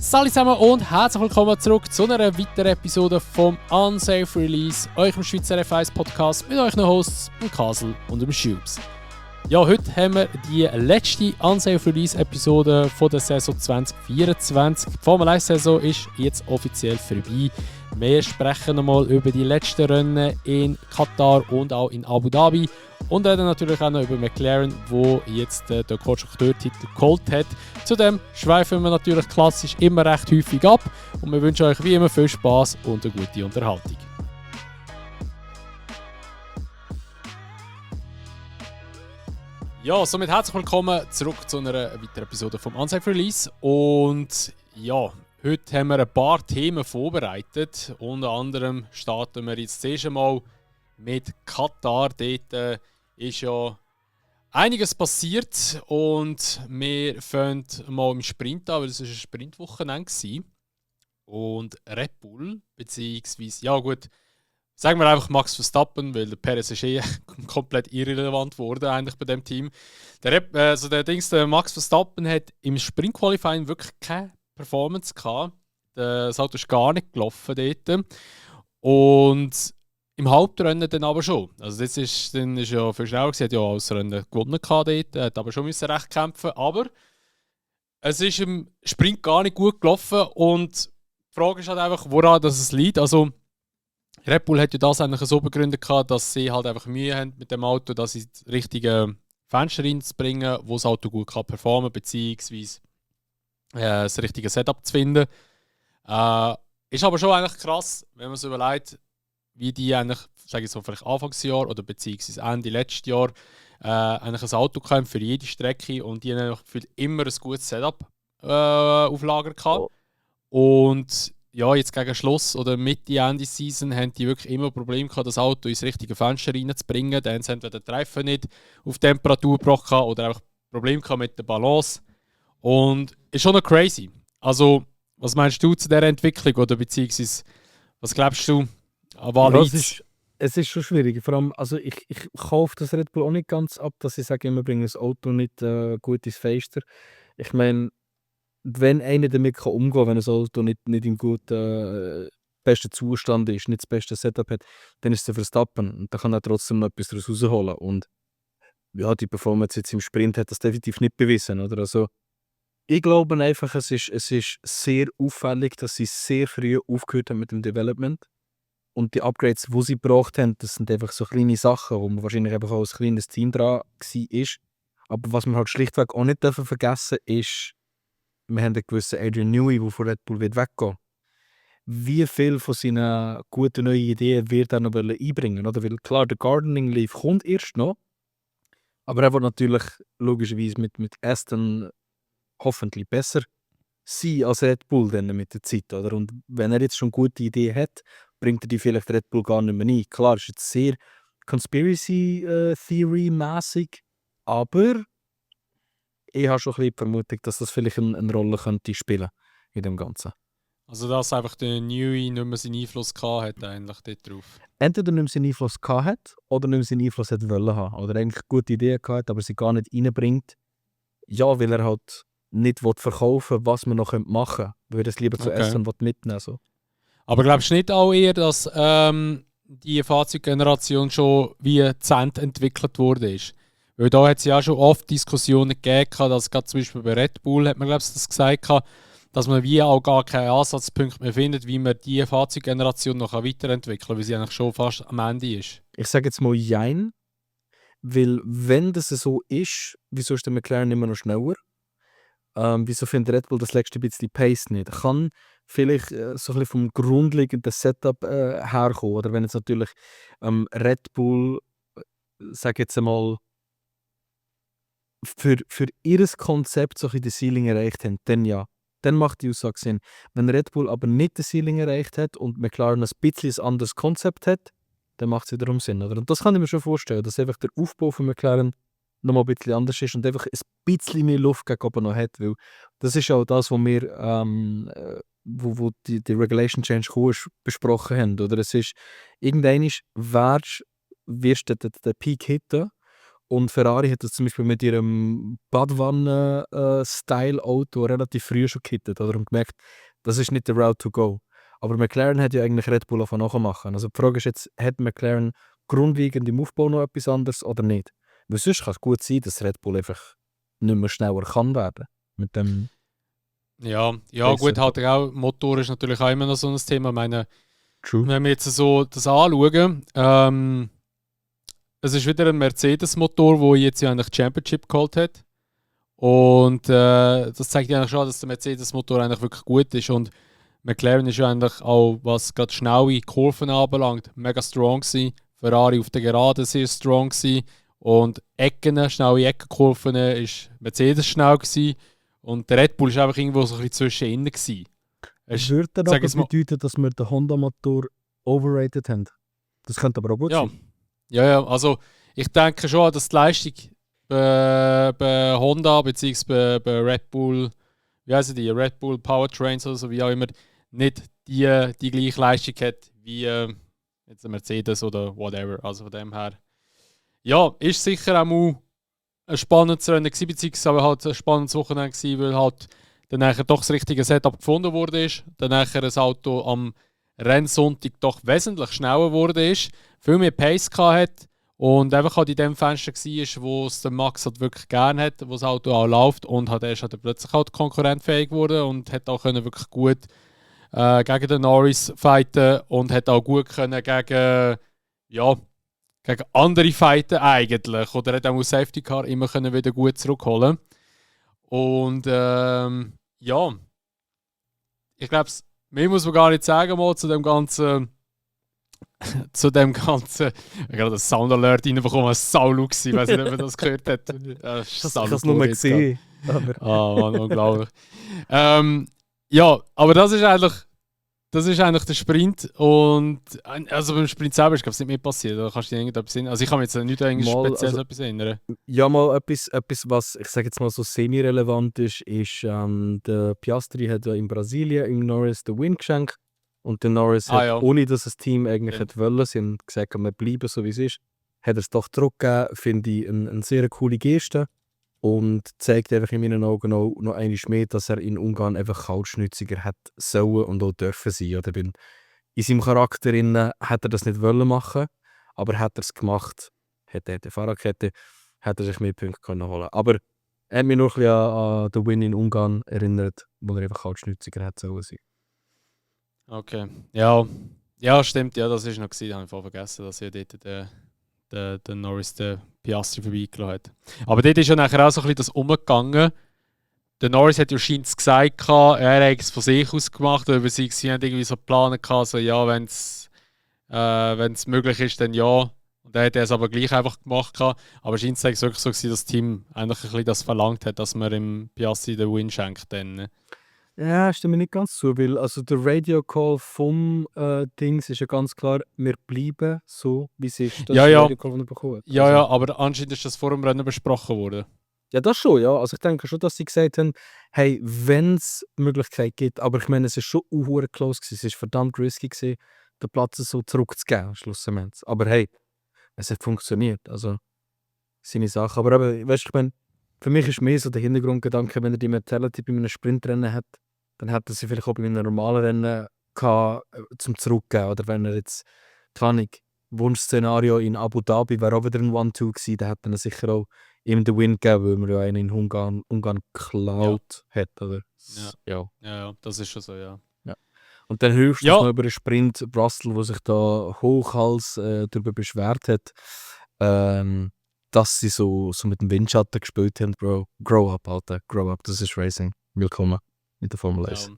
Salut zusammen und herzlich willkommen zurück zu einer weiteren Episode vom Unsafe Release, eurem Schweizer F1 Podcast mit euren Hosts, dem Kasel und dem Schubs. Ja, heute haben wir die letzte Unsafe Release Episode von der Saison 2024. Die Formel 1 Saison ist jetzt offiziell vorbei. Wir sprechen nochmal über die letzten Rennen in Katar und auch in Abu Dhabi. Und reden natürlich auch noch über McLaren, wo jetzt den Konstrukteurtitel geholt hat. Zudem schweifen wir natürlich klassisch immer recht häufig ab. Und wir wünschen euch wie immer viel Spass und eine gute Unterhaltung. Ja, somit herzlich willkommen zurück zu einer weiteren Episode vom Unsafe Release. Und ja, heute haben wir ein paar Themen vorbereitet. Unter anderem starten wir jetzt zuerst einmal mit Katar. Dort ist ja einiges passiert und wir fangen mal im Sprint an, weil es ein Sprintwochenende war. Und Red Bull, beziehungsweise, ja gut, sagen wir einfach Max Verstappen, weil der Perez ist komplett irrelevant geworden eigentlich bei dem Team. Der Max Verstappen hat im Sprint-Qualifying wirklich keine Performance gehabt. Das Auto ist gar nicht gelaufen dort. Und im Hauptrennen dann aber schon. Also das ist ja viel schneller gewesen. Er hat ja alles Rennen gewonnen dort, hat aber schon recht kämpfen. Aber es ist im Sprint gar nicht gut gelaufen und die Frage ist halt einfach, woran es liegt. Also Red Bull hat ja das eigentlich so begründet, dass sie halt einfach Mühe haben mit dem Auto, dass sie das richtige Fenster reinzubringen, wo das Auto gut kann performen, beziehungsweise das richtige Setup zu finden. Ist aber schon eigentlich krass, wenn man sich überlegt, wie die eigentlich, sage ich so, vielleicht Anfangsjahr oder beziehungsweise Ende letztes Jahr eigentlich ein Auto haben für jede Strecke und die haben immer ein gutes Setup auf Lager gehabt. Und ja, jetzt gegen Schluss oder Mitte, Ende Season haben die wirklich immer Probleme gehabt, das Auto ins richtige Fenster reinzubringen. Dann haben sie entweder den Reifen nicht auf Temperatur gebracht oder einfach Probleme gehabt mit der Balance. Und ist schon noch crazy. Also, was meinst du zu dieser Entwicklung oder beziehungsweise, was glaubst du? Ja, es ist schon schwierig. Vor allem, also ich kaufe das Red Bull auch nicht ganz ab, dass sie sagen, wir bringen das Auto nicht gut ins Fenster. Ich meine, wenn einer damit umgehen kann, wenn ein Auto nicht im guten, besten Zustand ist, nicht das beste Setup hat, dann ist es der Verstappen. Und da kann er trotzdem noch etwas daraus rausholen. Und ja, die Performance jetzt im Sprint hat das definitiv nicht bewiesen. Oder? Also, ich glaube einfach, es ist sehr auffällig, dass sie sehr früh aufgehört haben mit dem Development. Und die Upgrades, die sie gebraucht haben, das sind einfach so kleine Sachen, wo man wahrscheinlich einfach auch als kleines Team dran war. Aber was man halt schlichtweg auch nicht vergessen darf, ist, wir haben einen gewissen Adrian Newey, der von Red Bull weggehen wird. Wie viel von seinen guten neuen Ideen wird er noch einbringen? Oder? Weil klar, der Gardening Leaf kommt erst noch, aber er wird natürlich logischerweise mit Aston hoffentlich besser sein als Red Bull dann mit der Zeit. Oder? Und wenn er jetzt schon gute Ideen hat, bringt er die vielleicht Red Bull gar nicht mehr ein. Klar, ist jetzt sehr Conspiracy Theory-mäßig, aber ich habe schon ein bisschen die Vermutung, dass das vielleicht eine Rolle könnte spielen in dem Ganzen. Also dass einfach der Newey nicht mehr seinen Einfluss gehabt hat eigentlich dort drauf. Entweder nicht mehr seinen Einfluss gehabt hat oder nicht mehr seinen Einfluss hat wollen haben. Oder eigentlich gute Ideen gehabt hat, aber sie gar nicht reinbringt. Ja, weil er halt nicht verkaufen will, was man noch machen könnte. Weil er es lieber zu essen und mitnehmen so. Aber glaubst du nicht auch eher, dass die Fahrzeuggeneration schon wie zu Ende entwickelt wurde? Weil da hat es ja schon oft Diskussionen gegeben, dass gerade zum Beispiel bei Red Bull, hat man glaube ich das gesagt, dass man wie auch gar keinen Ansatzpunkt mehr findet, wie man diese Fahrzeuggeneration noch weiterentwickeln kann, weil sie eigentlich schon fast am Ende ist. Ich sage jetzt mal jein, weil wenn das so ist, wieso ist der McLaren immer noch schneller? Wieso findet Red Bull das letzte bisschen Pace nicht? Kann vielleicht so ein bisschen vom grundlegenden Setup herkommen. Oder wenn jetzt natürlich Red Bull, sage jetzt einmal, für ihr Konzept so ein das Ceiling erreicht haben, dann ja. Dann macht die Aussage Sinn. Wenn Red Bull aber nicht das Ceiling erreicht hat und McLaren ein bisschen ein anderes Konzept hat, dann macht es wiederum Sinn. Oder? Und das kann ich mir schon vorstellen, dass einfach der Aufbau von McLaren noch mal ein bisschen anders ist und einfach ein bisschen mehr Luft gegen oben noch hat. Weil das ist auch das, was wir wo die Regulation Change besprochen haben. Oder? Es ist, irgendwann wirst du den Peak hitten Und Ferrari hat das zum Beispiel mit ihrem Badwanne-Style-Auto relativ früh schon gekittet, oder? Und gemerkt, das ist nicht der Route to go. Aber McLaren hat ja eigentlich Red Bull davon nachmachen. Also die Frage ist jetzt, hat McLaren grundlegend im Aufbau noch etwas anderes oder nicht? Weil sonst kann es gut sein, dass Red Bull einfach nicht mehr schneller kann werden. Mit dem Ja, gut, Setup. halt auch Motor ist natürlich auch immer noch so ein Thema. Ich meine, True. wenn wir jetzt so das anschauen, es ist wieder ein Mercedes-Motor, der jetzt ja eigentlich die Championship geholt hat. Und das zeigt ja eigentlich schon, dass der Mercedes-Motor eigentlich wirklich gut ist. Und McLaren ist ja eigentlich auch, was gerade schnelle Kurven anbelangt, mega strong gewesen. Ferrari auf der Geraden sehr strong gewesen. Und schnelle Eckenkurven ist Mercedes schnell gewesen. Und der Red Bull war einfach irgendwo so ein bisschen zwischenin gewesen. Würde dann aber bedeuten, dass wir den Honda-Motor overrated haben? Das könnte aber auch gut sein. Ja, also ich denke schon, dass die Leistung bei Honda bzw. bei Red Bull, wie heißen die, Red Bull Powertrains oder so, wie auch immer, nicht die gleiche Leistung hat wie jetzt ein Mercedes oder whatever. Also von dem her. Ja, ist sicher auch mal ein spannendes Rennen gewesen, beziehungsweise halt ein spannendes Wochenende gewesen, weil halt dann nachher doch das richtige Setup gefunden wurde. Dann nachher das Auto am Rennsonntag doch wesentlich schneller wurde ist, viel mehr Pace hat und einfach halt in dem Fenster war, wo es der Max halt wirklich gerne hat, wo das Auto auch läuft und hat erst halt plötzlich halt konkurrentfähig geworden und hat auch können wirklich gut gegen den Norris fighten und hat auch gut können gegen andere fighten eigentlich oder hat auch mit Safety Car immer können wieder gut zurückholen und ich glaube, mehr muss man gar nicht sagen mal zu dem ganzen ich habe gerade einen Sound Alert reinbekommen, was saulaut war. Ich weiß nicht, ob man das gehört hat. Ich habe es nur mal gesehen. Mann, unglaublich. Aber das ist eigentlich der Sprint. Und also beim Sprint selber ist es nicht mehr passiert. Da kannst du dir irgendetwas erinnern. Also ich kann mich jetzt nicht an spezielles etwas erinnern. Ja, mal etwas, was ich sage jetzt mal so semi-relevant ist, der Piastri hat ja in Brasilien im Norris den Win geschenkt. Und der Norris hat, ohne dass das Team eigentlich hätte wollen, sie haben gesagt, wir bleiben so wie es ist, hat er es doch zurückgegeben, finde ich eine sehr coole Geste. Und zeigt einfach in meinen Augen auch noch einmal mehr, dass er in Ungarn einfach kaltschnütziger hat sollen und auch dürfen sein. Oder in seinem Charakter hat er das nicht wollen machen, aber hat er es gemacht, hat er die Fahrradkette, hat er sich mehr Punkte können holen. Aber er hat mich noch ein bisschen an den Win in Ungarn erinnert, wo er einfach kaltschnütziger hat sollen sein. Okay, ja, stimmt, ja, das war noch gewesen, habe ich voll vergessen, dass er dort der Norris den Piastri vorbeigelassen hat. Aber dort ist ja nachher auch so ein bisschen das umgegangen. Der Norris hat ja scheinbar gesagt, er hat es von sich aus gemacht, aber sie haben irgendwie so Pläne gehabt, so ja, wenn es möglich ist, dann ja. Und er hat es aber gleich einfach gemacht. Aber scheinbar war es wirklich so, dass das Team eigentlich ein bisschen das verlangt hat, dass man im Piastri den Win schenkt. Dann. Ja, stimme nicht ganz zu, weil also der Radio-Call vom Dings ist ja ganz klar, wir bleiben so, wie es ist. Das ist der Radio-Call, den er bekommen hat. Ja, aber anscheinend ist das vor dem Rennen besprochen worden. Ja, das schon, ja. Also ich denke schon, dass sie gesagt haben, hey, wenn es Möglichkeit gibt, aber ich meine, es war schon close gewesen, es war verdammt risky gewesen, den Platz so zurückzugeben, schlussendlich. Aber hey, es hat funktioniert, also seine Sache. Aber weißt du, ich meine, für mich ist mehr so der Hintergrundgedanke, wenn er die Mentality bei einem Sprintrennen hat, dann hätte er sie vielleicht auch bei einem normalen Rennen gehabt, zum Zurückgeben. Oder wenn er jetzt, keine Ahnung, Wunschszenario in Abu Dhabi wäre auch wieder ein 1-2 gewesen, dann hätte er sicher auch ihm den Win gegeben, weil man ja einen in Ungarn geklaut hat. Oder? Ja, das ist schon so, ja. Und dann höchstens noch über den Sprint Russell, der sich da hochhals darüber beschwert hat, dass sie so mit dem Windschatten gespielt haben. Bro, grow up, Alter, grow up, das ist Racing. Willkommen mit der Formel 1. Ja.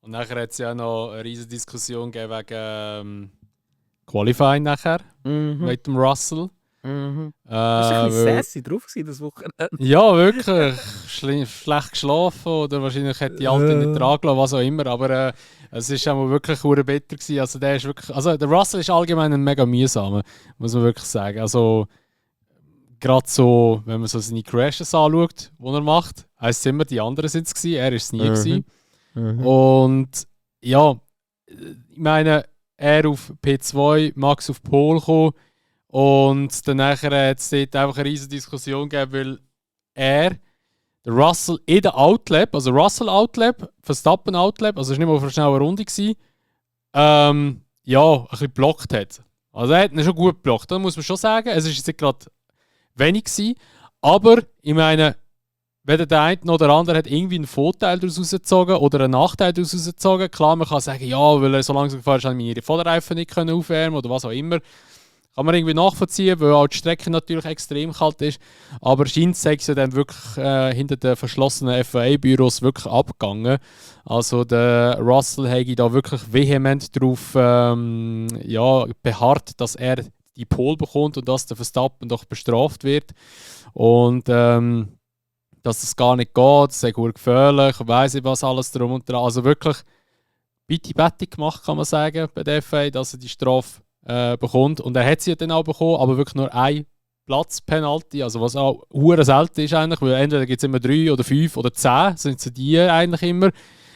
Und nachher hat es ja noch eine riesige Diskussion gegeben wegen Qualifying nachher mit dem Russell. Das war ein bisschen sassy drauf das Wochenende. Ja, wirklich. Schlecht geschlafen oder wahrscheinlich hat die Alte nicht dran gelassen, was auch immer. Aber es war wirklich bitter gewesen. Also der Russell ist allgemein ein mega mühsamer, muss man wirklich sagen. Also gerade so, wenn man so seine Crashes anschaut, die er macht, heisst es immer, die anderen sind es gewesen, er war es nie gewesen. Und ja, ich meine, er auf P2, Max auf Pole gekommen Und dann hat es dort einfach eine riesige Diskussion gegeben, weil der Russell in der Outlap, also Russell Outlap, Verstappen Outlap, also es war nicht mal auf einer schnellen Runde, ein bisschen geblockt hat. Also er hat ihn schon gut geblockt, das muss man schon sagen. Es war jetzt nicht gerade wenig gewesen, aber ich meine, weder der eine noch der andere hat irgendwie einen Vorteil daraus rausgezogen oder einen Nachteil daraus rausgezogen. Klar, man kann sagen, ja, weil er so langsam gefahren ist, haben wir ihre Vorderreifen nicht aufwärmen oder was auch immer. Kann man irgendwie nachvollziehen, weil auch die Strecke natürlich extrem kalt ist. Aber scheint es ja dann wirklich hinter den verschlossenen FIA-Büros wirklich abgegangen. Also der Russell hätte da wirklich vehement darauf beharrt, dass er die Pole bekommt und dass der Verstappen doch bestraft wird. Und dass das gar nicht geht, das ist gut gefährlich, ich weiss nicht was alles drum und dran. Also wirklich bitte gemacht, kann man sagen, bei der FIA, dass er die Strafe bekommt. Und er hat sie ja dann auch bekommen, aber wirklich nur ein Platzpenalty, also was auch hure selten ist eigentlich, weil entweder gibt es immer 3 oder 5 oder 10, sind sie die eigentlich immer.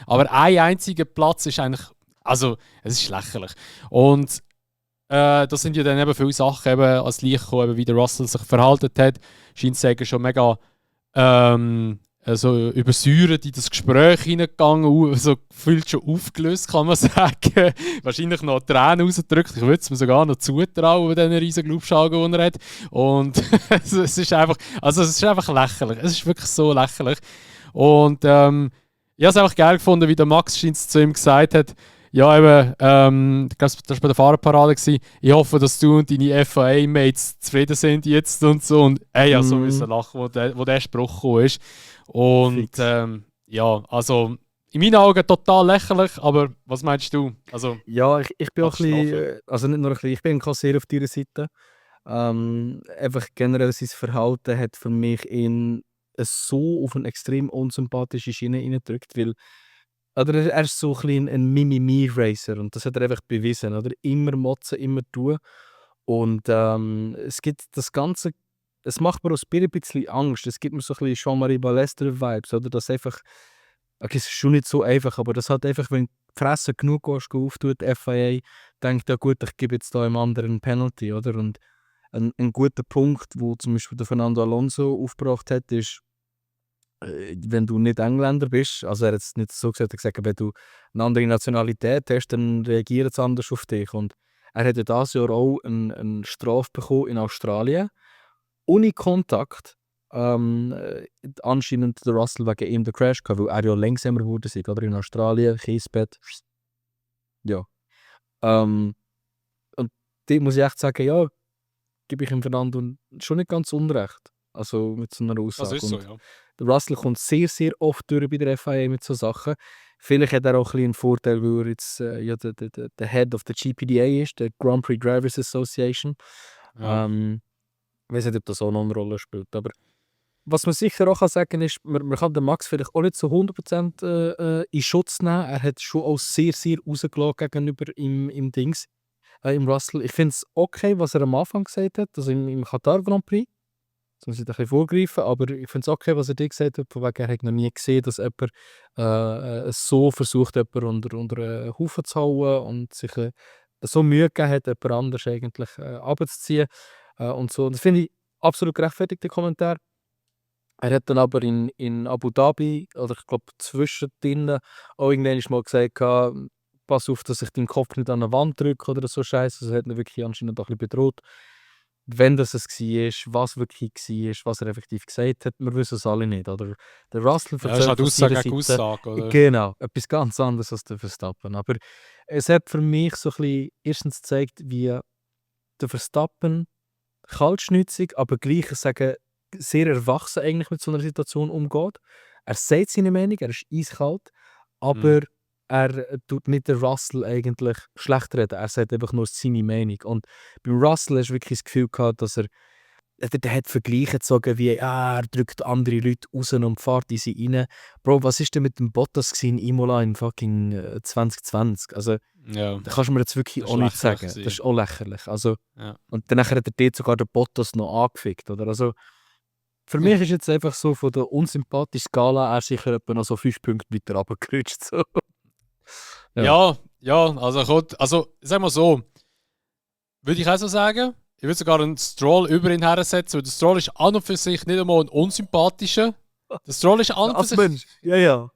Aber ein einziger Platz ist eigentlich, also es ist lächerlich. Und das sind ja dann eben viele Sachen eben als Licht gekommen, wie der Russell sich verhalten hat. Scheint zu sagen, schon mega also übersäuert in das Gespräch hineingegangen, so gefühlt schon aufgelöst, kann man sagen. Wahrscheinlich noch Tränen rausgedrückt. Ich würde es mir sogar noch zutrauen, bei diesen riesigen Glubschaugen, die er hat. Und es ist einfach lächerlich. Es ist wirklich so lächerlich. Und ich habe es einfach geil gefunden, wie der Max Schintz zu ihm gesagt hat, ja, eben, ich glaube, das war bei der Fahrerparade. Ich hoffe, dass du und deine FIA-Mates zufrieden sind jetzt und so. Und ja, so müssen lachen, wo der Spruch gekommen ist. Und also in meinen Augen total lächerlich, aber was meinst du? Also, ja, ich bin auch ein bisschen, also nicht nur ein bisschen, ich bin sehr auf deiner Seite. Einfach generell sein Verhalten hat für mich ihn so auf eine extrem unsympathische Schiene reingedrückt, weil oder er ist so ein bisschen ein Mimimi-Racer und das hat er einfach bewiesen, oder? Immer motzen, immer tun. Und es gibt das Ganze, es macht mir auch ein bisschen Angst. Es gibt mir so ein bisschen Jean-Marie Ballester-Vibes, oder? Das einfach, okay, es ist schon nicht so einfach, aber das hat einfach, wenn die Fresse genug auftut, die FIA, denkt, ja gut, ich gebe jetzt da einem anderen einen Penalty, oder? Und ein guter Punkt, wo zum Beispiel der Fernando Alonso aufgebracht hat, ist, wenn du nicht Engländer bist, also er hat es nicht so gesagt, er hat gesagt, wenn du eine andere Nationalität hast, dann reagiert es anders auf dich. Und er hat ja dieses Jahr auch eine Strafe bekommen in Australien, ohne Kontakt. Anscheinend der Russell wegen ihm den Crash gehabt, weil er ja langsamer geworden ist, oder? In Australien, Kiesbett. Ja. Und da muss ich echt sagen, ja, gebe ich ihm Fernando schon nicht ganz unrecht. Also mit so einer Aussage. das ist so, ja. Der Russell kommt sehr, sehr oft durch bei der FIA mit so Sachen. Vielleicht hat er auch ein bisschen einen Vorteil, weil er jetzt der Head of the GPDA ist, der Grand Prix Drivers Association. Ja. Ich weiß nicht, ob das auch noch eine Rolle spielt. Aber was man sicher auch sagen kann, ist, man kann den Max vielleicht auch nicht zu 100% in Schutz nehmen. Er hat schon auch sehr, sehr rausgelassen gegenüber im Dings, im Russell. Ich finde es okay, was er am Anfang gesagt hat, also im Qatar Grand Prix. Jetzt muss ich ein bisschen vorgreifen, aber ich finde es okay, was er dir gesagt hat, von wegen, er hat noch nie gesehen, dass jemand so versucht, jemanden unter einen Haufen zu hauen und sich so Mühe gegeben hat, jemand anders eigentlich runterzuziehen und so. Das finde ich absolut gerechtfertigt, der Kommentar. Er hat dann aber in Abu Dhabi, oder ich glaube zwischendrin, auch irgendwann mal gesagt, pass auf, dass ich deinen Kopf nicht an eine Wand drücke oder so Scheiße. Also er hat ihn wirklich anscheinend auch ein bisschen bedroht. Wenn das es war, was wirklich war, was er effektiv gesagt hat, wir wissen es alle nicht. Oder? Der Russell Ja, das ist halt von seiner Aussage gegen Seite, Aussage, oder? genau, etwas ganz anderes als der Verstappen. Aber es hat für mich so ein bisschen erstens gezeigt, wie der Verstappen kaltschnäuzig, aber gleich, ich sage, sehr erwachsen eigentlich mit so einer Situation umgeht. Er sagt seine Meinung, er ist eiskalt, aber er tut nicht den Russell eigentlich schlecht reden. Er sagt einfach nur seine Meinung. Und beim Russell hast du wirklich das Gefühl gehabt, dass der hat Vergleiche gezogen wie er drückt andere Leute raus und fährt in sie rein. Bro, was ist denn mit dem Bottas in Imola in fucking 2020? Also, Ja. da kannst du mir jetzt wirklich Das auch ist nicht sagen. lächerlich Das ist auch lächerlich. Also, Ja. und dann hat er dort sogar den Bottas noch angefickt. Oder? Also, für mich ist jetzt einfach so von der unsympathischen Skala er sicher etwa noch so 5 Punkte weiter runtergerutscht. So. Ja, also sagen wir so, würde ich auch so sagen. ich würde sogar einen Stroll über ihn hersetzen, weil der Stroll ist an und für sich nicht einmal ein unsympathischer. Der Stroll ist an und für Als sich... Mensch, ja.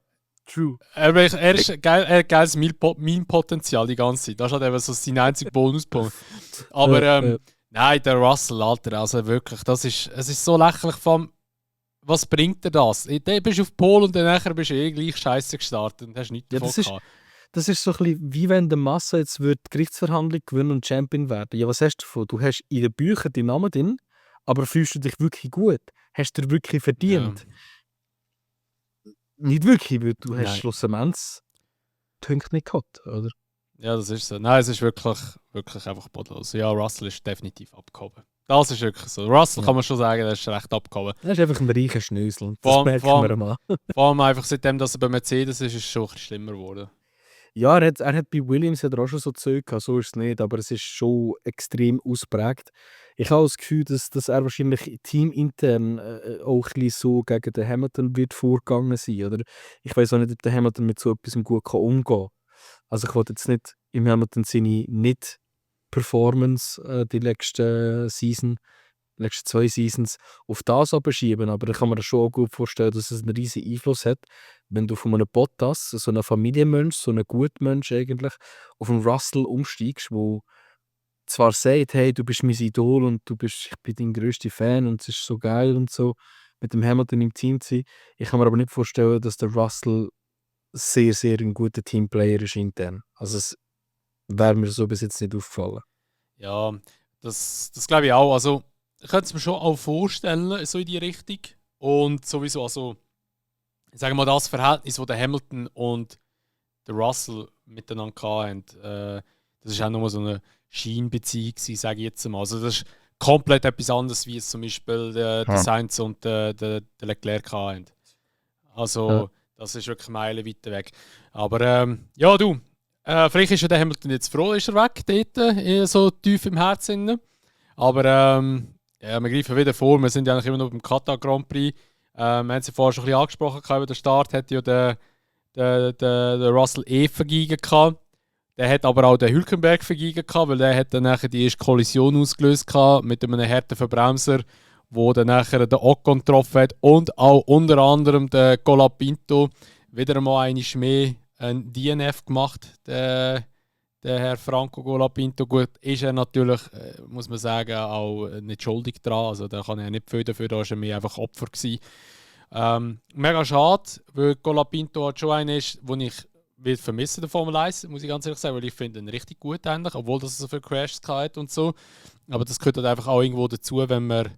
True. Er ist geil, er hat geiles Meme-Potenzial die ganze Zeit. Das ist halt eben so sein einziger Bonuspunkt. Aber nein, der Russell, Alter, also wirklich, es ist so lächerlich vom... Was bringt dir das? Dann bist du auf Pol und dann nachher bist du gleich scheiße gestartet und hast nichts davon gehabt. Das ist so ein bisschen, wie wenn der Massa jetzt die Gerichtsverhandlung gewinnen und Champion werden. Ja, was hast du davon? Du hast in den Büchern deinen Namen drin, aber fühlst du dich wirklich gut? Hast du dir wirklich verdient? Ja. Nicht wirklich, weil du hast Nein. schlussendlich Punkte nicht gehabt, oder? Ja, das ist so. Nein, es ist wirklich einfach bodenlos. Ja, Russell ist definitiv abgehoben. Das ist wirklich so. Russell kann man schon sagen, der ist recht abgehoben. Er ist einfach ein reicher Schnösel. Das Vor merken wir mal. Vor allem einfach seitdem, dass er bei Mercedes ist es schon ein bisschen schlimmer geworden. Ja, er hat bei Williams auch schon so Zeug gehabt, so ist es nicht, aber es ist schon extrem ausprägt. Ich habe das Gefühl, dass er wahrscheinlich teamintern auch ein bisschen so gegen den Hamilton wird vorgegangen sein. Oder? Ich weiß auch nicht, ob der Hamilton mit so etwas gut umgehen kann. Also ich wollte jetzt nicht im Hamilton Sinne nicht Performance die letzten 2 Seasons auf das abschieben, aber ich kann mir das schon auch gut vorstellen, dass es einen riesigen Einfluss hat, wenn du von einem Bottas, so einem Familienmensch, so einem Gutmensch eigentlich, auf einen Russell umsteigst, wo zwar sagt, hey, du bist mein Idol und ich bin dein grösster Fan und es ist so geil und so, mit dem Hamilton im Team zu sein. Ich kann mir aber nicht vorstellen, dass der Russell sehr, sehr ein guter Teamplayer ist intern. Also es wäre mir so bis jetzt nicht aufgefallen. Ja, das glaube ich auch. Also, ich könnte es mir schon auch vorstellen, so in die Richtung. Und sowieso, also, ich sage mal, das Verhältnis, das der Hamilton und der Russell miteinander hatten, das ist auch nochmal so eine Schienenbeziehung, sage ich jetzt mal. Also, das ist komplett etwas anderes, wie es zum Beispiel der Sainz und der Leclerc hatten. Also, das ist wirklich meilenweit weg. Aber ja, du, vielleicht ist ja der Hamilton jetzt froh, ist er weg, dort, so tief im Herzen. Aber ja, wir greifen wieder vor, wir sind ja eigentlich immer noch beim Katar Grand Prix. Wir haben es ja vorher schon ein bisschen angesprochen, über den Start hat ja der Russell vergeben gehabt. Der hat aber auch den Hülkenberg vergeben gehabt, weil der hat dann nachher die erste Kollision ausgelöst gehabt mit einem harten Verbremser, wo dann nachher den Ocon getroffen hat und auch unter anderem der Colapinto wieder einmal eine mehr ein DNF gemacht, der Herr Franco Colapinto. Gut, ist er natürlich, muss man sagen, auch nicht schuldig dran, also da kann er nicht viel dafür, da war er mehr einfach Opfer gewesen. Mega schade, weil Colapinto halt schon einer ist, den ich vermissen der Formel 1, muss ich ganz ehrlich sagen, weil ich finde ihn richtig gut eigentlich, obwohl das so viele Crashs hat und so. Aber das gehört halt einfach auch irgendwo dazu, wenn man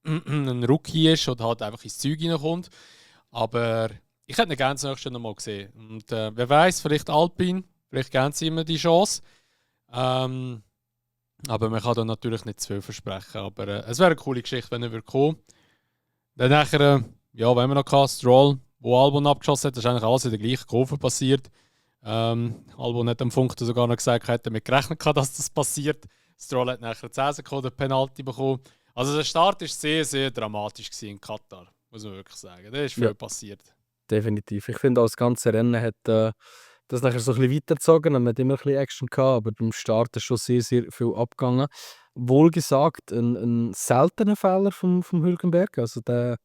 ein Rookie ist oder halt einfach ins Zeug reinkommt. Aber ich hätte ihn gerne das nächste noch mal gesehen. Und wer weiß, vielleicht Alpine, vielleicht geben sie immer die Chance. Aber man kann da natürlich nicht zu viel versprechen. Aber es wäre eine coole Geschichte, wenn er würde kommen. Dann nachher, ja, wenn wir noch hatten, Stroll, wo Albon abgeschossen hat, das ist eigentlich alles in der gleichen Kurve passiert. Albon hat am Funk sogar noch gesagt, er hätte damit gerechnet, dass das passiert. Stroll hat nachher 10 Sekunden Penalty bekommen. Also der Start war sehr, sehr dramatisch in Katar, muss man wirklich sagen. Da ist viel passiert. Definitiv. Ich finde, auch das ganze Rennen hat das nachher so ein bisschen weitergezogen. Man hat immer ein bisschen Action gehabt, aber beim Start ist schon sehr, sehr viel abgegangen. Wohlgesagt, ein seltener Fehler vom Hülkenberg. Also der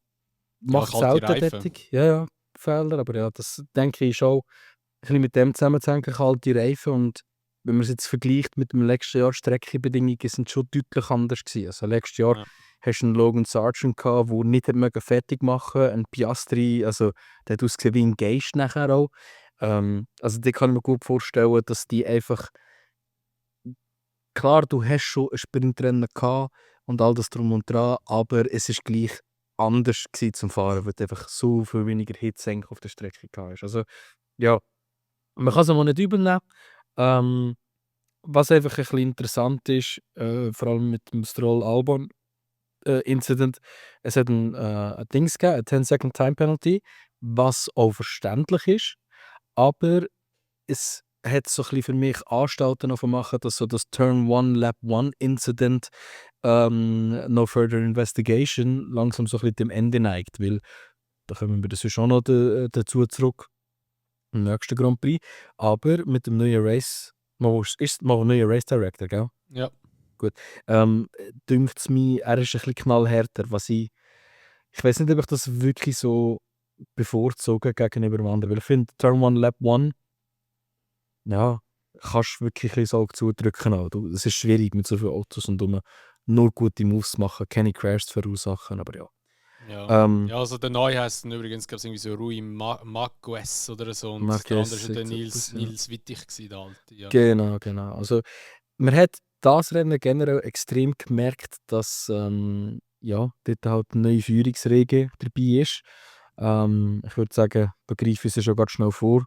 macht selten solche Fehler, aber ja, das denke ich ist auch ein bisschen mit dem zusammenzuhängen, kalte Reifen. Und wenn man es jetzt vergleicht mit dem letzten Jahr, Streckenbedingungen sind schon deutlich anders gewesen. Also letztes Jahr hast du einen Logan Sargent gehabt, der nicht fertig machen konnte. Ein Piastri, also der hat ausgesehen wie ein Geist nachher auch. Also da kann ich mir gut vorstellen, dass die einfach... Klar, du hast schon ein Sprintrennen gehabt und all das drum und dran, aber es ist gleich anders gewesen zum Fahren, weil du einfach so viel weniger Hitze auf der Strecke gehabt hast. Also ja, man kann es mal nicht übernehmen. Was einfach ein bisschen interessant ist, vor allem mit dem Stroll-Albon Incident, es hat ein Dings gegeben, eine 10-Second Time Penalty, was auch verständlich ist, aber es hat so ein bisschen für mich Anstalten davon machen, dass so das Turn 1 Lap 1 Incident No Further Investigation langsam so ein bisschen dem Ende neigt, weil da kommen wir das schon noch dazu zurück im nächsten Grand Prix, aber mit dem neuen Race, ist mal ein neuer Race Director, gell? Ja. gut. Dünkt es mich, er ist ein bisschen knallhärter, ich weiß nicht, ob ich das wirklich so bevorzuge gegenüber dem anderen, weil ich finde, Turn 1, Lap 1, ja, kannst du wirklich ein bisschen das Auge zudrücken. Auch. Es ist schwierig mit so vielen Autos und nur gute Moves zu machen, keine Crashs verursachen, aber ja. Ja. Ja, also der Neue heisst dann übrigens, glaube ich, irgendwie so Rui Marquez oder so. Und der andere war der Nils Wittig, der alte. Ja. Genau. Also, man hat das Rennen generell extrem gemerkt, dass dort halt eine neue Führungsriege dabei ist. Ich würde sagen, da greife ich sie schon ganz schnell vor.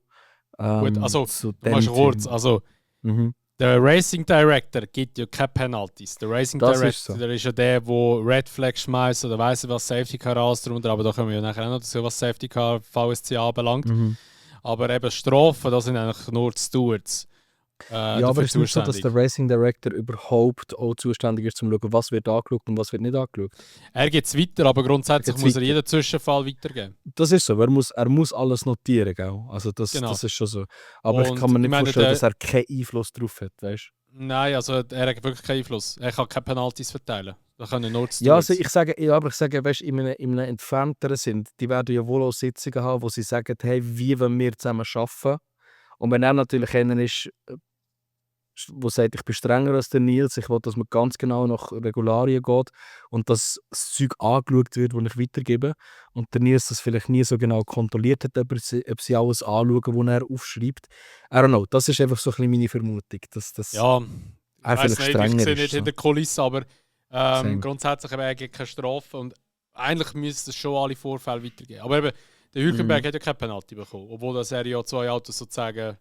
Gut, also, zu du machst dem kurz. Team. Also, Mhm. der Racing Director gibt ja keine Penalties. Der Racing Das ist Director so. der ist ja der Red Flag schmeißt oder weiss nicht, was Safety Car alles drunter, aber da kommen wir ja nachher auch noch dazu, was Safety Car VSC anbelangt. Mhm. Aber eben Strafen, das sind eigentlich nur die Stewards. Ja, aber es ist nicht so, dass der Racing Director überhaupt auch zuständig ist, um zu schauen, was wird angeschaut und was wird nicht angeschaut. Er geht es weiter, aber grundsätzlich muss er weiter. jeden Zwischenfall weitergeben. Das ist so, er muss alles notieren, gell? Also das ist schon so. Aber ich kann mir nicht vorstellen, dass er keinen Einfluss drauf hat, weißt du? Nein, also er hat wirklich keinen Einfluss. Er kann keine Penalties verteilen. Da können nur die Stewards. Ja, also ich sage, weißt, in einem entfernteren Sinn, die werden ja wohl auch Sitzungen haben, wo sie sagen, hey, wie wollen wir zusammen arbeiten? Und wenn er natürlich einer ist, wo sagt, ich bin strenger als der Nils, ich will, dass man ganz genau nach Regularien geht und dass das Zeug angeschaut wird, das ich weitergebe. Und der Nils das vielleicht nie so genau kontrolliert hat, ob sie alles anschauen, was er aufschreibt. I don't know, das ist einfach so ein bisschen meine Vermutung. Dass ja, ich weiß nicht, ich sehe nicht so. in der Kulisse, aber grundsätzlich eben gibt keine Strafe und eigentlich müsste es schon alle Vorfälle weitergeben. Aber eben, der Hülkenberg hat ja keine Penalty bekommen, obwohl er ja 2 Autos sozusagen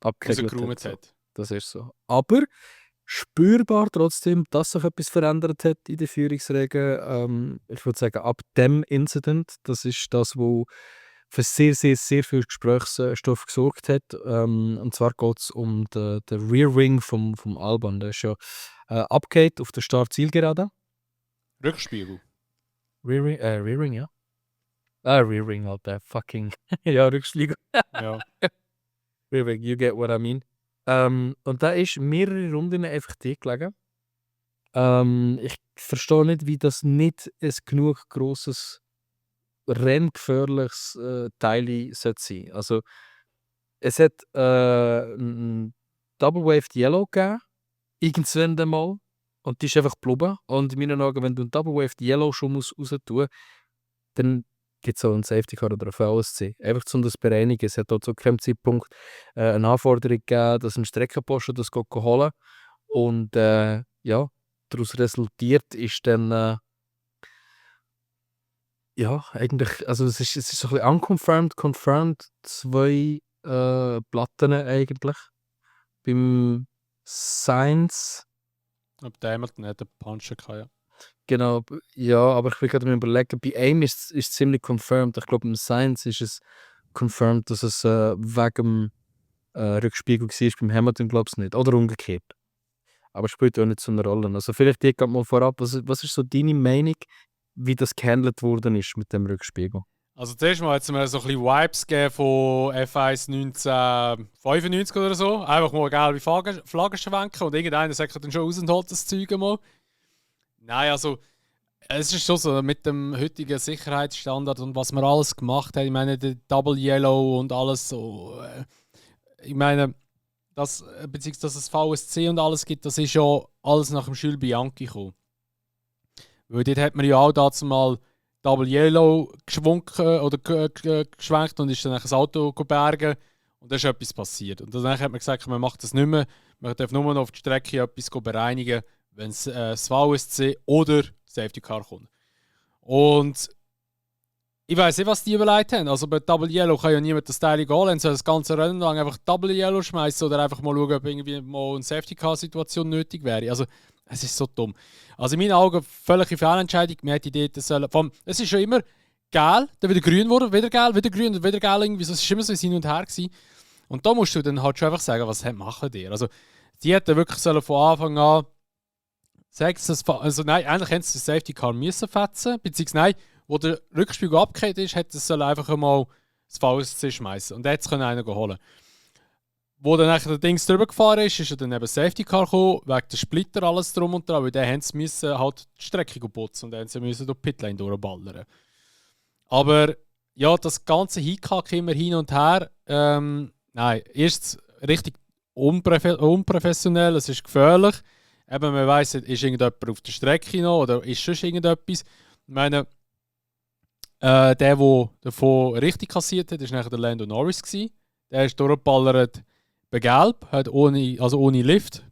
rausgeräumt hat. Das ist so. Aber spürbar trotzdem, dass sich etwas verändert hat in den Führungsregeln. Ich würde sagen, ab dem Incident, das ist das, was für sehr, sehr, sehr viel Gesprächsstoff gesorgt hat. Und zwar geht es um den Rear Wing vom Albon. Der ist ja abgeht auf der Start-Zielgerade. Rückspiegel. Rear Wing, ja. Rear Wing, Alter. Fucking. Ja, Rückspiegel. Ja. Rear Wing, you get what I mean. Und da ist mehrere Runden einfach gelegen. Ich verstehe nicht, wie das nicht ein genug grosses, renngefährliches Teil sein sollte. Also, es hat ein Double-Waved Yellow gegeben, irgendwann einmal, und die ist einfach geblieben. Und in meinen Augen, wenn du ein Double-Waved Yellow schon raus tun, dann gibt es auch einen Safety Car oder ein VSC. Einfach um das zu bereinigen. Es hat auch zu keinem Zeitpunkt eine Anforderung gegeben, dass ein Streckenposten das holen. Und daraus resultiert ist dann eigentlich, also es ist so ein bisschen unconfirmed, confirmed, 2 Platten eigentlich. Beim Sainz. Ob der Hamilton hat einen Puncher gehabt, ja. Genau, ja, aber ich will gerade mal überlegen, bei einem ist es ziemlich confirmed. Ich glaube, im Sainz ist es confirmed, dass es wegen dem Rückspiegel war, beim Hamilton glaube ich nicht. Oder umgekehrt. Aber spielt ja auch nicht so eine Rolle. Also vielleicht geht mal vorab, was ist so deine Meinung, wie das gehandelt worden ist mit dem Rückspiegel? Also zuerst mal hat es mir so ein bisschen Vibes gegeben von F1 1995 oder so. Einfach mal gelbe Flaggen schwenken und irgendeiner sagt dann schon aus und holt das Zeug mal. Nein, also es ist schon so, mit dem heutigen Sicherheitsstandard und was wir alles gemacht haben, ich meine, der Double Yellow und alles so, ich meine, beziehungsweise dass es VSC und alles gibt, das ist ja alles nach dem Jules Bianchi gekommen. Weil dort hat man ja auch dazu mal Double Yellow geschwunken oder geschwenkt und ist dann das Auto bergen und da ist etwas passiert. Und danach hat man gesagt, man macht das nicht mehr, man darf nur noch auf die Strecke etwas bereinigen, wenn es das VSC oder Safety Car kommt. Und ich weiss nicht, was die überlegt haben. Also bei Double Yellow kann ja niemand das Teil gehen lassen, soll das ganze Rennen lang einfach Double Yellow schmeißen oder einfach mal schauen, ob irgendwie mal eine Safety Car Situation nötig wäre. Also es ist so dumm. Also in meinen Augen völlige Fehlentscheidung. Man hätte die Idee sollen. Es ist schon immer gelb, dann wieder grün wurde, wieder gelb, wieder grün, wieder gelb. Irgendwie. Es ist immer so hin und her gewesen. Und da musst du dann halt schon einfach sagen, was machen die? Also die hätten wirklich von Anfang an nein, eigentlich hätten sie das Safety Car müssen fetzen, beziehungsweise nein, wo der Rückspiegel abgekehrt ist, hätte es einfach einmal das VSC schmeißen und jetzt können einer holen. wo dann nachher der Dings drüber gefahren ist, ist er dann eben Safety Car gekommen, wegen der Splitter, alles drum und dran, weil dann müssen sie halt die Strecke putzen und dann müssen durch die Pitlane durchballern. Aber ja, das ganze Hickhack immer hin und her, nein, erst richtig unprofessionell, es ist gefährlich. Eben, man weiss nicht, ist irgendjemand auf der Strecke noch oder ist schon irgendetwas. Ich meine, der davon richtig kassiert hat, war nachher der Lando Norris gewesen. Der ist durchgeballert bei Gelb, hat ohne Lift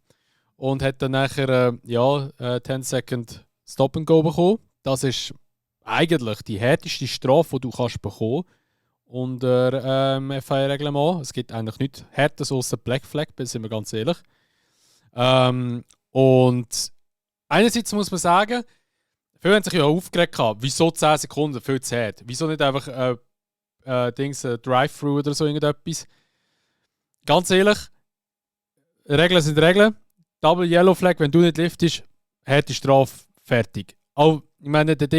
und hat dann nachher 10 Second Stop and Go bekommen. Das ist eigentlich die härteste Strafe, die du kannst bekommen unter FIA-Reglement. Es gibt eigentlich nichts härteres außer Black Flag, sind wir ganz ehrlich. Und einerseits muss man sagen, viele haben sich ja aufgeregt gehabt, wieso 10 Sekunden viel zu hart? Wieso nicht einfach Drive-Thru oder so irgendetwas? Ganz ehrlich, Regeln sind Regeln. Double Yellow Flag, wenn du nicht liftest, harte Strafe, fertig. Auch, ich meine, der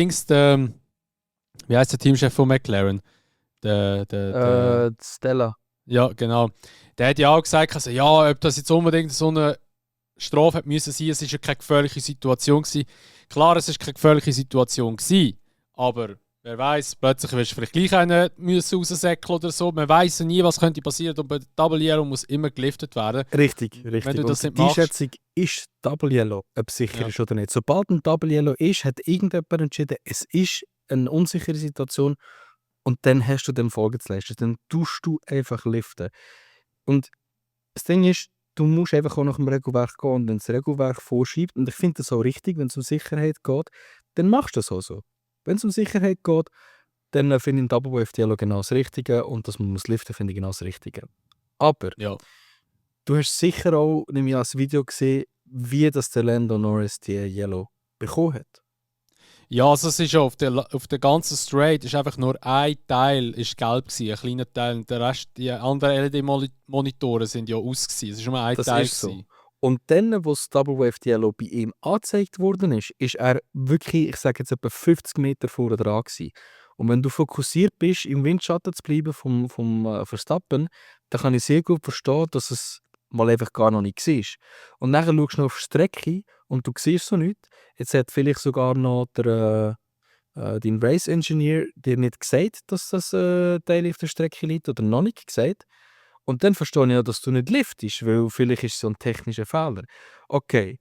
wie heißt der Teamchef von McLaren? Stella. Ja, genau. Der hat ja auch gesagt, also, ja, ob das jetzt unbedingt so eine Strafe hat müssen sein, es war ja keine gefährliche Situation gewesen. Klar, es war keine gefährliche Situation gewesen, aber wer weiß, plötzlich wirst du vielleicht gleich einen raussäckeln oder so. Man weiß ja nie, was könnte passieren. Und bei Double Yellow muss immer geliftet werden. Richtig. Wenn du das Und nicht die machst, Einschätzung ist Double Yellow, ob es sicher Ja. ist oder nicht. Sobald ein Double Yellow ist, hat irgendjemand entschieden, es ist eine unsichere Situation und dann hast du dem Folge zu leisten. Dann tust du einfach liften. Und das Ding ist, du musst einfach auch nach dem Regelwerk gehen und wenn das Regelwerk vorschreibt, und ich finde das auch richtig, wenn es um Sicherheit geht, dann machst du das auch so. Wenn es um Sicherheit geht, dann finde ich ein Double Wave Yellow genau das Richtige und dass man muss liften, finde ich genau das Richtige. Aber ja. du hast sicher auch nämlich als Video gesehen, wie das der Lando Norris die Yellow bekommen hat. Ja, also es ist ja auf der ganzen Straight ist einfach nur ein Teil ist gelb gewesen, ein kleiner Teil. Und der Rest, die anderen LED-Monitore sind ja aus gewesen. Es ist nur ein Das Teil ist so. gewesen. Und dann, wo das Double Wave Yellow bei ihm angezeigt worden ist er wirklich, ich sage jetzt etwa 50 Meter vorne dran gewesen. Und wenn du fokussiert bist, im Windschatten zu bleiben vom Verstappen, dann kann ich sehr gut verstehen, dass es mal einfach gar noch nicht war. Und dann schaust du noch auf die Strecke und du siehst so nichts. Jetzt hat vielleicht sogar noch dein Race Engineer dir nicht gesagt, dass das Teil auf der Strecke liegt oder noch nicht gesagt. Und dann verstehe ich ja, dass du nicht liftest, weil vielleicht ist es so ein technischer Fehler. Okay.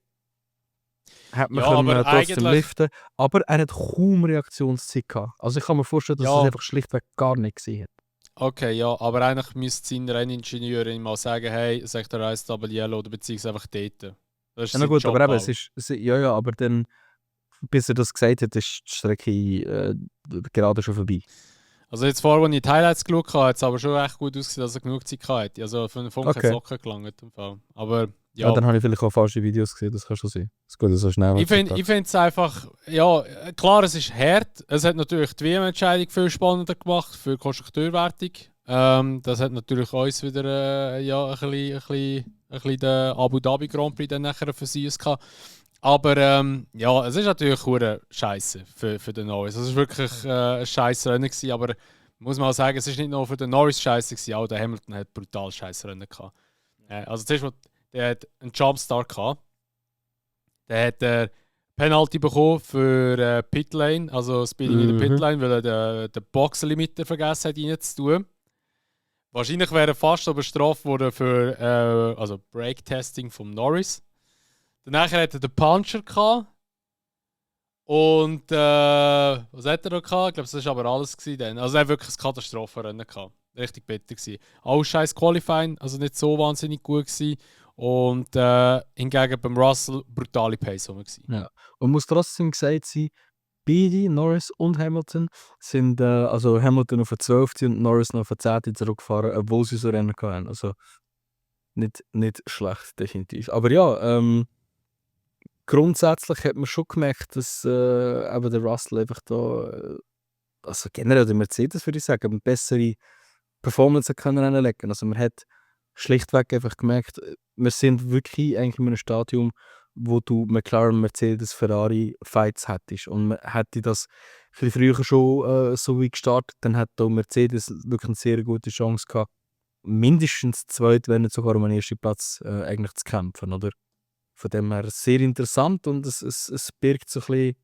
Hat man Ja, können aber trotzdem eigentlich- liften, aber er hat kaum Reaktionszeit gehabt. Also ich kann mir vorstellen, dass Ja. es einfach schlichtweg gar nicht gesehen hat. Okay, ja, aber eigentlich müsste sein Renningenieurin mal sagen, hey, Sektor 1 Double Yellow oder beziehungsweise einfach daten. Das ist Ja, na sein gut, Job aber eben, auch. ja, aber dann, bis er das gesagt hat, ist die Strecke gerade schon vorbei. Also jetzt vorher, als ich die Highlights geschaut habe, hat es aber schon echt gut ausgesehen, dass er genug Zeit hatte. Also für einen Funk hat es Okay. locker gelangt im Fall. Aber Ja, ja, dann habe ich vielleicht auch falsche Videos gesehen, das kann schon sein. Das geht so schnell. ich finde es einfach, ja, klar, es ist hart. Es hat natürlich die WM-Entscheidung viel spannender gemacht für die Konstrukteurwertung. Das hat natürlich uns wieder ein bisschen den Abu Dhabi Grand Prix dann nachher für sie gehabt. Aber ja, es ist natürlich hure Scheiße für den Norris. Es ist wirklich ein scheiß Rennen gewesen, aber muss man auch sagen, es ist nicht nur für den Norris scheiße gewesen, auch der Hamilton hat brutal scheiß Rennen gehabt. Also zuerst mal, der hat einen Jumpstart gehabt. Der hat Penalty bekommen für Pitlane, also Speeding in der Pitlane, weil er den Boxenlimiter vergessen hat reinzutun. Wahrscheinlich wäre er fast aber bestraft worden für also Brake-Testing vom Norris. Danach hat er den Puncher gehabt. Und was hat er noch gehabt? Ich glaube, das war aber alles dann. Also er hat wirklich ein Katastrophenrennen gehabt. Richtig bitter gewesen. Auch scheiß Qualifying, also nicht so wahnsinnig gut gewesen. Und hingegen beim Russell brutale Pace gewesen. Ja. Und muss trotzdem gesagt sein, beide, Norris und Hamilton, sind also Hamilton auf der 12. und Norris noch auf der 10. zurückgefahren, obwohl sie so Rennen hatten. Also nicht schlecht, definitiv. Aber ja, grundsätzlich hat man schon gemerkt, dass eben der Russell einfach da, also generell der Mercedes würde ich sagen, eine bessere Performance können hinlegen. Also man hat schlichtweg einfach gemerkt, wir sind wirklich eigentlich in einem Stadium, wo du McLaren, Mercedes, Ferrari Fights hättest. Und man hätte das ein bisschen früher schon so wie gestartet, dann hat auch Mercedes wirklich eine sehr gute Chance gehabt, mindestens zweit, wenn nicht sogar um den ersten Platz eigentlich zu kämpfen, oder? Von dem her sehr interessant und es birgt so ein bisschen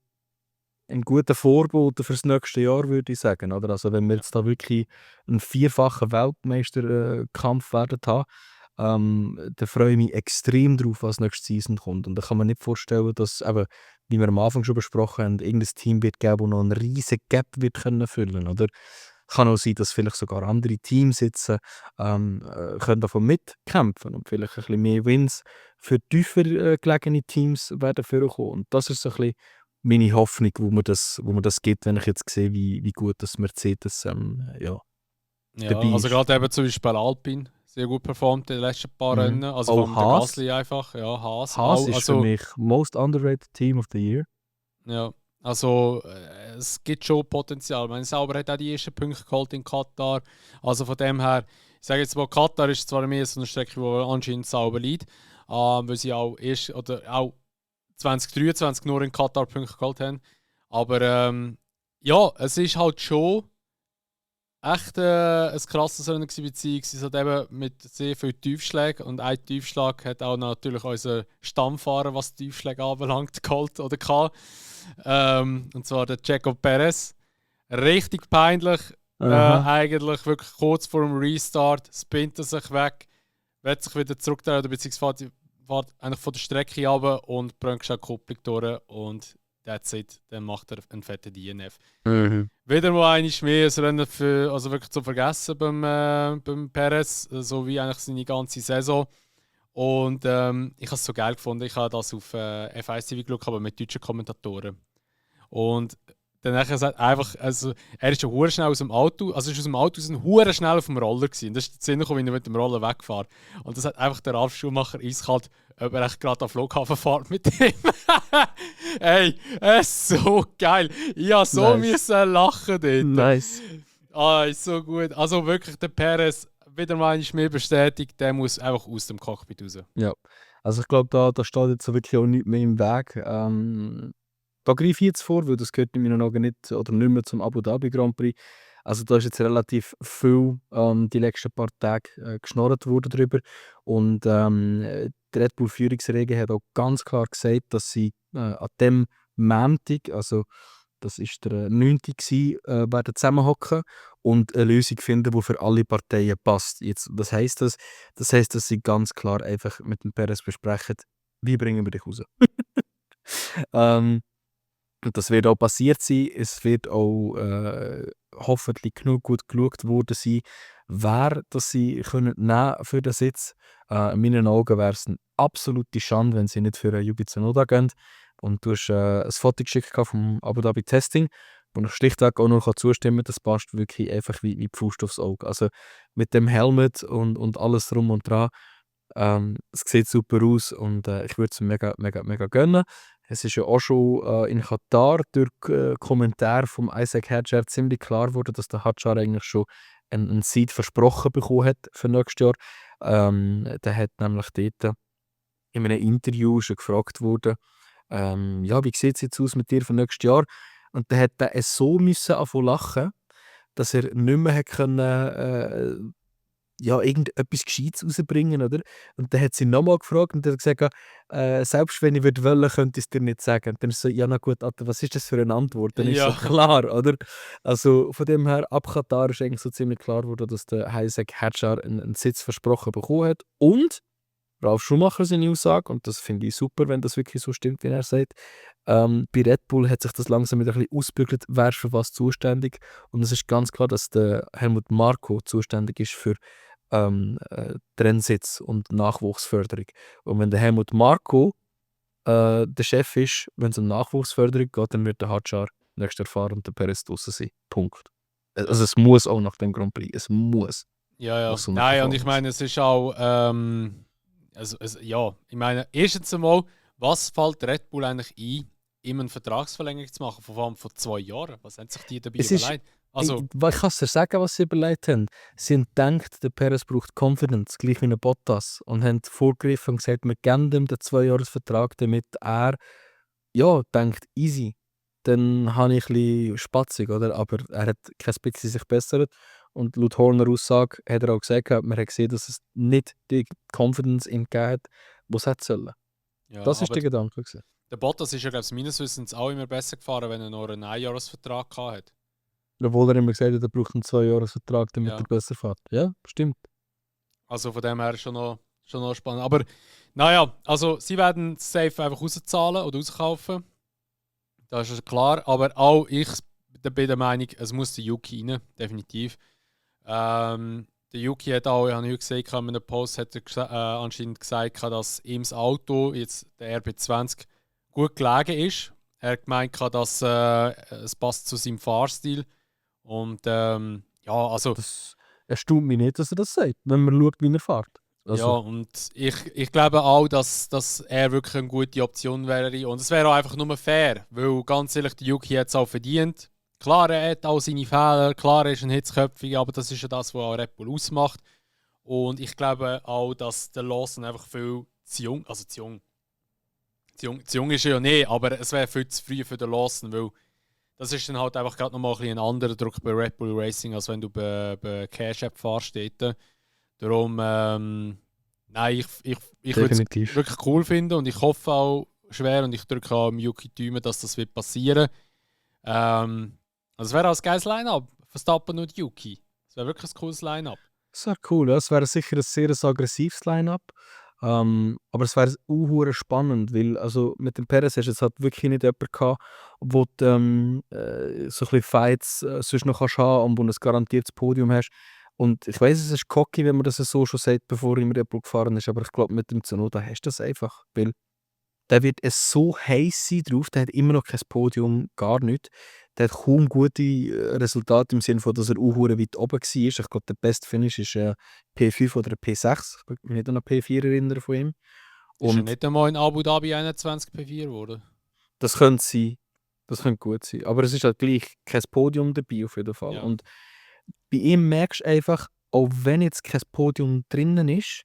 einen guten Vorboten fürs nächste Jahr, würde ich sagen, oder? Also wenn wir Ja. jetzt da wirklich einen vierfachen Weltmeisterkampf werden haben, dann freue ich mich extrem drauf, was nächste Season kommt. Und da kann man nicht vorstellen, dass eben, wie wir am Anfang schon besprochen haben, irgendein Team wird geben, das noch einen riesen Gap wird können füllen, oder? Kann auch sein, dass vielleicht sogar andere Teams jetzt können davon mitkämpfen und vielleicht ein bisschen mehr Wins für tiefer gelegene Teams werden vorkommen. Und das ist so ein bisschen meine Hoffnung, wo mir das gibt, wenn ich jetzt sehe, wie gut das Mercedes ja, Ja, dabei also ist. gerade eben zum Beispiel Alpine sehr gut performt in den letzten paar Mhm. Rennen. Also vor Auch allem der Haas. Gasly einfach, ja, Haas Haas auch. ist für Also, mich Most Underrated Team of the Year. ja, also es gibt schon Potenzial. Man selber hat auch die ersten Punkte geholt in Katar. Also von dem her, ich sage jetzt mal, Katar ist zwar mehr so eine Strecke, die anscheinend sauber liegt, weil sie auch erst oder auch 2023 nur in Katar Punkte geholt haben. Aber ja, es ist halt schon echt ein krasses Rennen gewesen, beziehungsweise halt eben mit sehr vielen Tiefschlägen. Und ein Tiefschlag hat auch natürlich unser Stammfahrer, was Tiefschläge anbelangt, geholt oder gehabt. Und zwar der Checo Perez. Richtig peinlich. Aha. Eigentlich wirklich kurz vor dem Restart spinnt er sich weg, wird sich wieder zurückdrehen oder beziehungsweise fährt eigentlich von der Strecke runter und bringt schon die Kupplung durch und that's it. Dann macht er einen fetten DNF. Mhm. Wieder mal einmal mehr ein Rennen für, also wirklich zu vergessen beim Perez, so wie eigentlich seine ganze Saison. Und ich habe es so geil gefunden. Ich habe das auf F1 TV geschaut, aber mit deutschen Kommentatoren. Und dann nachher sagt einfach, also er ist schon hure schnell aus dem Auto, also ist aus dem Auto hure schnell auf dem Roller gewesen. Und das ist der Sinn, wie er mit dem Roller wegfährt. Und das hat einfach der Ralf Schumacher eiskalt, ob er echt gerade am Flughafen fährt mit ihm. Ey, es ist so geil. Ich habe so Nice. müssen lachen dort. Nice. Ah, ist so gut. Also wirklich, der Perez, wieder mal mehr bestätigt, der muss einfach aus dem Cockpit raus. Ja. Also ich glaube, da steht jetzt so wirklich auch nichts mehr im Weg. Da greife ich jetzt vor, weil das gehört in meinen Augen nicht oder nicht mehr zum Abu Dhabi Grand Prix. Also da ist jetzt relativ viel die letzten paar Tage geschnorrt worden drüber. Und die Red Bull Führungsriege hat auch ganz klar gesagt, dass sie an dem Montag, also das ist der 9. gsi, werden zusammenhocken und eine Lösung finden, die für alle Parteien passt. Jetzt, was heisst das? Das heisst, dass sie ganz klar einfach mit dem Perez besprechen, wie bringen wir dich raus. ähm, und das wird auch passiert sein. Es wird auch hoffentlich genug gut geschaut worden sein, wer das sie können nehmen für den Sitz. In meinen Augen wäre es eine absolute Schande, wenn sie nicht für Yuki Tsunoda gehen. Und du hast ein Foto geschickt vom Abu Dhabi Testing, wo ich schlichtweg auch noch zustimmen kann. Das passt wirklich einfach wie die Faust aufs Auge. Also mit dem Helmet und alles drum und dran. Es sieht super aus und ich würde es mega, mega, mega gönnen. Es ist ja auch schon in Katar durch Kommentare von Isaac Hadjar ziemlich klar geworden, dass der Hadjar eigentlich schon einen Seed versprochen bekommen hat für nächstes Jahr. Der hat nämlich dort in einem Interview schon gefragt worden, ja, wie sieht es jetzt aus mit dir für nächstes Jahr? Und dann hat er so müssen anfangen lachen, dass er nicht mehr hat können, ja, irgendetwas Gescheites rausbringen, oder? Und dann hat sie nochmal gefragt und hat gesagt, selbst wenn ich würde wollen, könnte ich es dir nicht sagen. Und dann ist so, ja na gut, Alter, was ist das für eine Antwort? Dann ist so Ja. klar, oder? Also von dem her, ab Katar ist eigentlich so ziemlich klar geworden, dass der Isaac Hadjar einen Sitz versprochen bekommen hat. Und Ralf Schumacher seine Aussage, und das finde ich super, wenn das wirklich so stimmt, wie er sagt, bei Red Bull hat sich das langsam wieder ein bisschen ausgebügelt, wer ist für was zuständig. Und es ist ganz klar, dass der Helmut Marko zuständig ist für Trennsitz und Nachwuchsförderung. Und wenn der Helmut Marko der Chef ist, wenn es um Nachwuchsförderung geht, dann wird der Hadjar nächstes Jahr fahren und der Perez draussen sein. Punkt. Also es muss auch nach dem Grand Prix. Es muss Ja, nach ja. so einer Nein, und ich Performance. meine, es ist auch, ja, ich meine, erstens einmal, was fällt Red Bull eigentlich ein, ihm eine Vertragsverlängerung zu machen, vor allem von 2 Jahren? Was haben sich die dabei Es ist, überlegt? Also, ich kann es dir sagen, was sie überlegt haben. Sie haben gedacht, der Perez braucht Confidence, gleich wie ein Bottas. Und haben vorgegriffen und gesagt, wir geben ihm den 2-Jahres-Vertrag, damit er ja, denkt, easy. Dann habe ich ein bisschen spatzig, oder? Aber er hat kein bisschen sich bessert. Und laut Horner Aussage hat er auch gesagt, man hat gesehen, dass es nicht die Confidence ihm gegeben hat, die es hätte sollen. Ja, Das ist aber der Gedanke gewesen. der Bottas ist ja, glaube ich, meines Wissens auch immer besser gefahren, wenn er noch einen Einjahresvertrag hatte. Obwohl er immer gesagt hat, er braucht einen 2-Jahres-Vertrag, damit Ja. er besser fährt. Ja, stimmt. Also von dem her schon noch spannend. Aber naja, also sie werden es safe einfach rauszahlen oder rauskaufen. Das ist klar. Aber auch ich bin der Meinung, es muss der Yuki rein, definitiv. Der Yuki hat auch, ich habe nicht gesehen, in einem Post hat er anscheinend gesagt, dass ihm das Auto, jetzt der RB20, gut gelegen ist. Er hat gemeint, dass es passt zu seinem Fahrstil. Und ja, also. Das erstaunt mich nicht, dass er das sagt, wenn man schaut, wie er fährt. Also, Ja, und ich glaube auch, dass er wirklich eine gute Option wäre. Und es wäre auch einfach nur fair, weil ganz ehrlich, der Yuki hat es auch verdient. Klar, er hat auch seine Fehler, klar, er ist ein Hitzköpfiger, aber das ist ja das, was auch Red Bull ausmacht. Und ich glaube auch, dass der Lawson einfach viel zu jung, also zu jung ist er ja nicht, aber es wäre viel zu früh für den Lawson, weil das ist dann halt einfach gerade nochmal ein anderer Druck bei Red Bull Racing, als wenn du bei Cash App fahrst. Darum, nein, ich würde es definitiv. wirklich cool finden und ich hoffe auch schwer und ich drücke auch dem Yuki die Daumen, dass das wird passieren. Also es wäre auch ein geiles Line-Up. Verstappen und Yuki. Es wäre wirklich ein cooles Line-Up. Das wäre cool, ja. Es wäre sicher ein sehr aggressives Line-Up. Aber es wäre auch spannend, weil also mit dem Perez hast du jetzt halt wirklich nicht jemanden gehabt, wo du so ein bisschen Fights sonst noch kannst haben und wo du ein garantiertes Podium hast. Und ich weiß, es ist cocky, wenn man das so schon sagt, bevor er im Red Bull gefahren ist, aber ich glaube, mit dem Tsunoda hast du das einfach, weil der wird es so heiß sein drauf, der hat immer noch kein Podium, gar nicht. Der hat kaum gute Resultate im Sinne von, dass er auch weit oben war. Ich glaube, der Best Finish ist P5 oder P6. Ich kann mich nicht an P4 erinnern von ihm. Ist er Und nicht einmal in Abu Dhabi 21 P4 geworden? das könnte sein. Das könnte gut sein. Aber es ist halt gleich kein Podium dabei auf jeden Fall. Ja. Und bei ihm merkst du einfach, auch wenn jetzt kein Podium drinnen ist,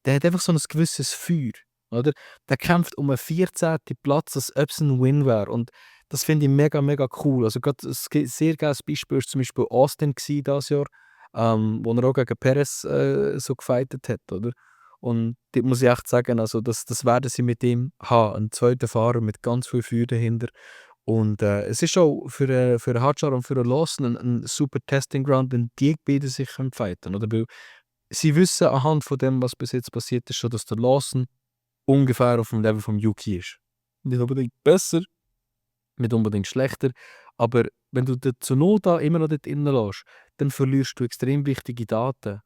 der hat einfach so ein gewisses Feuer. Oder? Der kämpft um einen 14. Platz, als ob es ein Win wäre. Und das finde ich mega, mega cool. Also gerade ein sehr geiles Beispiel war zum Beispiel Austin dieses Jahr, wo er auch gegen Perez so gefightet hat. Oder? Und dort muss ich echt sagen, also das werden sie mit ihm haben. Einen zweiten Fahrer mit ganz viel Feuer dahinter. Und es ist auch für Hadjar und für Lawson ein super Testing Ground, wenn die beide sich fighten können. Oder? Weil sie wissen anhand von dem, was bis jetzt passiert ist, schon, dass der Lawson ungefähr auf dem Level vom Yuki ist. Nicht unbedingt besser, nicht unbedingt schlechter, aber wenn du den Tsunoda immer noch dort innen lässt, dann verlierst du extrem wichtige Daten.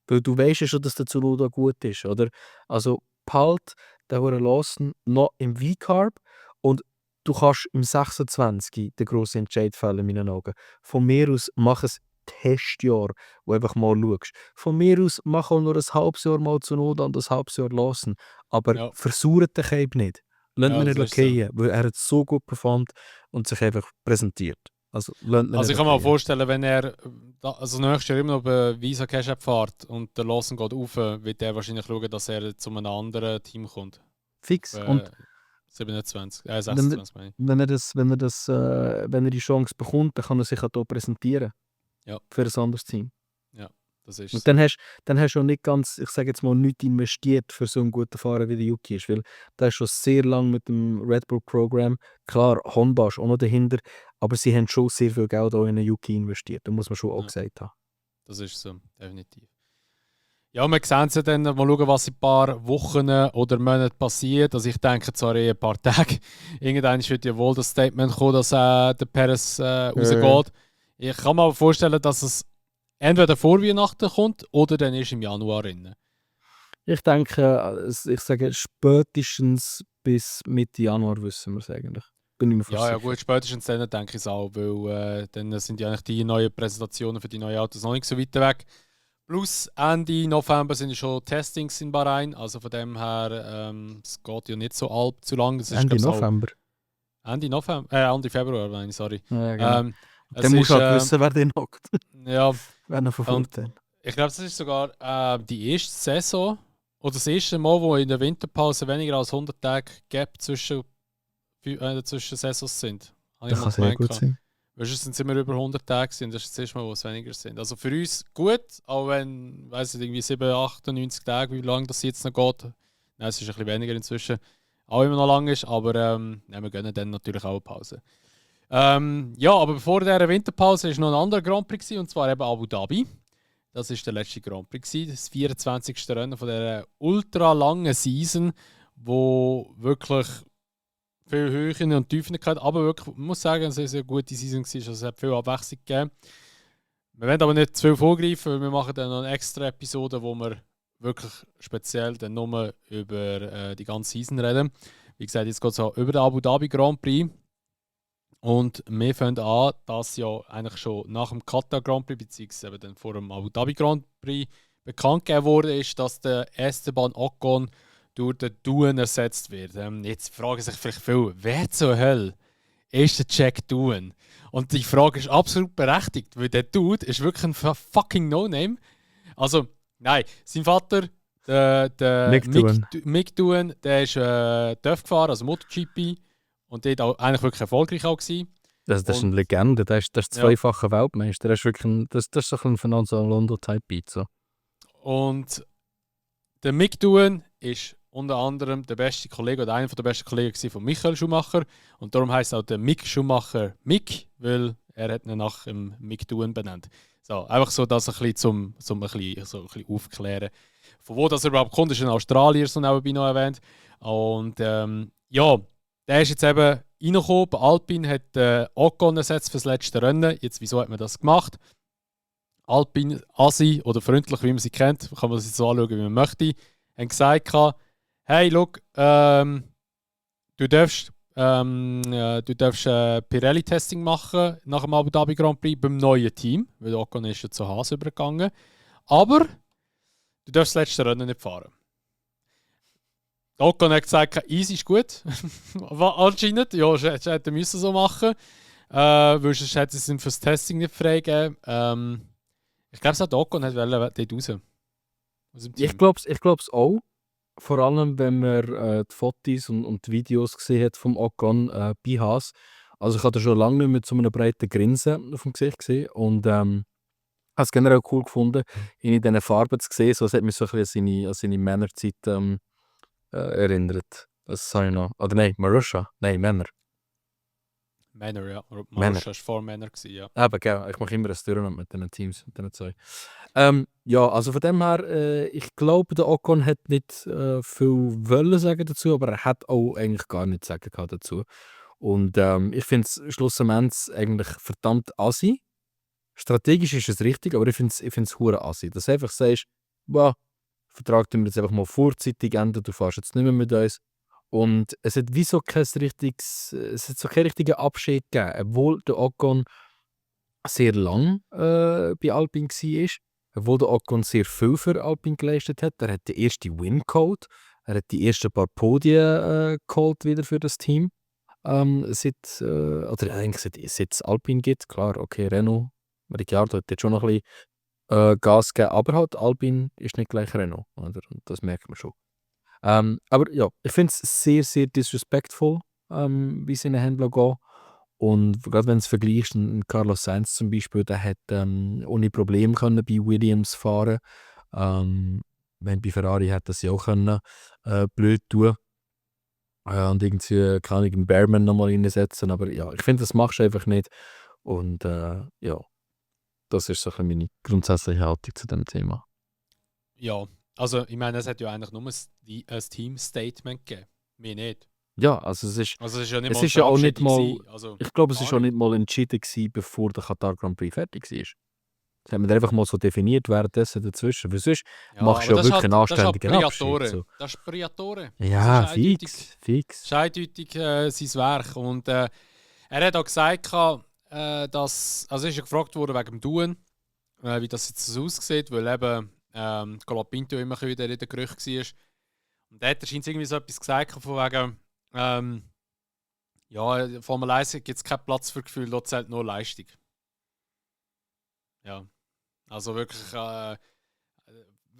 Weil du weißt ja schon, dass der Tsunoda gut ist, oder? Also behalt den Lawson noch im V-Carb und du kannst im 26 den grossen Entscheid fällen, in meinen Augen. Von mir aus mach ein Testjahr, wo einfach mal schaust. Von mir aus mach auch nur ein halbes Jahr mal Tsunoda und ein halbes Jahr lassen. Aber Ja. versucht den Cape nicht. Lasst Ja, ihn das nicht ist so. fallen, weil er hat so gut performt und sich einfach präsentiert. Also, lasst ihn Also nicht ich kann mir auch fallen. vorstellen, wenn er also nächstes Jahr immer noch bei Visa Cash App fährt und der Lawson geht rauf, wird er wahrscheinlich schauen, dass er zu einem anderen Team kommt. Fix. Und 26, wenn, 26 meine ich. wenn er die Chance bekommt, dann kann er sich auch hier präsentieren. Ja. Für ein anderes Team. Ja, das ist Und so. dann hast du auch nicht ganz, ich sage jetzt mal, nichts investiert für so einen guten Fahrer wie der Yuki ist. Weil der ist schon sehr lange mit dem Red Bull Programm. Klar, Honda ist auch noch dahinter, aber sie haben schon sehr viel Geld auch in den Yuki investiert. Da muss man schon auch Ja. gesagt haben. Das ist so, definitiv. Ja, wir sehen es ja dann, mal schauen, was in ein paar Wochen oder Monaten passiert. Also ich denke zwar in ein paar Tage, irgendwann wird ja wohl das Statement kommen, dass der Perez rausgeht. Ich kann mir aber vorstellen, dass es entweder vor Weihnachten kommt oder dann ist im Januar rein. Ich denke, ich sage spätestens bis Mitte Januar wissen wir es eigentlich. Bin ich mir fast Ja, sicher. gut, spätestens dann denke ich es auch, weil dann sind ja eigentlich die neuen Präsentationen für die neuen Autos noch nicht so weit weg. Plus Ende November sind ja schon Testings in Bahrain, also von dem her, es geht ja nicht so allzu lang. Es ist, Ende glaub's, auch November. Ende Februar, meine ich, sorry. Ja, genau. Es Dann musst ist, du halt wissen, wer den hockt. ja, Wer noch verfolgt hat. ich glaube, das ist sogar die erste Saison oder das erste Mal, wo in der Winterpause weniger als 100 Tage Gap zwischen Saisons sind. Habe ich Das mal kann sehr gemeint gut gehabt. sein. Sonst sind wir über 100 Tage und das ist das erste Mal, wo es weniger sind. Also für uns gut, auch wenn, weiss nicht, irgendwie 7, 98 Tage, wie lange das jetzt noch geht. Nein, es ist ein bisschen weniger inzwischen. Auch immer noch lang ist, aber wir gönnen dann natürlich auch eine Pause. Ja, aber bevor dieser Winterpause war noch ein anderer Grand Prix, und zwar eben Abu Dhabi. Das war der letzte Grand Prix, das 24. Rennen von dieser ultra langen Season, wo wirklich viele Höhen und Tiefen gehabt, aber wirklich, ich muss sagen, es war eine sehr gute Season gewesen, also es hat viel Abwechslung gegeben. Wir werden aber nicht zu viel vorgreifen, weil wir machen dann noch eine extra Episode, wo wir wirklich speziell dann nur über die ganze Season reden. Wie gesagt, jetzt geht es auch über den Abu Dhabi Grand Prix. Und wir fangen an, dass ja eigentlich schon nach dem Qatar Grand Prix, beziehungsweise dann vor dem Abu Dhabi Grand Prix bekannt gegeben wurde, ist, dass der Esteban Ocon durch den Duen ersetzt wird. Jetzt fragen sich vielleicht viele, wer zur Hölle ist der Jack Duen? Und die Frage ist absolut berechtigt, weil der Dude ist wirklich ein fucking No-Name. Also, nein, sein Vater, der Mick Duen, der ist TÜV gefahren, also MotoGP. Und dort auch eigentlich wirklich erfolgreich auch gewesen. Das ist eine Legende, der ist zweifacher Weltmeister. Das ist wirklich das ist so ein Fernando Alonso-Type-Beat. So. Und der Mick Doohan ist unter anderem der beste Kollege oder einer der besten Kollegen von Michael Schumacher. Und darum heisst auch der Mick Schumacher Mick, weil er hat ihn nach dem Mick Doohan benannt. So, einfach so, dass ein bisschen zum ein bisschen aufklären. Von wo das überhaupt kommt, ist ein Australier, so nebenbei noch erwähnt. Und ja, der ist jetzt eben reingekommen. Bei Alpine hat Ocon ersetzt für das letzte Rennen. Jetzt, wieso hat man das gemacht? Alpine, Asi oder freundlich, wie man sie kennt, kann man sich so anschauen, wie man möchte, haben gesagt, hey, look, du darfst Pirelli-Testing machen nach dem Abu Dhabi Grand Prix beim neuen Team, weil Ocon ist ja zu Haas übergegangen. Aber du darfst das letzte Rennen nicht fahren. Ocon hat gesagt, easy ist gut. Anscheinend, ja, hätte er so machen weil sonst hätte es ihm fürs Testing nicht freigegeben. Ich glaube, es hat Ocon dort raus. Ich glaube es auch. Vor allem, wenn man die Fotos und die Videos gesehen hat vom Ocon bei Haas. Also ich hatte schon lange nicht mehr so einem breiten Grinsen auf dem Gesicht gesehen. Und habe es generell cool gefunden, ihn in diesen Farben zu sehen. So, es hat mich so ein bisschen an seine Männerzeit erinnert. Das habe ich noch. Oder nein, Marussia. Nein, Männer. Männer, ja. Marussia war vor Männer, ja. Aber genau, ich mache immer ein Turnen mit diesen Teams, mit diesen zwei. Ja, also von dem her, ich glaube, der Ocon hat nicht viel wollen sagen dazu, aber er hat auch eigentlich gar nichts sagen gehabt dazu. Und ich finde es schlussendlich eigentlich verdammt assi. Strategisch ist es richtig, aber ich finde es hure assi. Dass du einfach sagst, wow, Vertrag tun wir jetzt einfach mal vorzeitig enden, du fährst jetzt nicht mehr mit uns. Und es hat wie so kein richtiges, es hat so keinen richtigen Abschied gegeben, obwohl der Ocon sehr lang bei Alpine war, obwohl der Ocon sehr viel für Alpine geleistet hat. Er hat den ersten Win geholt, er hat die ersten paar Podien geholt wieder für das Team. Oder eigentlich seit es Alpine gibt, klar, okay, Renault, Ricciardo hat jetzt schon noch ein bisschen Gas gegeben, aber halt Alpine ist nicht gleich Renault, oder? Und das merkt man schon. Aber ja, ich finde es sehr, sehr disrespectful, wie sie in den Händler gehen. Und gerade wenn du es vergleichst, Carlos Sainz zum Beispiel, der hat ohne Probleme können bei Williams fahren. Wenn bei Ferrari hat das ja auch können, blöd tun. Und irgendwie kann ich einen Bearman nochmal reinsetzen. Aber ja, ich finde, das machst du einfach nicht. Und ja, das ist so ein bisschen meine grundsätzliche Haltung zu dem Thema. Ja, also ich meine, es hat ja eigentlich nur ein Team-Statement gegeben. Mir nicht. Ja, also es ist ja nicht es mal ist ja auch nicht mal, gewesen. Also, ich glaube, es ist auch nicht mal entschieden gewesen, bevor der Qatar Grand Prix fertig war. Das haben wir einfach mal so definiert währenddessen dazwischen. Weil sonst machst du ja wirklich einen anständigen Abschied. So. Das ist Priatore. Ja, fix. Das ist eindeutig sein Werk. Und er hat auch gesagt, dass, also ist ja gefragt worden wegen dem Duen, wie das jetzt so aussieht, weil eben Colapinto immer wieder in der Gerücht war. Und da hat er irgendwie so etwas gesagt, von wegen, ja, Formel 1 gibt es keinen Platz für Gefühl, dort zählt nur Leistung. Ja, also wirklich,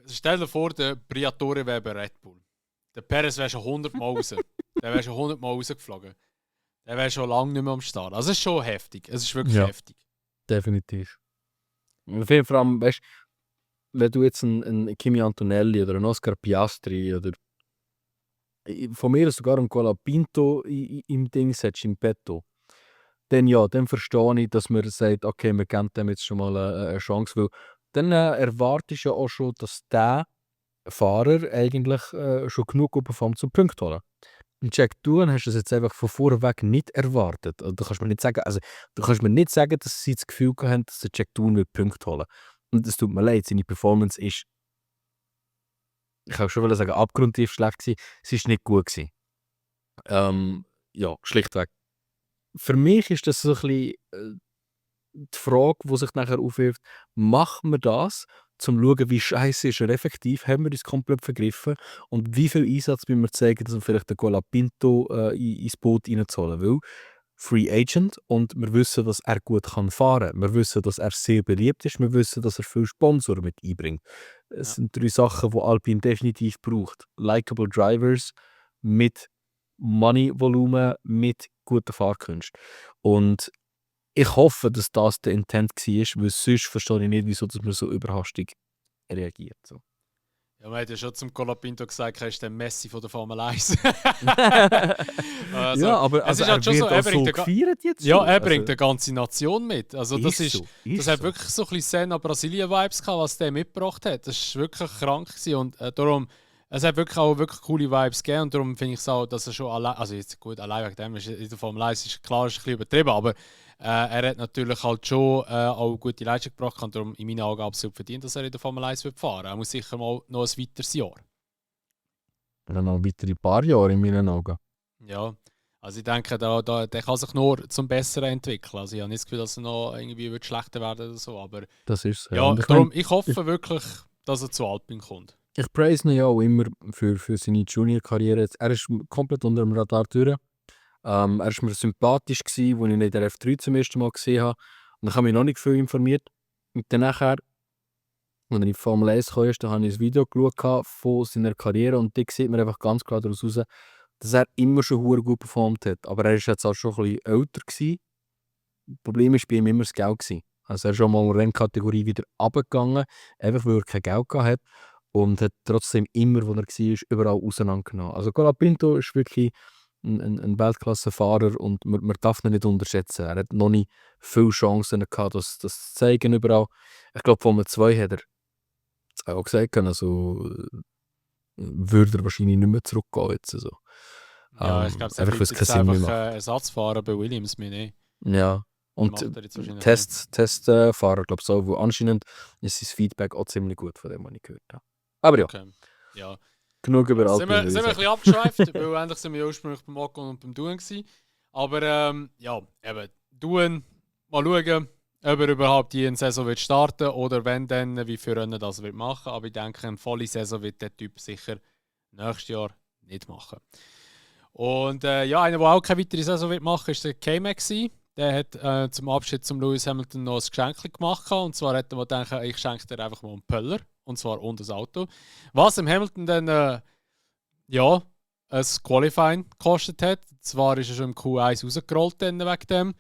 stell dir vor, der Briatore wäre bei Red Bull. Der Perez wäre schon 100 Mal raus. Der wäre schon 100 Mal rausgeflogen. der wäre schon lange nicht mehr am Start. Also es ist schon heftig. Es ist wirklich Ja. heftig. Definitiv. Vor allem, weißt, wenn du jetzt einen Kimi Antonelli oder einen Oscar Piastri oder von mir aus sogar einen Colapinto im Ding setzt, im Petto, dann ja, dann verstehe ich, dass man sagt, okay, wir geben dem jetzt schon mal eine Chance, weil dann erwartest du ja auch schon, dass der Fahrer eigentlich schon genug gut performt zum Punkt holen. Und Jack Doohan hast du das jetzt einfach von vorweg nicht erwartet. Also, du kannst mir nicht sagen, dass sie das Gefühl haben, dass der Jack Doohan wird Punkte holen. Und es tut mir leid, seine Performance ist, ich kann schon sagen, abgrundtief schlecht gewesen. Sie ist nicht gut gewesen. Ja, schlichtweg. Für mich ist das so ein bisschen die Frage, die sich nachher aufwirft, machen wir das, zum zu schauen, wie scheiße ist er effektiv, haben wir uns komplett vergriffen und wie viel Einsatz müssen wir zeigen, um vielleicht den Colapinto ins Boot reinzuholen, weil Free Agent und wir wissen, dass er gut kann fahren kann. Wir wissen, dass er sehr beliebt ist, wir wissen, dass er viele Sponsoren mit einbringt. Es sind 3 Sachen, die Alpine definitiv braucht. Likeable Drivers mit Money-Volumen, mit guter Fahrkunst. Und ich hoffe, dass das der Intent war, weil sonst verstehe ich nicht, wieso dass man so überhastig reagiert. So. Ja, man hat ja schon zum Colapinto gesagt, er ist der Messi von der Formel 1. Also, ja, aber es also ist halt er schon wird so, er auch so bringt gefeiert jetzt ja, schon. er bringt Also, eine ganze Nation mit. Also das ist ist, so, ist das hat so. wirklich so ein bisschen Senna-Brasilien-Vibes gehabt, was der mitgebracht hat. Das ist wirklich krank gewesen und darum, es hat wirklich auch wirklich coole Vibes gegeben und darum finde ich es auch, dass er schon allein, also jetzt gut, allein wegen dem ist in der Formel 1 ist klar, ist ein bisschen übertrieben, aber er hat natürlich halt schon auch gute Leistung gebracht und darum in meinen Augen absolut verdient, dass er in der Formel 1 wird fahren. Er muss sicher mal noch ein weiteres Jahr. Dann noch weitere paar Jahre in meinen Augen. Ja, also ich denke, der kann sich nur zum Besseren entwickeln. Also ich habe nicht das Gefühl, dass er noch irgendwie wird schlechter werden oder so, aber Das ist es. ja, Und darum, ich hoffe wirklich, dass er zu Alpine kommt. ich praise ihn ja auch immer für seine Junior-Karriere. Er ist komplett unter dem Radar durch. Er war mir sympathisch, als ich ihn in der F3 zum ersten Mal gesehen habe. Und dann habe ich mich noch nicht viel informiert. Und dann nachher, als er in die Formel 1 kam, da habe ich ein Video geschaut von seiner Karriere und da sieht man einfach ganz klar daraus heraus, dass er immer schon verdammt gut performt hat. Aber er war jetzt auch schon ein bisschen älter gewesen. Das Problem war bei ihm immer das Geld gewesen. Also er ist schon mal in der Rennkategorie wieder runtergegangen, einfach weil er kein Geld gehabt hat. Und hat trotzdem immer, wo er war, überall auseinandergenommen. Also Colapinto ist wirklich ein Weltklassefahrer und man darf ihn nicht unterschätzen. Er hat noch nicht viele Chancen gehabt, das zu zeigen überall. Ich glaube, Formel 2 hat er auch gesagt, also würde er wahrscheinlich nicht mehr zurückgehen jetzt. Also. Ja, ich glaube, es einfach, wird weil es jetzt keinen Sinn mehr einfach macht. Ersatzfahrer bei Williams mehr nicht. Ja, und Macht er jetzt wahrscheinlich nicht. Testfahrer, glaube ich, wo anscheinend ist sein Feedback auch ziemlich gut von dem, was ich gehört habe. Aber ja, Okay. Ja. genug über Sind wir Alpine. ein bisschen abgeschweift, weil endlich sind wir ursprünglich beim Ocon und beim Doohan gewesen. Aber ja, eben, Doohan, mal schauen, ob er überhaupt die Saison wird starten oder wenn dann, wie viele Rennen das wird machen. Aber ich denke, eine volle Saison wird der Typ sicher nächstes Jahr nicht machen. Und ja, einer, der auch keine weitere Saison wird machen, ist der K-Mac. Der hat zum Abschied zum Lewis Hamilton noch ein Geschenk gemacht. Und zwar hat er gedacht, ich schenke dir einfach mal einen Pöller. Und zwar und das Auto. Was im Hamilton dann ja, ein Qualifying gekostet hat. Zwar ist er schon im Q1 rausgerollt dann wegen dem.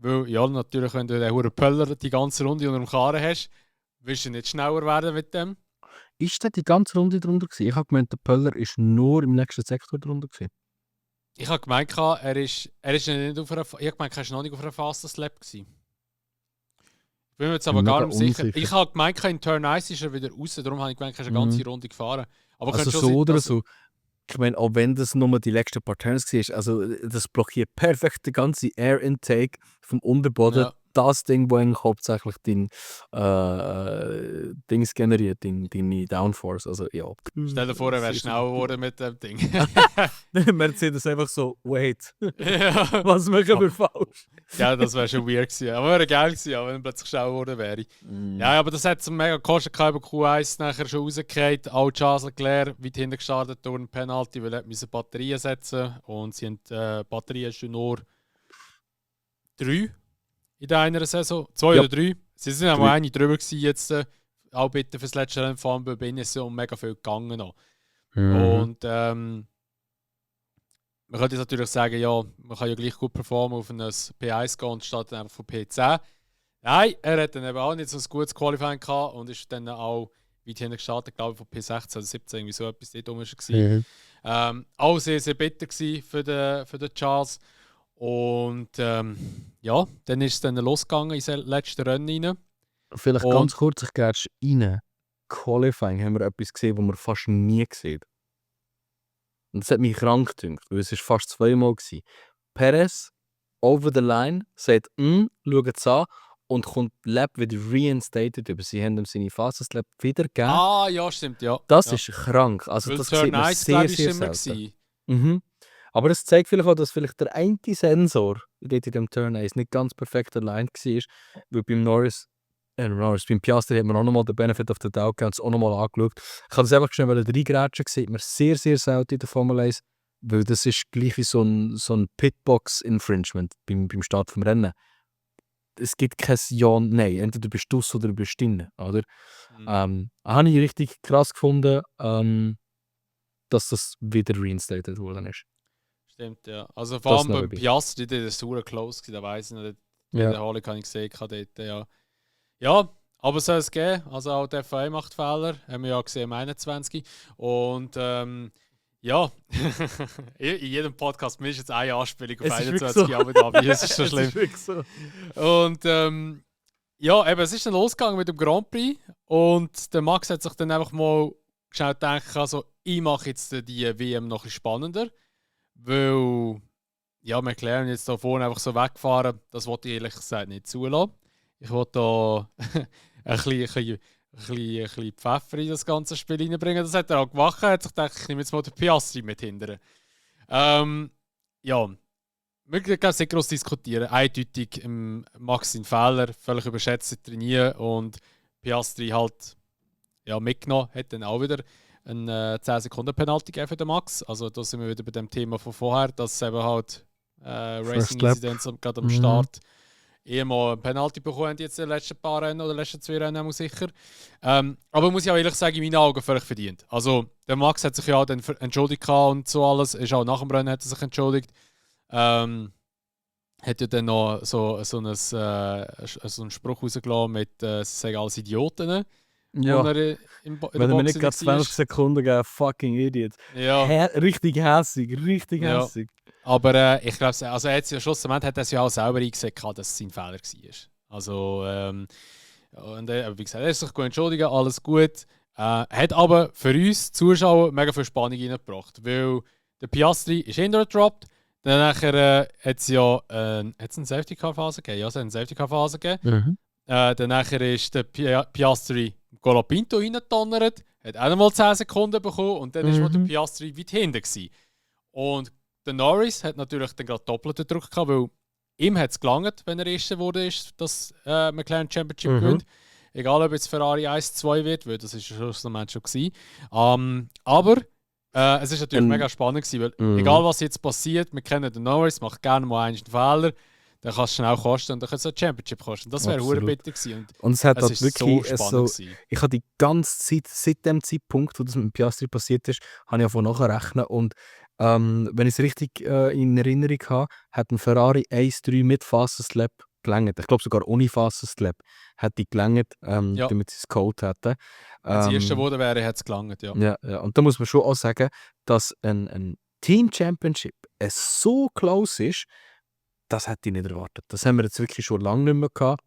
Weil, ja, natürlich, wenn du den Huren Pöller die ganze Runde unter dem Karren hast, willst du nicht schneller werden mit dem. Ist der die ganze Runde drunter gewesen? Ich habe gemeint, der Pöller ist nur im nächsten Sektor drunter gewesen. Ich habe gemeint, er ist nicht auf einer, ich habe gemeint, er ist noch nicht auf einer Fastest Lap gewesen. Ich bin mir jetzt aber gar nicht sicher. Ich habe gemeint, in Turn 1 ist er wieder raus, darum habe ich gemeint, er ist eine ganze Runde gefahren. Aber Also schon so sein, oder dass- so. Ich meine, auch wenn das nur die letzten paar Turns war, also das blockiert perfekt den ganzen Air Intake vom Unterboden. Ja. Das Ding, das eigentlich hauptsächlich dein Dings generiert, deine Downforce. Also ja. Stell dir vor, er wäre schneller geworden mit dem Ding. Mercedes einfach so, wait, Ja. was machen wir falsch? Ja, das wäre schon weird gewesen. Aber wäre geil gewesen, ja, wenn er plötzlich schneller geworden wäre. Ja, aber das hat es mega gekostet, über Q1 nachher schon rausgekriegt. Auch Charles Leclerc weit hinten gestartet durch einen Penalty, weil er Batterien setzen musste. Und sie haben Batterien schon nur 3 in einer Saison. 2 Ja. oder 3. Sie sind auch eine drüber gewesen jetzt. Auch bitte fürs letzte Rennen fahren, weil bei ihnen ist so mega viel gegangen noch. Und man könnte jetzt natürlich sagen, ja, man kann ja gleich gut performen auf ein P1 gehen und statt einfach von P10. Nein, er hat dann eben auch nicht so ein gutes Qualifying gehabt und ist dann auch weit hinten gestartet, glaube ich, von P16 oder 17, irgendwie so etwas dort rum war. Auch sehr, sehr bitter gewesen für den Charles. Und ja, dann ist es dann losgegangen in das letzte Rennen rein. Vielleicht Und- ganz kurz, ich gehe rein. Qualifying haben wir etwas gesehen, was man fast nie sieht. Und das hat mich krank gedünkt, weil es ist fast zweimal war. Perez, over the line, sagt, schaut es an und kommt Lap wieder reinstated über. Sie haben ihm seine Fastest-Lap wieder gegeben. Ah, ja, stimmt, ja. Das ja. ist krank. Also Weil das Turn sieht man 1, sehr, glaube ich, sehr ist immer selten. gewesen. Aber es zeigt vielleicht auch, dass vielleicht der eine Sensor dort in dem Turn 1 nicht ganz perfekt aligned war, weil beim Piastri hat man auch nochmal den Benefit of the Doubt gegeben und es auch nochmal angeschaut. Ich habe das einfach schnell reingrätschen, sieht man sehr, sehr selten in der Formel 1, weil das ist gleich wie so ein Pitbox-Infringement beim Start vom Rennen. Es gibt kein Ja, Nein, entweder bist du oder du bist drin, oder? Habe ich richtig krass gefunden, dass das wieder reinstated worden ist. Stimmt, ja. Also vor allem noch beim dabei. Piastri, der ist super close gewesen, da weiss ich nicht. In Ja. der Halle habe ich gesehen, dort, ja. Ja, aber soll es geben. Also auch der FIA macht Fehler, haben wir ja gesehen im 21. Und ja, in jedem Podcast ist jetzt eine Anspielung auf Es ist 21 wirklich so. Abu Dhabi, das ist so Es schlimm. ist wirklich so. Und ja, eben, es ist dann losgegangen mit dem Grand Prix und der Max hat sich dann einfach mal schnell gedacht, also, ich mache jetzt die WM noch ein bisschen spannender, weil ja, McLaren jetzt da vorne einfach so wegfahren, das wollte ich ehrlich gesagt nicht zulassen. Ich wollte da ein bisschen Pfeffer in das ganze Spiel reinbringen. Das hat er auch gemacht. Er hat sich gedacht, ich nehme jetzt mal den Piastri mit hindern. Ja, wir können nicht groß diskutieren. Eindeutig Max seinen Fehler, völlig überschätzt trainieren und Piastri halt ja, mitgenommen, hat dann auch wieder eine 10 Sekunden Penalty gegeben für den Max. Also da sind wir wieder bei dem Thema von vorher, dass eben halt Racing Lap. Incidents gerade am Start mal ein Penalty bekommen jetzt in den letzten paar Rennen oder letzten 2 Rennen muss sicher. Aber muss ich auch ehrlich sagen, in meinen Augen völlig verdient. Also der Max hat sich ja auch dann entschuldigt und so alles, ist auch nach dem Rennen hat er sich entschuldigt. Hat ja dann noch so einen Spruch rausgelassen mit sie sagen alles Idioten. Ja. Wenn er mir nicht gerade 20 Sekunden geben, fucking Idiot. Ja. Richtig hässig, richtig Ja. hässig. Aber ich glaube, also jetzt am Schlussendlich hat er es ja auch selber eingesehen, dass es sein Fehler war. Also, und wie gesagt, er ist sich gut entschuldigt, alles gut. Hat aber für uns Zuschauer mega viel Spannung reingebracht, weil der Piastri ist hingedroppt. Dann nachher hat es ja eine Safety-Car-Phase gegeben. Ja, es hat eine Safety-Car-Phase gegeben. Dann nachher ist der Piastri Colapinto reingedonnert, hat auch nochmal 10 Sekunden bekommen und dann war der Piastri weit hinten gewesen. Und der Norris hat natürlich dann gerade doppelten Druck gehabt, weil ihm hat es gelangt, wenn er Erster wurde, dass McLaren Championship gewinnt. Egal, ob jetzt Ferrari 1-2 wird, weil das ist schlussendlich schon gewesen. Aber es ist natürlich mega spannend gewesen, weil egal was jetzt passiert, wir kennen den Norris, macht gerne mal einen Fehler, dann kann es schnell kosten und dann kann es ein Championship kosten. Das wäre hure bitter gewesen. Und es hat es halt ist wirklich so spannend gewesen. Ich habe die ganze Zeit, seit dem Zeitpunkt, wo das mit Piastri passiert ist, habe ich davon nachrechnen und wenn ich es richtig in Erinnerung habe, hat ein Ferrari 1.3 mit Fastest Lap gelangt. Ich glaube sogar ohne Fastest Lap hat die gelangt, damit sie es geholt hätten. Wenn sie Erster geworden wäre, hat es gelangt, ja. Ja. Und da muss man schon auch sagen, dass ein Team Championship so close ist, das hätte ich nicht erwartet. Das haben wir jetzt wirklich schon lange nicht mehr gehabt.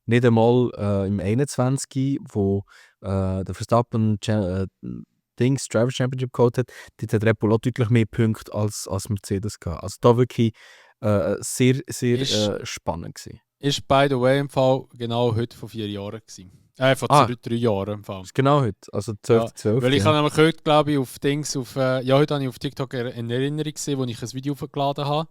Nicht einmal im 21, wo der Verstappen Driver Championship geholt hat, dort hat Red Bull auch deutlich mehr Punkte als Mercedes gehabt. Also da wirklich sehr, sehr spannend gewesen. Ist by the way im Fall genau heute vor 4 Jahren gewesen. Vor 3 Jahren im Fall. Ist genau heute, also 12. Weil ich habe nämlich heute, glaube ich, heute habe ich auf TikTok eine Erinnerung gesehen, wo ich ein Video hochgeladen habe.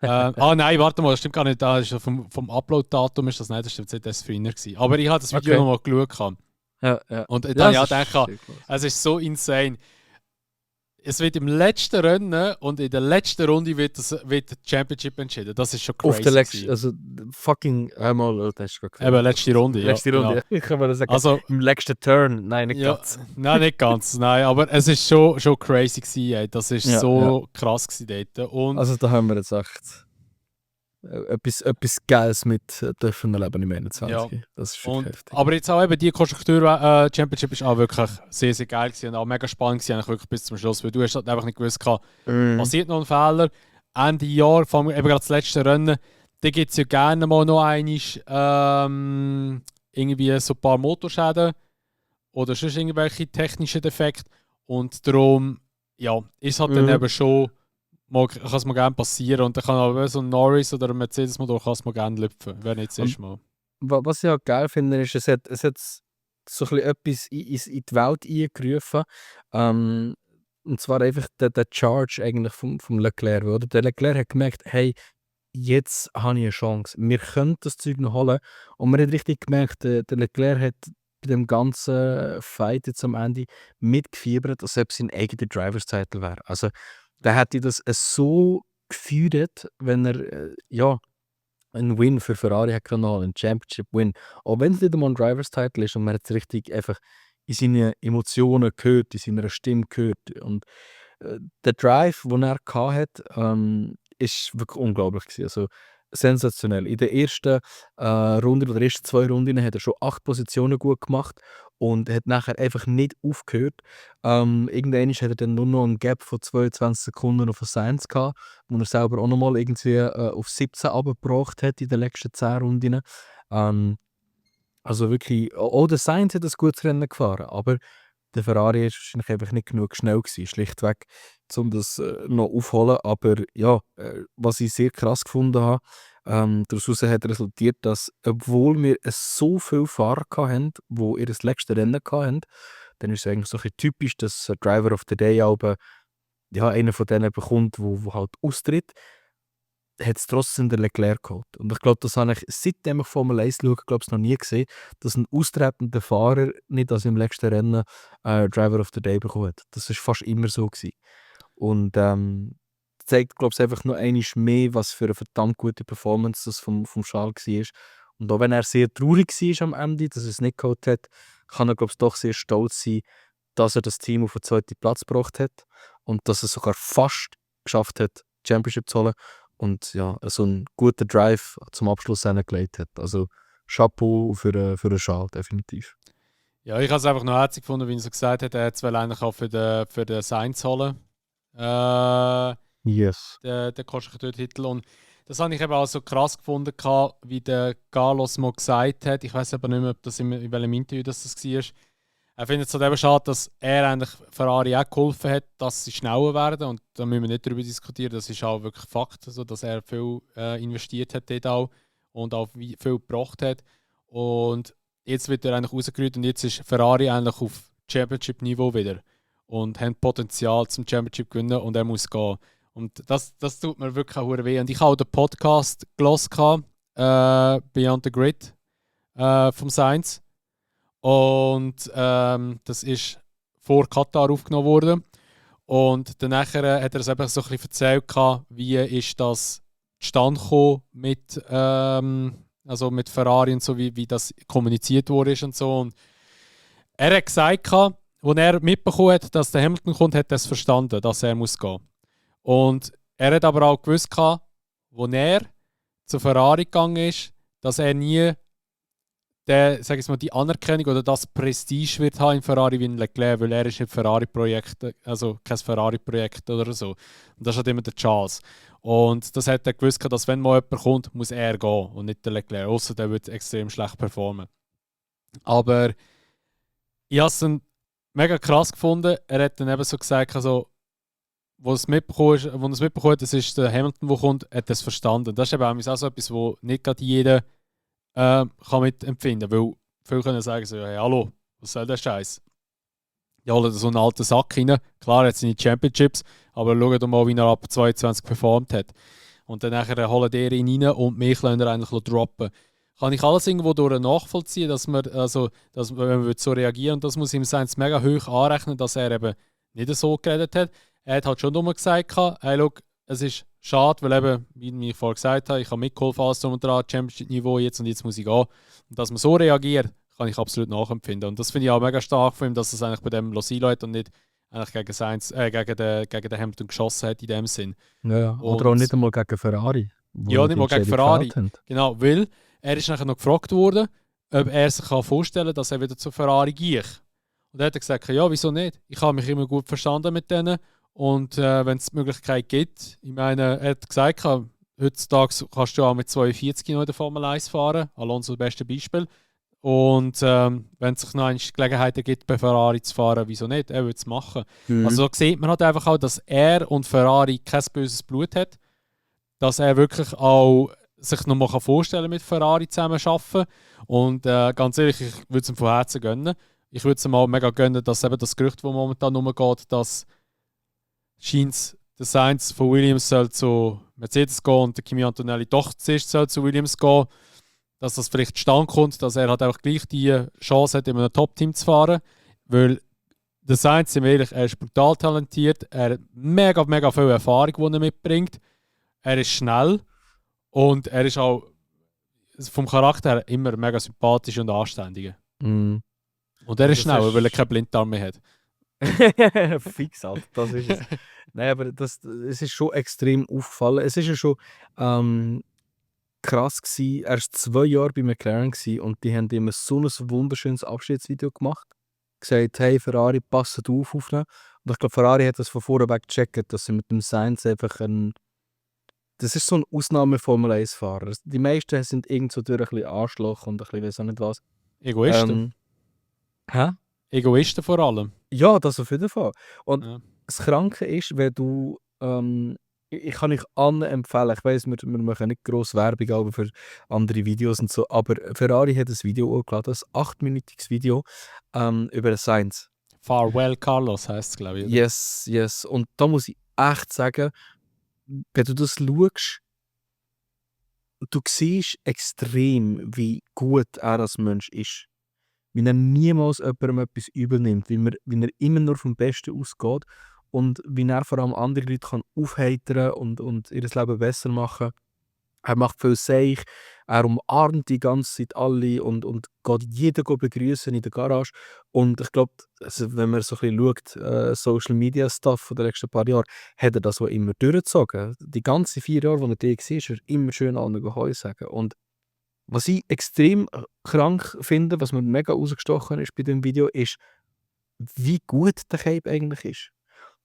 Nein, warte mal, das stimmt gar nicht. Da ist vom Upload-Datum ist das nicht, das stimmt, das war früher gewesen. Aber ich habe das Video nochmal geschaut. Ja. Und da habe ich auch gedacht, es ist so insane. es wird im letzten Rennen und in der letzten Runde wird die Championship entschieden. Das ist schon Auf der crazy. also fucking einmal, das ist gerade Eben, letzte Runde, ja. Letzte Runde, Genau. ich kann mal sagen, Also, im letzten Turn, nein, nicht ja, ganz. nein, nicht ganz, nein, aber es ist schon crazy gewesen, ey. Das ist Ja, so krass gewesen dort. Und Also da haben wir jetzt echt etwas Geiles mit dürfen erleben im 21. Ja. Das ist wirklich Und, heftig. aber jetzt auch eben die Konstrukteur-Championship ist auch wirklich sehr, sehr geil gewesen und auch mega spannend gewesen, eigentlich wirklich bis zum Schluss, weil du hast halt einfach nicht gewusst, passiert noch ein Fehler. Ende Jahr, vor allem eben gerade das letzte Rennen, da gibt es ja gerne mal noch einmal irgendwie so ein paar Motorschäden oder sonst irgendwelche technischen Defekte und darum, ja, ist halt dann eben schon, kann es mal gerne passieren und dann kann aber so ein Norris oder ein Mercedes-Motor kann es mal gerne lüpfen, wenn nicht das erste Mal. Was ich auch geil finde, ist, es hat so ein bisschen etwas in die Welt eingerufen. Und zwar einfach der Charge eigentlich vom Leclerc. Oder? Der Leclerc hat gemerkt, hey, jetzt habe ich eine Chance. Wir können das Zeug noch holen. Und man hat richtig gemerkt, der Leclerc hat bei dem ganzen Fight jetzt am Ende mitgefiebert, als ob es sein eigener Drivers Title wäre. Also, der hätte das so gefühlt, wenn er einen Win für Ferrari hat können holen, einen Championship-Win. Auch wenn es nicht einmal ein Drivers-Title ist und man hat es richtig einfach in seinen Emotionen gehört, in seiner Stimme gehört. Und der Drive, den er hatte, ist wirklich unglaublich gewesen. Also sensationell. In der ersten Runde oder ersten 2 Runden hat er schon 8 Positionen gut gemacht und hat nachher einfach nicht aufgehört. Irgendwann hat er dann nur noch einen Gap von 22 Sekunden auf Sainz gehabt, wo er selber auch nochmal irgendwie auf 17 runtergebracht hat in den letzten 10 Runden. Also wirklich, auch der Sainz hat ein gutes Rennen gefahren, aber der Ferrari ist wahrscheinlich einfach nicht genug schnell gewesen, schlichtweg, um das noch aufzuholen. Aber ja, was ich sehr krass gefunden habe, daraus hat resultiert, dass, obwohl wir so viele Fahrer hatten, die ihr letztes Rennen hatten, dann ist es eigentlich so ein bisschen typisch, dass ein Driver of the Day aber einer von denen bekommt, wo halt austritt, hat es trotzdem der Leclerc geholt. Und ich glaube, das habe ich, seitdem ich Formel 1 schaue, glaube ich, noch nie gesehen, dass ein austretender Fahrer nicht als im letzten Rennen Driver of the Day bekommen hat. Das war fast immer so gewesen. Und zeigt, glaube ich, einfach noch einmal mehr, was für eine verdammt gute Performance das vom Charles war. Und auch wenn er sehr traurig war am Ende, dass er es nicht geholt hat, kann er, glaube ich, doch sehr stolz sein, dass er das Team auf den 2. Platz gebracht hat und dass er sogar fast geschafft hat, die Championship zu holen. Und ja, so einen guten Drive zum Abschluss hingelegt hat. Also Chapeau für den Charles, definitiv. Ja, ich habe es einfach noch herzig gefunden, wie er so gesagt hat, er hat es eigentlich auch für den Sainz holen. Yes. Der Konstrukteurtitel. Und das habe ich eben auch so krass gefunden, wie der Carlos mal gesagt hat. Ich weiß aber nicht mehr, ob das in welchem Interview das war. Er findet es halt eben schade, dass er eigentlich Ferrari auch geholfen hat, dass sie schneller werden. Und da müssen wir nicht darüber diskutieren. Das ist auch wirklich Fakt, also, dass er viel investiert hat dort auch und auch viel gebracht hat. Und jetzt wird er eigentlich rausgerührt und jetzt ist Ferrari eigentlich auf Championship-Niveau wieder. Und hat Potenzial zum Championship gewinnen und er muss gehen. Und das tut mir wirklich auch weh. Und ich habe auch den Podcast gelesen, Beyond the Grid vom Sainz. Und das ist vor Katar aufgenommen worden. Und danach hat er es eben so ein bisschen erzählt, wie ist das zustande gekommen mit, also mit Ferrari und so, wie das kommuniziert wurde und so. Und er hat gesagt, als er mitbekommen hat, dass der Hamilton kommt, hat er es verstanden, dass er muss gehen. Und er hat aber auch gewusst, als er zu Ferrari gegangen ist, dass er nie die Anerkennung oder das Prestige wird haben in Ferrari wie in Leclerc, weil er ist ein Ferrari-Projekt, also kein Ferrari-Projekt oder so. Und das hat immer der Charles. Und das hat er gewusst, dass wenn mal jemand kommt, muss er gehen und nicht der Leclerc, außer der wird extrem schlecht performen. Aber ich habe es dann mega krass gefunden. Er hat dann eben so gesagt, also, wo es mitbekommen hat, das ist der Hamilton, der kommt, hat das verstanden. Das ist eben auch so etwas, wo nicht gerade jeder kann mitempfinden, weil viele können sagen so, hey, hallo, was soll der Scheiß? Ja, holen so einen alten Sack rein. Klar, jetzt sind die Championships, aber schaut doch mal, wie er ab 22 performt hat. Und dann nachher holen die ihn rein und mich lassen er eigentlich droppen. Kann ich alles irgendwo durch nachvollziehen, dass man so reagieren, und das muss ihm Sainz mega hoch anrechnen, dass er eben nicht so geredet hat. Er hat halt schon nur gesagt, hey, look, es ist schade, weil eben, wie ich vorhin gesagt habe, ich habe mitgeholfen alles drum und dran, Championship-Niveau jetzt und jetzt muss ich gehen. Und dass man so reagiert, kann ich absolut nachempfinden. Und das finde ich auch mega stark von ihm, dass es eigentlich bei dem Losilo hat und nicht eigentlich gegen den Hamilton geschossen hat in dem Sinn. Ja. Oder auch Und nicht einmal gegen Ferrari. Wo ja, ja nicht die mal gegen Entscheidung Ferrari. gefällt haben. Genau, weil er ist nachher noch gefragt worden, ob er sich vorstellen kann, dass er wieder zu Ferrari geht. Und er hat gesagt, ja, wieso nicht? Ich habe mich immer gut verstanden mit denen. Und wenn es die Möglichkeit gibt, ich meine, er hat gesagt, heutzutage kannst du auch mit 42 noch in der Formel 1 fahren. Alonso das beste Beispiel. Und wenn es sich noch eine Gelegenheit gibt, bei Ferrari zu fahren, wieso nicht? Er würde es machen. Also da sieht man halt einfach auch, dass er und Ferrari kein böses Blut hat. Dass er wirklich auch sich noch mal vorstellen kann, mit Ferrari zusammen zu arbeiten. Und ganz ehrlich, ich würde es ihm von Herzen gönnen. Ich würde es ihm auch mega gönnen, dass eben das Gerücht, das momentan rumgeht, dass scheint der Sainz von Williams soll zu Mercedes gehen und der Kimi Antonelli doch zuerst soll zu Williams gehen, dass das vielleicht zustande kommt, dass er halt auch gleich die Chance hat, in einem Top-Team zu fahren. Weil der Sainz, sind wir ehrlich, er ist brutal talentiert, er hat mega, mega viel Erfahrung, die er mitbringt. Er ist schnell und er ist auch vom Charakter her immer mega sympathisch und anständig. Mhm. Und er ist Das schneller, ist- weil er keinen Blinddarm mehr hat. Fix, Alter, das ist es. Nein, aber es ist schon extrem aufgefallen. Es ist ja schon krass gewesen. Er war 2 Jahre bei McLaren gewesen und die haben ihm so ein wunderschönes Abschiedsvideo gemacht. Gesagt, hey Ferrari, passt aufnehmen. Und ich glaube, Ferrari hat das von vornherein gecheckt, dass sie mit dem Sainz einfach das ist so ein Ausnahme-Formel-1-Fahrer. Die meisten sind irgend so durch ein bisschen Arschloch und ein bisschen weiss auch nicht was. Egoisten. Hä? Egoisten vor allem. Ja, das auf jeden Fall. Und Ja. das Kranke ist, wenn du ich kann euch allen empfehlen, ich weiss, wir machen nicht gross Werbung aber für andere Videos und so, aber Ferrari hat ein Video hochgeladen, ein 8-minütiges Video über den Sainz. Farewell Carlos heisst es, glaube ich. Oder? Yes. Und da muss ich echt sagen, wenn du das schaust, du siehst extrem, wie gut er als Mensch ist. Wie er niemals jemandem etwas übel nimmt, wie er immer nur vom Besten ausgeht und wie er vor allem andere Leute kann aufheitern und ihr Leben besser machen. Er macht viel Seich, er umarmt die ganze Zeit alle und geht jeden begrüßen in der Garage. Und ich glaube, also wenn man so ein bisschen schaut, Social Media Stuff von den letzten paar Jahren, hat er das auch immer durchgezogen. Die ganzen 4 Jahre, wo er da war, ist er immer schön allen Heu sagen. Und was ich extrem krank finde, was mir mega rausgestochen ist bei dem Video, ist, wie gut der Cape eigentlich ist.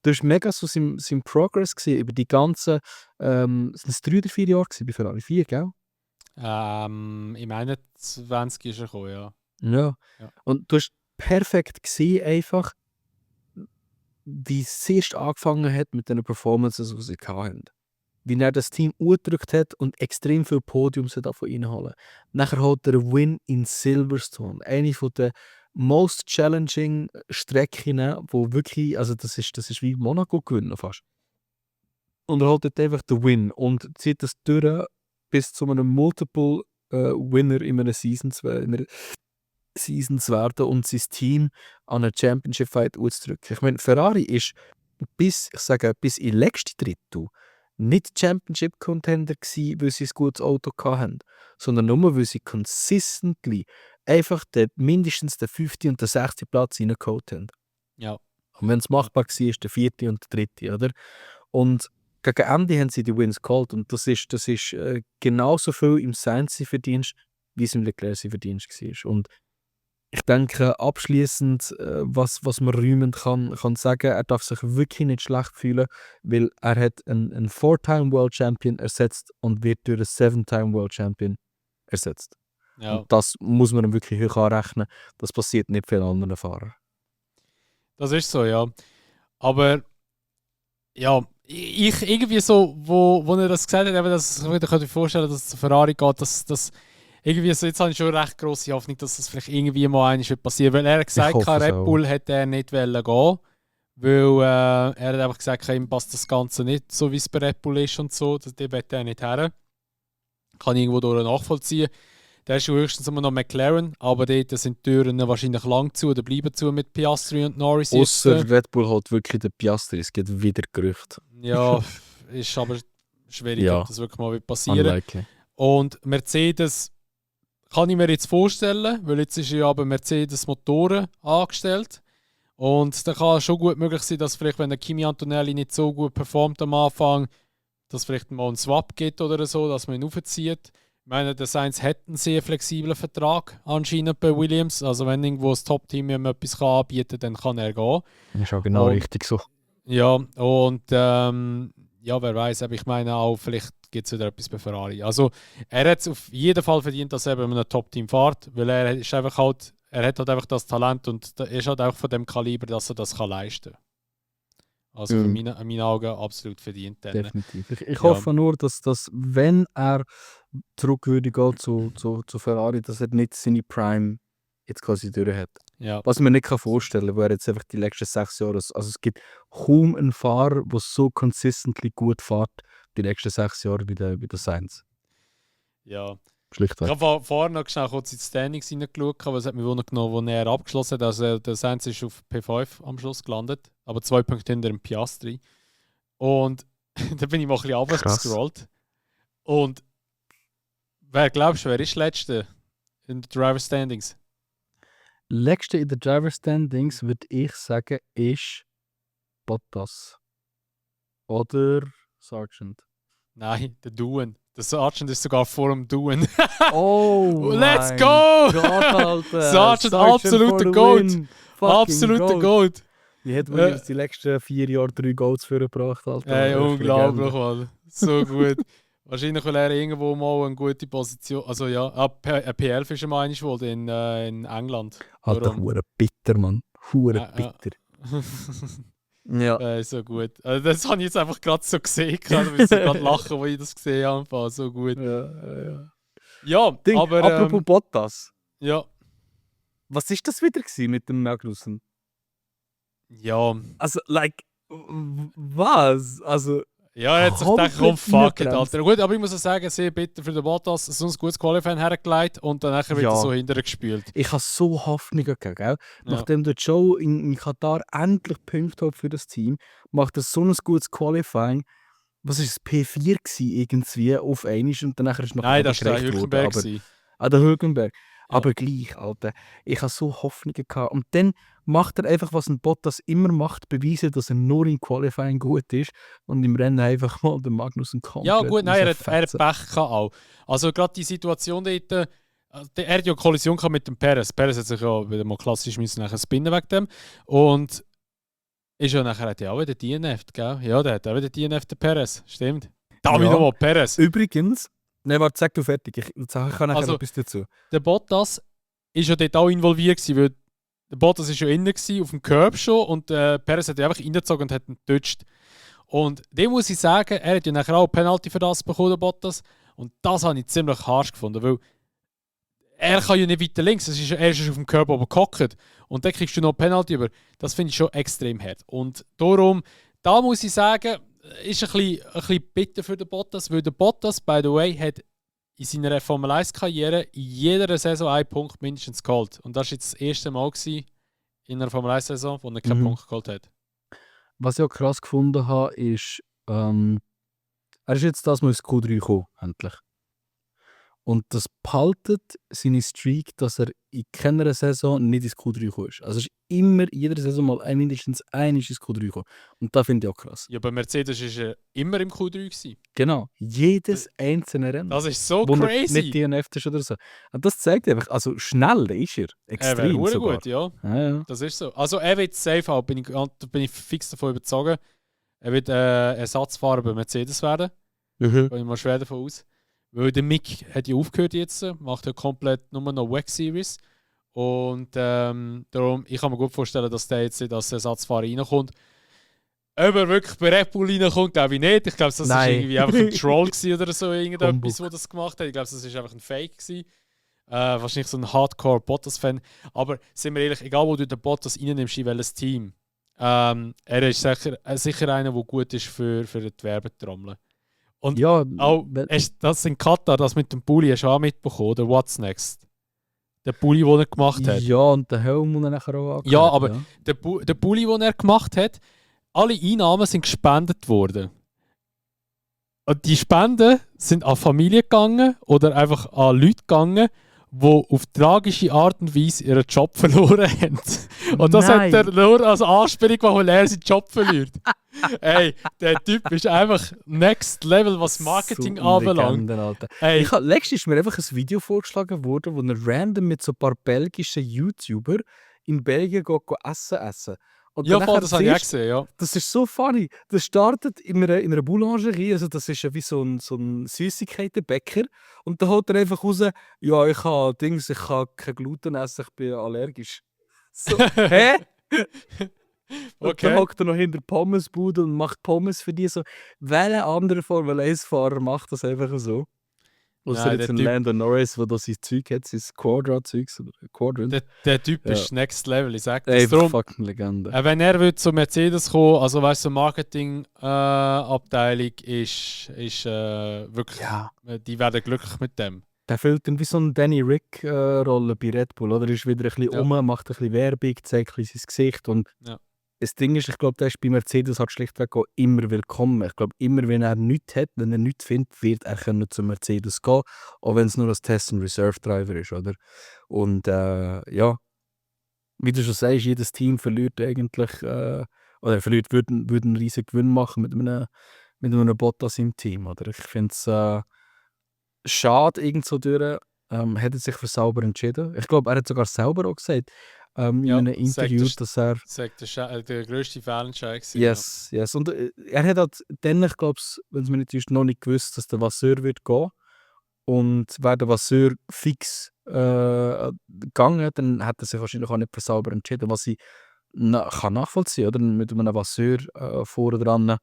Du hast mega so sein Progress gesehen über die ganzen, sind es 3 oder 4 Jahre gewesen bei Ferrari? 4, gell? Im 21 ist er gekommen, ja. Ja. Ja. Und du hast perfekt gesehen einfach, wie es erst angefangen hat mit den Performances, die sie hatten. Wie er das Team angedrückt hat und extrem viele Podiums davon reinholen. Nachher hat er einen Win in Silverstone. Eine von der most challenging Strecken, wo wirklich, also das ist wie Monaco gewinnen fast. Und er hat dort einfach den Win und zieht das durch bis zu einem Multiple Winner in einer Season zu werden und sein Team an einer Championship Fight auszudrücken. Ich meine, Ferrari ist bis in den letzten Drittel nicht Championship Contender gsi, weil sie ein gutes Auto hatten, sondern nur, weil sie consistently einfach mindestens den 5. und den 6. Platz reingeholt haben. Ja. Und wenn es machbar war, ist der 4. und der 3. Oder? Und gegen Ende haben sie die Wins geholt und das ist genauso viel im Sainz Verdienst, wie es im Leclerc Verdienst war. Und ich denke, abschließend, was man rühmen kann sagen, er darf sich wirklich nicht schlecht fühlen, weil er hat einen 4-Time World Champion ersetzt und wird durch einen 7-Time World Champion ersetzt. Ja. Und das muss man ihm wirklich hoch anrechnen. Das passiert nicht vielen anderen Fahrern. Das ist so, ja. Aber ja, ich irgendwie so, wo er das gesagt hat, eben, dass ich mir vorstellen, dass es zu Ferrari geht, dass irgendwie so, jetzt habe ich schon recht grosse Hoffnung, dass das vielleicht irgendwie mal einmal passieren wird. Weil er hat gesagt, Red Bull hätte er nicht gehen wollen, weil er hat einfach gesagt, ihm passt das Ganze nicht, so wie es bei Red Bull ist und so, das will er nicht her. Kann ich irgendwo durch nachvollziehen. Der ist höchstens immer noch McLaren, aber dort sind die Türen wahrscheinlich lang zu oder bleiben zu mit Piastri und Norris. Ausser Red Bull hat wirklich den Piastri, es gibt wieder Gerüchte. Ja, ist aber schwierig, Ja. ob das wirklich mal passieren. Unlikely. Und Mercedes kann ich mir jetzt vorstellen, weil jetzt ist ja aber Mercedes Motoren angestellt. Und da kann es schon gut möglich sein, dass vielleicht, wenn der Kimi Antonelli nicht so gut performt am Anfang, dass vielleicht mal einen Swap gibt oder so, dass man ihn aufzieht. Ich meine, der Sainz hat einen sehr flexiblen Vertrag anscheinend bei Williams. Also wenn irgendwo das Top-Team ihm etwas anbieten kann, dann kann er gehen. Das ist auch genau Und- richtig so. Ja, und ja, wer weiß, aber ich meine auch, vielleicht gibt es wieder etwas bei Ferrari. Also er hat es auf jeden Fall verdient, dass er bei einem Top-Team fährt, weil er ist einfach halt, er hat halt einfach das Talent und er ist halt auch von dem Kaliber, dass er das kann leisten kann. Also Ja. in meinen Augen absolut verdient. Dann. Definitiv. Ich Ja. hoffe nur, dass wenn er zurück würde gehen zu Ferrari, dass er nicht seine Prime jetzt quasi durch hat. Ja. Was ich mir nicht vorstellen kann, wo er jetzt einfach die letzten 6 Jahre. Also es gibt kaum einen Fahrer, der so consistently gut fährt die nächsten 6 Jahre wie der Sainz. Ja. Schlichtweg. Ich habe vorher noch schnell kurz in die Standings hineingeschaut, aber es hat mich wundern, wo er abgeschlossen hat. Also der Sainz ist auf P5 am Schluss gelandet, aber 2 Punkte hinter dem Piastri. Und da bin ich mal ein bisschen runtergescrollt. Und wer glaubst du, wer ist Letzte in den Driver Standings? Letzte in den Driver Standings würde ich sagen, ist Bottas. Oder Sargent. Nein, der Duen. Der Sargent ist sogar vor dem Duen. Oh, Let's go! Gott, Alter! Sargent, absoluter for the Goat. win. Fucking Absoluter Goat. Wie hat Williams die letzten 4 Jahre 3 Goals vorgebracht, Alter? Ey, Das ist unglaublich, Legende. Mann. So gut. Wahrscheinlich will er irgendwo mal eine gute Position. Also ja, P11 ist er mal einmal wohl in England. Alter, Darum. hure bitter, Mann. Hure Ja. bitter. Ja. So gut. Also das habe ich jetzt einfach gerade so gesehen. Ich musste gerade lachen, als ich das gesehen habe. So gut. Ja. Ja, Ding, aber apropos Bottas. ja. Was ist das wieder gewesen mit dem Magnussen? Ja. Also, was? Also, Ja, er hat sich Komplett gedacht, komm, fuck it, reingebremst. Alter. Gut, aber ich muss auch sagen, sehr bitter für den Bottas, so ein gutes Qualifying hergelegt und dann nachher wird Ja. er so hinterher gespült. ich habe so Hoffnung gehabt, gell? Ja. Nachdem der Joe in Katar endlich Punkte hat für das Team, macht er so ein gutes Qualifying. Was war es, P4 gewesen, irgendwie auf einmal und dann nachher ist noch Nein, das war der runtergereicht worden, Hülkenberg. aber- gewesen. der Hülkenberg. Ja. Aber gleich, Alter. Ich habe so Hoffnungen gehabt. Und dann macht er einfach, was ein Bottas immer macht, beweisen, dass er nur im Qualifying gut ist und im Rennen einfach mal den Magnussen komplett Ja, gut, nein, er hat rausfetzen. Pech gehabt auch. Also, gerade die Situation dort, er hat ja eine Kollision gehabt mit dem Perez. Perez hat sich ja wieder mal klassisch müssen nachher spinnen wegen dem. Und ist ja nachher hat er auch wieder DNF, gell? Ja, der hat auch wieder DNF, der Perez. Stimmt. Damit Ja. nochmal, Perez. Übrigens, nein, warte, sag du fertig. Ich kann nachher Also- noch etwas dazu. Der Bottas ist ja dort auch involviert gewesen, weil der Bottas ist ja innen gewesen, auf dem Curb schon und Perez hat ja einfach reingezogen und hat ihn getutscht. Und dem muss ich sagen, er hat ja nachher auch eine Penalty für das bekommen, der Bottas. Und das habe ich ziemlich harsch gefunden, weil er kann ja nicht weiter links, er ist auf dem Curb oben gehockt. Und dann kriegst du noch eine Penalty über. Das finde ich schon extrem hart. Und darum, da muss ich sagen, ist ein bisschen bitter für den Bottas, weil der Bottas, by the way, hat in seiner Formel 1-Karriere in jeder Saison einen Punkt mindestens geholt. Und das war jetzt das erste Mal gewesen in einer Formel 1-Saison, wo er keinen Mhm. Punkt geholt hat. Was ich auch krass gefunden habe, ist, er ist jetzt das mal ins Q3 gekommen, endlich. Und das behaltet seine Streak, dass er in keiner Saison nicht ins Q3 gekommen ist. Also er ist immer in jeder Saison mal mindestens einmal ins Q3 gekommen. Und das finde ich auch krass. Ja, bei Mercedes war er immer im Q3 gewesen. Genau, jedes einzelne Rennen. Das ist so wo er crazy. nicht DNF ist oder so. Und das zeigt einfach, also schnell ist er. Er wäre Extrem hure sogar. gut, ja. Ja. Das ist so. Also er wird safe haben, bin ich fix davon überzeugt. Er wird Ersatzfahrer bei Mercedes werden. Mhm. Gehe ich mal schwer davon aus. Weil der Mick hat ja aufgehört jetzt, macht ja komplett nur noch WEC Series. Und darum, ich kann mir gut vorstellen, dass der jetzt nicht als Ersatzfahrer reinkommt. Ob er wirklich bei Red Bull reinkommt, glaube ich nicht. Ich glaube, das war Nein. irgendwie einfach ein Troll gewesen oder so, irgendetwas, Humbug. wo das gemacht hat. Ich glaube, das war einfach ein Fake gewesen. Wahrscheinlich so ein Hardcore-Bottas-Fan. Aber sind wir ehrlich, egal wo du den Bottas reinnimmst, in welches Team, er ist sicher einer, der gut ist für die Werbetrommel. Und Ja, auch, das in Katar, das mit dem Bulli, hast du auch mitbekommen, oder What's Next? Der Bulli, den er gemacht hat. ja, und den Helm, den er nachher auch Ja, angehört, aber ja. der Bulli, den er gemacht hat, alle Einnahmen sind gespendet worden. Und die Spenden sind an Familien gegangen oder einfach an Leute gegangen, die auf tragische Art und Weise ihren Job verloren haben. Und das hat er Nein. nur als Anspielung gemacht, weil er seinen Job verliert. Ey, der Typ ist einfach next level, was Marketing So eine anbelangt. Legende, Alter. Ey, Letztens ist mir einfach ein Video vorgeschlagen worden, wo er random mit so ein paar belgischen YouTuber in Belgien essen. Und ja, dann voll, nachher das habe ich auch zuerst, gesehen, ja. das ist so funny. Das startet in einer Boulangerie, also das ist ja wie so ein Süßigkeitenbäcker. Und da haut er einfach raus, ja, ich habe kein Gluten essen, ich bin allergisch. So, hä? Und dann Okay. hockt er noch hinter der Pommesbude und macht Pommes für die. So, welcher andere Formel 1-Fahrer macht das einfach so? Außer Nein, jetzt ein Lando Norris, der da sein Zeug hat, sein Quadrant-Zeugs oder Quadrant. der Typ Ja. ist next level, ich sag das. Einfach Darum, fucking Legende. wenn er will zu Mercedes kommen, also weißt du, Marketing-Abteilung ist wirklich, Ja. Die werden glücklich mit dem. Der füllt dann wie so eine Danny Rick-Rolle bei Red Bull, oder? Er ist wieder ein bisschen Ja. macht ein bisschen Werbung, zeigt ein bisschen sein Gesicht. Und Ja. das Ding ist, ich glaube, der ist bei Mercedes halt schlichtweg auch immer willkommen. Ich glaube, immer wenn er nichts hat, wenn er nichts findet, wird er können zu Mercedes gehen, auch wenn es nur als Test- und Reserve-Driver ist, oder? Und ja, wie du schon sagst, jedes Team verliert eigentlich, oder verliert, würde einen riesigen Gewinn machen mit einem Bottas im Team, oder? Ich finde es schade irgendwo durch. Hat er sich für sauber entschieden. Ich glaube, er hat sogar selber auch gesagt, in Ja, einem Interview, dass er sagt der grösste Fehlentscheid gewesen, yes, yes. Und er hat halt dann, ich glaube, wenn es mir nicht ist, noch nicht gewusst, dass der Vasseur wird gehen. Und wäre der Vasseur fix gegangen, dann hätte er sich wahrscheinlich auch nicht für sauber entschieden, was ich kann nachvollziehen, oder? Mit einem Vasseur vorne dran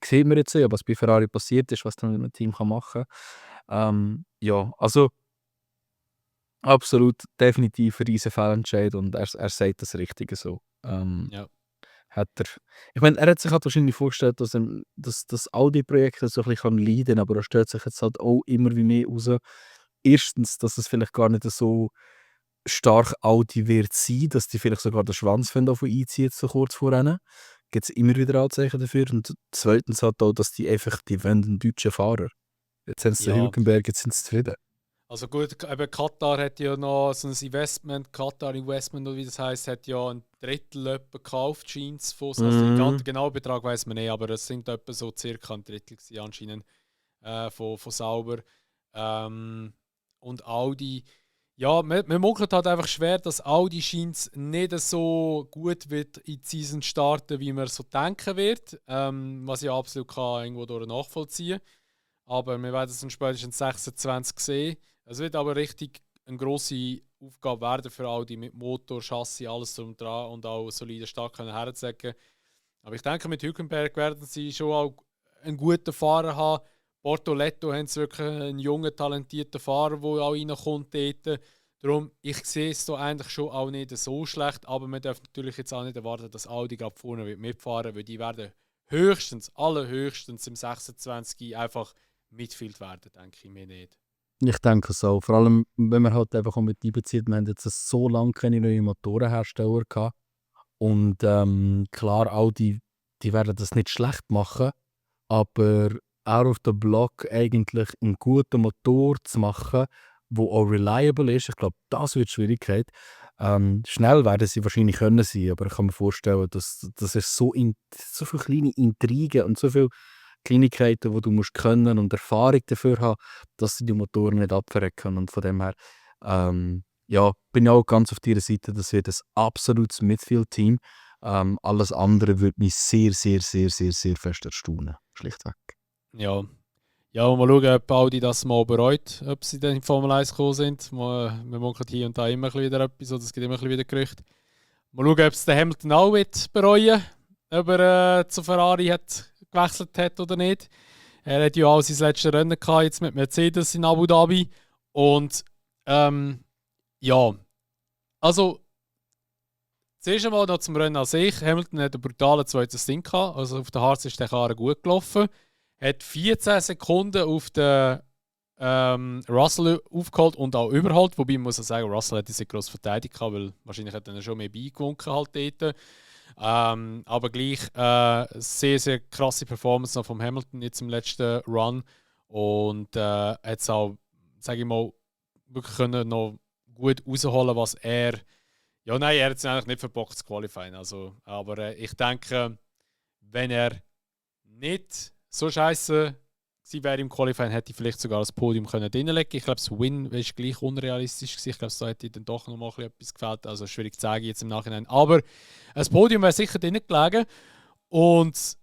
sieht man jetzt ja, was bei Ferrari passiert ist, was dann mit einem Team machen kann. Ja, also absolut definitiv ein riesen Fehlentscheid und er sagt das Richtige so. Ja. Hat er. Ich meine, er hat sich halt wahrscheinlich vorgestellt, dass das Audi-Projekt so ein bisschen leiden kann, aber er stellt sich jetzt halt auch immer wie mehr raus. Erstens, dass es vielleicht gar nicht so stark Audi wird sein, dass die vielleicht sogar den Schwanz davon einziehen, so kurz vor ihnen. Gibt es immer wieder Anzeichen dafür. Und zweitens halt auch, dass die einfach, die wollen einen deutschen Fahrer. Jetzt haben sie den Ja. Hülkenberg, jetzt sind sie zufrieden. Also gut, eben Katar hat ja noch so ein Investment, Katar Investment oder wie das heisst, hat ja ein Drittel etwa gekauft, scheint von, also den genauen Betrag weiß man nicht, aber es sind etwa so circa ein Drittel gewesen, anscheinend von Sauber. Und Audi, ja, man munkelt halt einfach schwer, dass Audi scheint nicht so gut wird in die Season starten, wie man so denken wird, was ich absolut kann irgendwo durch nachvollziehen. Aber wir werden es dann spätestens 26 sehen. Es wird aber richtig eine grosse Aufgabe werden für Audi mit Motor, Chassis, alles drum dran und auch solide stark herzusagen. Aber ich denke, mit Hülkenberg werden sie schon auch einen guten Fahrer haben. Bortoletto haben sie wirklich einen jungen, talentierten Fahrer, der auch reinkommt dort. Darum, ich sehe es da eigentlich schon auch nicht so schlecht, aber man darf natürlich jetzt auch nicht erwarten, dass Audi gerade vorne wird mitfahren, weil die werden allerhöchstens im 26 einfach Midfield werden, denke ich mir nicht. Ich denke so. Vor allem, wenn man halt einfach auch mit einbezieht, wir haben jetzt so lange keine neuen Motorenhersteller gehabt. Und klar, Audi, die werden das nicht schlecht machen, aber out of the block eigentlich einen guten Motor zu machen, der auch reliable ist, ich glaube, das wird Schwierigkeit. Schnell werden sie wahrscheinlich können sein, aber ich kann mir vorstellen, dass es so viele kleine Intrigen und so viele Kleinigkeiten, die du musst können und Erfahrung dafür haben, dass sie die Motoren nicht abverrecken. Und von dem her, ja, bin ich auch ganz auf deiner Seite. Das wird ein absolutes Midfield-Team. Alles andere würde mich sehr, sehr, sehr, sehr, sehr fest erstaunen. Schlichtweg. Ja. Ja, und mal schauen, ob Audi das mal bereut, ob sie dann in die Formel 1 gekommen sind. Man munkelt hier und da immer wieder etwas, oder es gibt immer wieder Gerüchte. Mal schauen, ob es der Hamilton auch wird bereuen, ob er zu Ferrari gewechselt hat oder nicht. Er hat ja auch sein letztes Rennen gehabt, jetzt mit Mercedes in Abu Dhabi. Und ja, also zuerst einmal noch zum Rennen an sich. Hamilton hat einen brutalen zweiten Stint gehabt, also auf der Harz ist der Karre gut gelaufen. hat 14 Sekunden auf den Russell aufgeholt und auch überholt. Wobei, man muss auch sagen, Russell hat diese gross verteidigt, weil wahrscheinlich hat er schon mehr beigewunken halt dort. Aber gleich sehr, sehr krasse Performance noch vom Hamilton jetzt im letzten Run. Und hat es auch, sage ich mal, wirklich können noch gut rausholen, was er. Ja, nein, er hat es eigentlich nicht verbockt zu qualifizieren. Also, aber ich denke, wenn er nicht so scheiße sie wäre im Qualifying, hätte ich vielleicht sogar das Podium können drinlegen. Ich glaube, das Win war gleich unrealistisch gewesen. Ich glaube, da hätte dann doch noch mal etwas gefällt. Also schwierig zu sagen jetzt im Nachhinein. Aber das Podium wäre sicher drin gelegen. Und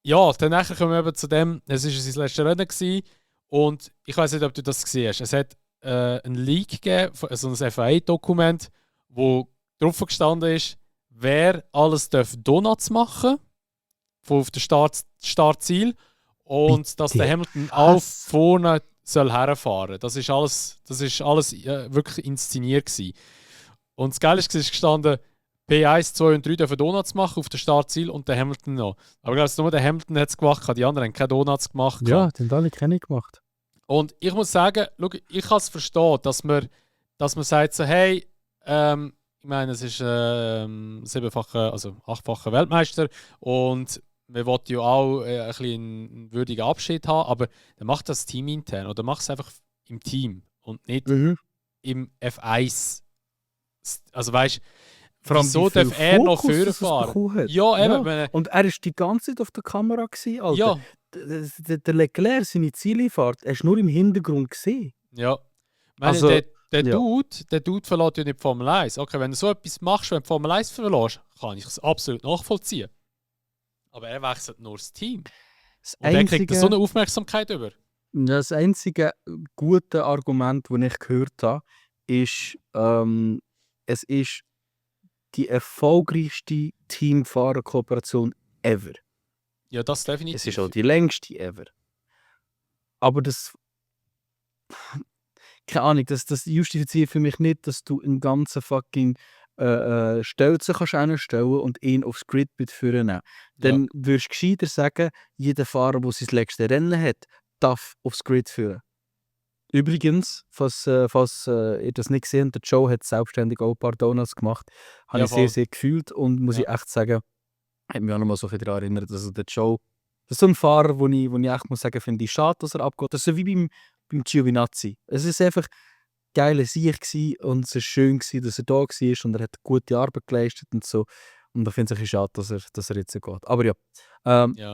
ja, dann kommen wir eben zu dem, es war sein letztes Rennen gewesen. Und ich weiß nicht, ob du das gesehen hast. Es hat einen Leak gegeben, also ein FIA-Dokument, wo drauf gestanden ist, wer alles Donuts machen darf, von auf dem Startziel. Und Bitte. dass der Hamilton auch vorne soll herfahren. Das ist alles wirklich inszeniert gewesen. Und das Geile ist gestanden, P1, 2 und 3 dürfen Donuts machen auf dem Startziel und der Hamilton noch. Aber ich glaube, nur der Hamilton hat es gemacht, die anderen haben keine Donuts gemacht. Ja, die haben alle keine gemacht. Und ich muss sagen, schau, ich kann es verstehen, dass man sagt so, hey, ich meine, es ist 7-facher, also 8-facher Weltmeister und man will ja auch ein bisschen einen würdigen Abschied haben, aber dann macht das Team intern oder macht es einfach im Team und nicht im F1. Also weißt du, wieso darf er noch vorfahren? Ja, eben. Ja. Und er war die ganze Zeit auf der Kamera gewesen, Alter. Ja. Der Leclerc, seine Zieleinfahrt, er ist nur im Hintergrund gesehen. Ja. Ich meine, Also, der Dude verlässt ja nicht die Formel 1. Okay, wenn du so etwas machst, wenn du Formel 1 verlässt, kann ich es absolut nachvollziehen. Aber er wechselt nur das Team. Und er kriegt so eine Aufmerksamkeit über. Das einzige gute Argument, das ich gehört habe, ist, es ist die erfolgreichste Teamfahrer-Kooperation ever. Ja, das definitiv. Es ist auch die längste ever. Aber das... Keine Ahnung, das justifiziert für mich nicht, dass du einen ganzen fucking Stelzen kannst hinstellen und ihn aufs Grid mitführen. Dann würdest du gescheiter sagen, jeder Fahrer, der sein letztes Rennen hat, darf aufs Grid führen. Übrigens, falls ihr das nicht gesehen habt, der Joe hat selbstständig auch ein paar Donuts gemacht. Habe ich sehr, sehr gefühlt und muss ich echt sagen, hat mich auch noch mal so viel daran erinnert, also der Joe, das ist so ein Fahrer, wo ich echt muss sagen, finde ich schade, dass er abgeht. Das ist so wie beim Giovinazzi. Es ist einfach geile Sieg gsi und es war schön gsi, dass er da war und er hat gute Arbeit geleistet und so. Und ich finde es ein bisschen schade, dass er jetzt so geht. Aber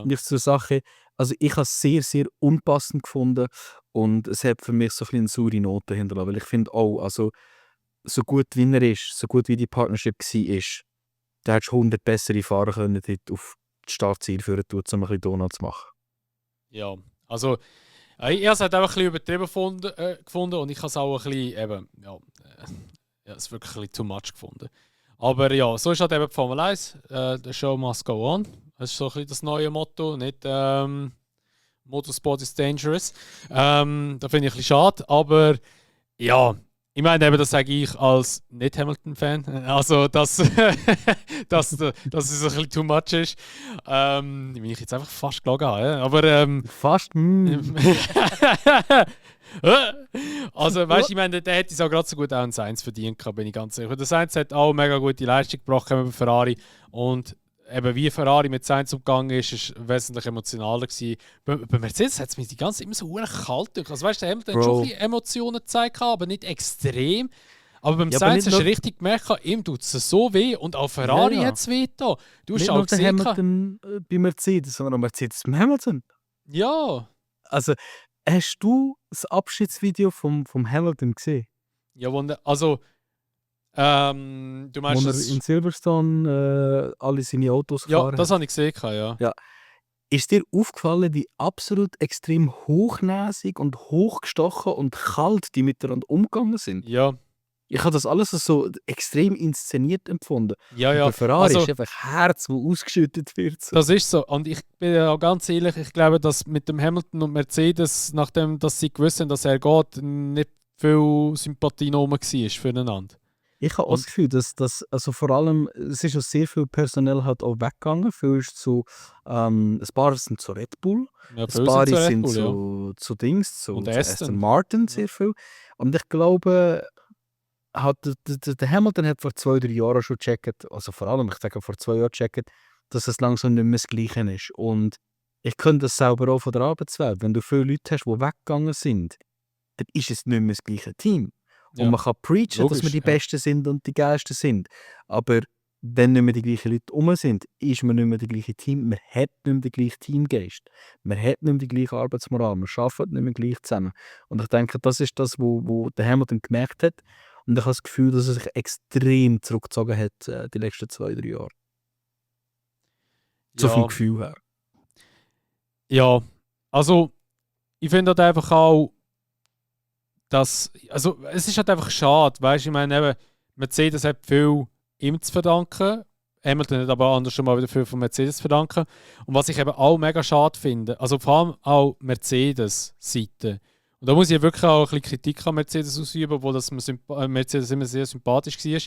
nichts zur Sache. Also ich habe es sehr, sehr unpassend gefunden und es hat für mich so ein bisschen eine saure Note hinterlassen, weil ich finde auch, also so gut wie er ist, so gut wie die Partnership war, da hättest du 100 bessere Fahrer können dort auf das Startziel führen, um ein bisschen Donuts zu machen. Ja, also ich habe es halt einfach ein bisschen übertrieben gefunden und ich habe es auch ein bisschen, es wirklich ein bisschen too much gefunden. Aber ja, so ist halt eben die Formel 1, the show must go on. Das ist so ein bisschen das neue Motto, nicht Motorsport is dangerous. Da finde ich ein bisschen schade, aber ja, ich meine eben, das sage ich als Nicht-Hamilton-Fan, also dass es ein bisschen too much ist. Wenn ich jetzt einfach fast gelogen habe, ja? Aber fast? Also weißt du, ich meine, der hätte es auch gerade so gut auch ein Sainz verdient, bin ich ganz sicher. Der Sainz hat auch mega gute Leistung gebracht bei Ferrari und eben wie Ferrari mit Sainz umgegangen ist wesentlich emotionaler gewesen. Bei Mercedes hat es mich die ganze Zeit immer so kalt durch. Also weißt du, der Hamilton hat schon ein bisschen Emotionen gezeigt, aber nicht extrem. Aber beim Sainz hast du richtig gemerkt, ihm tut es so weh und auch Ferrari hat es weh da. Du hast auch gesehen, Hamilton bei Mercedes, sondern auch Mercedes bei Hamilton. Ja. Also, hast du das Abschiedsvideo vom Hamilton gesehen? Ja, also du meinst, wo er in Silverstone alle seine Autos gefahren hat? Ja, das habe ich gesehen, ja. Ist dir aufgefallen, wie absolut extrem hochnäsig und hochgestochen und kalt die miteinander umgegangen sind? Ja. Ich habe das alles so extrem inszeniert empfunden. Ja. Bei Ferrari ist einfach Herz, das ausgeschüttet wird. So. Das ist so. Und ich bin ja auch ganz ehrlich, ich glaube, dass mit dem Hamilton und Mercedes, nachdem dass sie gewusst haben, dass er geht, nicht viel Sympathie noch war füreinander. Ich habe auch das Und Gefühl, dass also vor allem, es ist ja sehr viel Personal halt auch weggegangen. Viel ist ein paar sind zu Red Bull, ja, ein viele sind paar zu Red sind Bull, ja. zu Dings, Und zu Aston Aston. Martin Ja. sehr viel. Und ich glaube, hat der Hamilton hat vor 2, 3 Jahren schon gecheckt, also vor allem, ich sage vor 2 Jahren gecheckt, dass es langsam nicht mehr das Gleiche ist. Und ich kenne das selber auch von der Arbeitswelt. Wenn du viele Leute hast, die weggegangen sind, dann ist es nicht mehr das gleiche Team. Und Ja, man kann preachen, dass wir logisch. die Ja. Besten sind und die Geilsten sind. Aber wenn nicht mehr die gleichen Leute rum sind, ist man nicht mehr das gleiche Team. Man hat nicht mehr den gleichen Teamgeist. Man hat nicht mehr die gleiche Arbeitsmoral. Man arbeitet nicht mehr gleich zusammen. Und ich denke, das ist das, wo der Hamilton gemerkt hat. Und ich habe das Gefühl, dass er sich extrem zurückgezogen hat, die letzten 2, 3 Jahre. So vom Ja, Gefühl her. ja. Also, ich finde halt einfach auch, dass. Also, es ist halt einfach schade, weißt du, ich meine, eben, Mercedes hat viel ihm zu verdanken. Hamilton hat aber anders schon mal wieder viel von Mercedes zu verdanken. Und was ich eben auch mega schade finde, also vor allem auch Mercedes-Seite. Und da muss ich wirklich auch ein bisschen Kritik an Mercedes ausüben, obwohl das Mercedes immer sehr sympathisch war.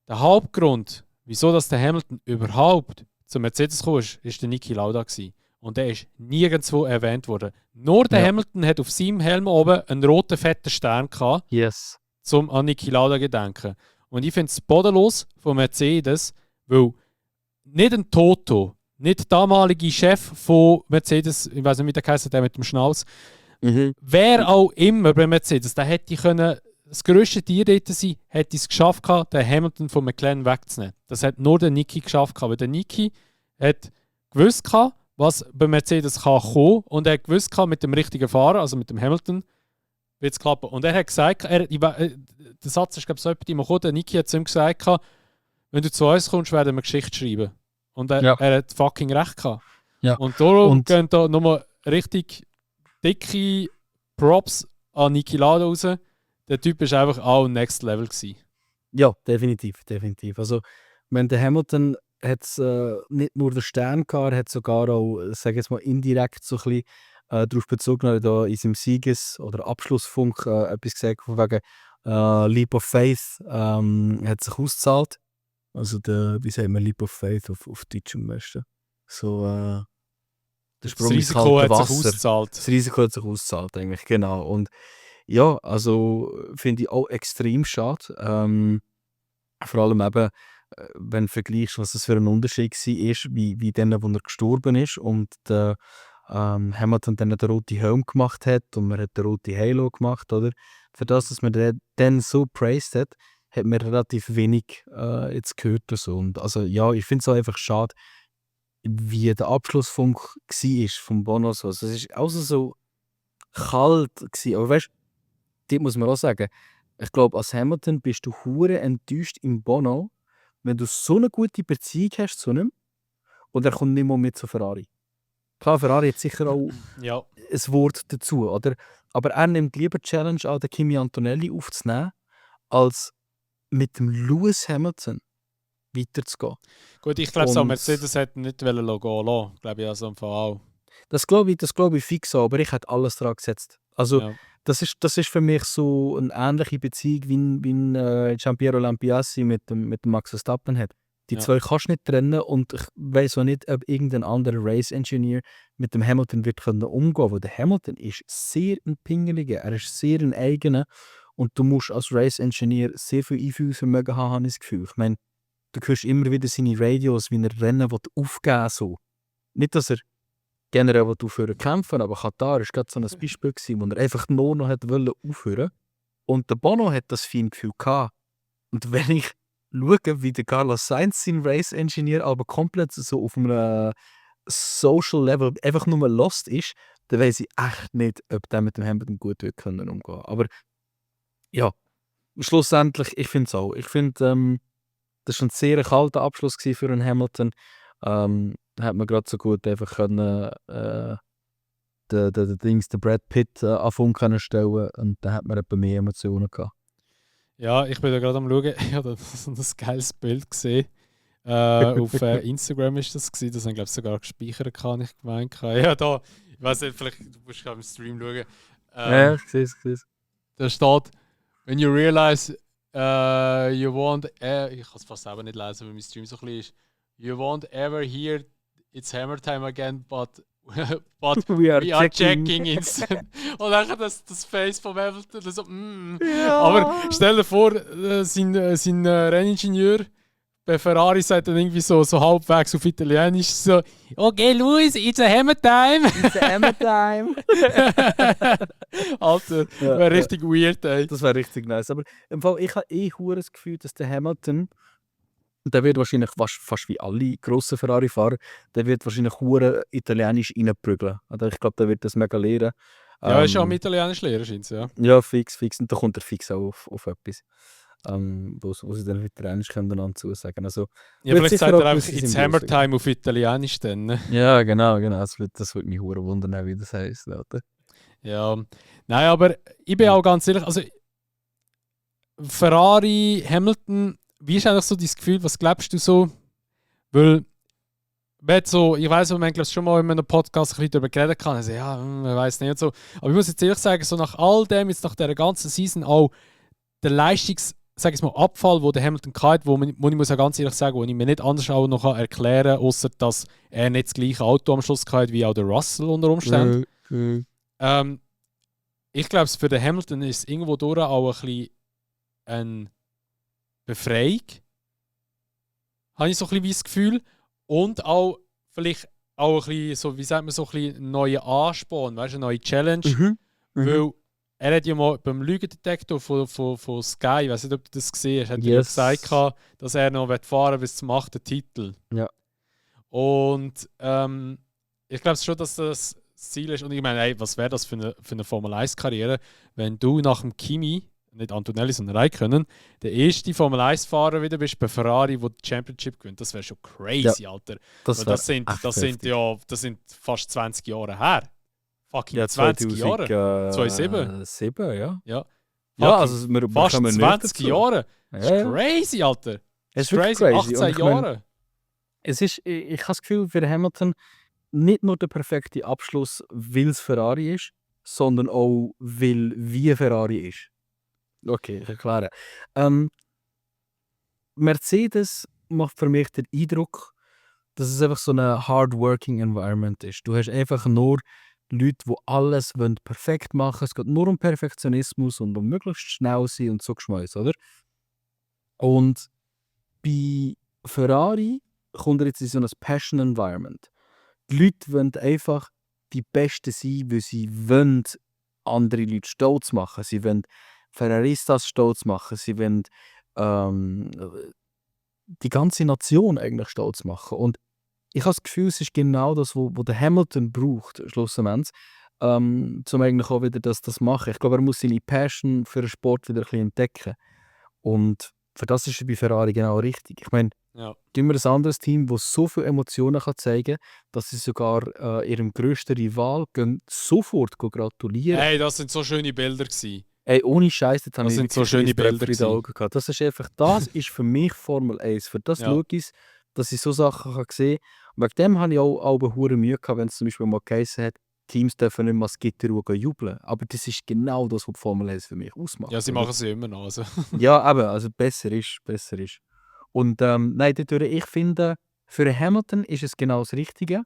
Der Hauptgrund, wieso dass der Hamilton überhaupt zu Mercedes gekommen ist, ist der Niki Lauda gewesen. Und der ist nirgendwo erwähnt worden. Nur der Ja. Hamilton hat auf seinem Helm oben einen roten, fetten Stern gehabt, Yes. zum an Niki Lauda gedenken. Und ich finde es bodenlos von Mercedes, weil nicht ein Toto, nicht der damalige Chef von Mercedes, ich weiß nicht, wie der geheißen, der mit dem Schnauz, wer auch immer bei Mercedes, der hätte können das grösste Tier dort sein, hätte es geschafft, den Hamilton von McLaren wegzunehmen. Das hat nur der Niki geschafft, weil der Niki hat gewusst, was bei Mercedes kann kommen, und er hat gewusst, mit dem richtigen Fahrer, also mit dem Hamilton, wird es klappen. Und er hat gesagt, der Satz ist, glaube ich, so etwas immer gekommen, der Niki hat zu ihm gesagt, wenn du zu uns kommst, werden wir Geschichte schreiben. Und er hat fucking recht gehabt. Ja. Und darum Und- gehen da nochmal richtig dicke Props an Niki Lauda raus. Der Typ war einfach auch Next Level gewesen. Ja, definitiv, definitiv. Also, wenn der Hamilton hat nicht nur den Stern gehabt, er hat sogar auch, sage jetzt mal, indirekt so ein bisschen darauf bezogen, da in seinem Sieges- oder Abschlussfunk etwas gesagt, von wegen Leap of Faith hat sich ausgezahlt. Also, wie sagt man Leap of Faith auf Deutsch am besten? So, der Das Sprung ins Risiko kalte hat sich Wasser. ausgezahlt. Das Risiko hat sich ausgezahlt, eigentlich, genau. Und ja, also finde ich auch extrem schade. Vor allem eben, wenn du vergleichst, was das für ein Unterschied war, wie dann, wo er gestorben ist und der Hamilton dann den roten Helm gemacht hat und man hat den roten Halo gemacht, oder? Für das, dass man den dann so praised hat man relativ wenig jetzt gehört. So. Und also ja, ich finde es auch einfach schade, wie der Abschlussfunk war vom Bono. So. Also, es war auch so kalt gewesen. Aber weißt du, dort muss man auch sagen, ich glaube, als Hamilton bist du hure enttäuscht im Bono, wenn du so eine gute Beziehung hast zu ihm und er kommt nicht mal mit zu Ferrari. Klar, Ferrari hat sicher auch Ja. ein Wort dazu, oder? Aber er nimmt lieber die Challenge an, den Kimi Antonelli aufzunehmen, als mit dem Lewis Hamilton weiterzugehen. Gut, ich glaube, so Und- Mercedes hätte nicht gehen lassen. Glaube ich also im Fall auch. Das glaube ich fix auch, aber ich hätte alles dran gesetzt. Also, Ja. das ist für mich so eine ähnliche Beziehung, wie Giampiero Lampiassi mit dem Max Verstappen hat. Die Ja. zwei kannst du nicht trennen und ich weiß auch nicht, ob irgendein anderer Race-Engineer mit dem Hamilton wird umgehen können, weil der Hamilton ist sehr ein Pingeliger, er ist sehr ein eigener und du musst als Race-Engineer sehr viel Einfühlungsvermögen haben, habe ich das Gefühl. Ich meine, du hörst immer wieder seine Radios, wie er Rennen aufgeben will. So. Nicht, dass er generell aufhören kämpfen, aber Katar war gerade so ein Beispiel, wo er einfach nur noch aufhören wollte. Und der Bono hat das feine Gefühl gehabt. Und wenn ich schaue, wie der Carlos Sainz, sein Race-Engineer, aber komplett so auf einem Social Level einfach nur lost ist, dann weiss ich echt nicht, ob der mit dem Hamilton gut wird können umgehen. Aber ja, schlussendlich, ich finde es auch. Ich finde, das war ein sehr kalter Abschluss für einen Hamilton. Da hat man gerade so gut einfach können, den Brad Pitt anfangen können stellen und dann hat man etwa mehr Emotionen gehabt. Ja, ich bin da gerade am Schauen. Ich habe so ein geiles Bild gesehen. Auf Instagram ist das gewesen. Das haben, glaube ich, sogar gespeichert, kann ich gemeint. Ja, da, ich weiß nicht, vielleicht du musst gerade im Stream schauen. Ja, ich sehe es. Da steht: When you realize You won't ich kann es fast selber nicht lesen, weil mein Stream so klein ist. You won't ever hear it's Hammer Time again, but We are we are checking. checking instant. Und dann das Face von Hamilton, so, Ja. Aber stell dir vor, sein Renningenieur bei Ferrari sagt dann irgendwie so halbwegs auf Italienisch so: Okay, Luis, it's a Hammer Time. It's a Hammer Time. Alter, Ja, wäre richtig weird, ey. Das wäre richtig nice. Aber im Fall, ich habe das Gefühl, dass der Hamilton, der wird wahrscheinlich fast wie alle grossen Ferrari-Fahrer, der wird wahrscheinlich hure Italienisch reinprügeln. Also ich glaube, der wird das mega lernen. Ja, ist auch am Italienisch lernen, scheint ja. Ja, fix. Und da kommt er fix auch auf etwas. Wo sie dann auf Italienisch dann zusagen. Also, Ja, wird vielleicht sicher sagt auch er einfach gewisse It's Symbiose Hammer geben. Time auf Italienisch dann. Ne? Ja, genau. Das würde mich hure wundern, wie das heisst. Oder? Ja, nein, aber ich bin auch ganz ehrlich, also Ferrari, Hamilton, wie ist eigentlich so dein Gefühl, was glaubst du so? Weil, so, ich weiss, man glaube schon mal in einem Podcast ein bisschen darüber geredet kann, also ja, man weiß nicht und so. Aber ich muss jetzt ehrlich sagen, so nach all dem, jetzt nach dieser ganzen Season auch der sag ich mal, Abfall, wo der Hamilton hatte, wo ich muss ja ganz ehrlich sagen, wo ich mir nicht anders auch noch erklären kann, außer dass er nicht das gleiche Auto am Schluss hatte wie auch der Russell unter Umständen. Ich glaube, für den Hamilton ist es irgendwo durch auch ein bisschen eine Befreiung. Habe ich so ein bisschen wie das Gefühl. Und auch vielleicht auch ein bisschen, so, wie sagt man, so ein bisschen einen neuen Ansporn, weißt du, eine neue Challenge. Weil er hat ja mal beim Lügendetektor von Sky, ich weiß nicht, ob du das gesehen hast, hat er ja gesagt, dass er noch fahren will bis zum 8. Titel. Ja. Und ich glaube schon, dass das Ziel ist. Und ich meine, ey, was wäre das für eine Formel-1-Karriere, wenn du nach dem Kimi, nicht Antonelli, sondern Räikkönen, der erste Formel-1-Fahrer wieder bist bei Ferrari, der die Championship gewinnt. Das wäre schon crazy, ja, Alter. Das sind fast 20 Jahre her. Fucking 20 Jahre. 2007. 7, ja. Ja, Also wir fast kommen 20 dazu. Jahre. Das ist Ja. crazy, Alter. Es ist Das wirklich crazy. crazy. 18 Und ich meine, Jahre. ich habe das Gefühl, für Hamilton nicht nur der perfekte Abschluss, weil es Ferrari ist, sondern auch, weil wie Ferrari ist. Okay, ich erkläre. Mercedes macht für mich den Eindruck, dass es einfach so ein hard-working Environment ist. Du hast einfach nur Leute, die alles perfekt machen wollen. Es geht nur um Perfektionismus und um möglichst schnell sein und so Geschmäus, oder? Und bei Ferrari kommt er jetzt in so ein Passion-Environment. Die Leute wollen einfach die Besten sein, weil sie wollen andere Leute stolz machen. Sie wollen Ferraristas stolz machen. Sie wollen die ganze Nation eigentlich stolz machen. Und ich habe das Gefühl, es ist genau das, was der Hamilton braucht, schlussendlich, um eigentlich auch wieder das machen. Ich glaube, er muss seine Passion für den Sport wieder ein bisschen entdecken. Und für das ist er bei Ferrari genau richtig. Ich meine, immer ein anderes Team, das so viele Emotionen kann zeigen kann, dass sie sogar ihrem grössten Rival sofort gratulieren. Hey, das sind so schöne Bilder gewesen. Ey, ohne Scheiß, das sind so schöne Bilder in den Augen gehabt. Das ist einfach, das ist für mich Formel 1. Für das schaue ich, dass ich so Sachen kann sehen kann. Und wegen dem habe ich auch hure Mühe gehabt, wenn es zum Beispiel mal geheißen hat, Teams dürfen nicht mal das Gitter jubeln. Aber das ist genau das, was die Formel 1 für mich ausmacht. Ja, sie machen es immer noch. Also. Ja, aber also besser ist. Und nein, dadurch, ich finde, für Hamilton ist es genau das Richtige.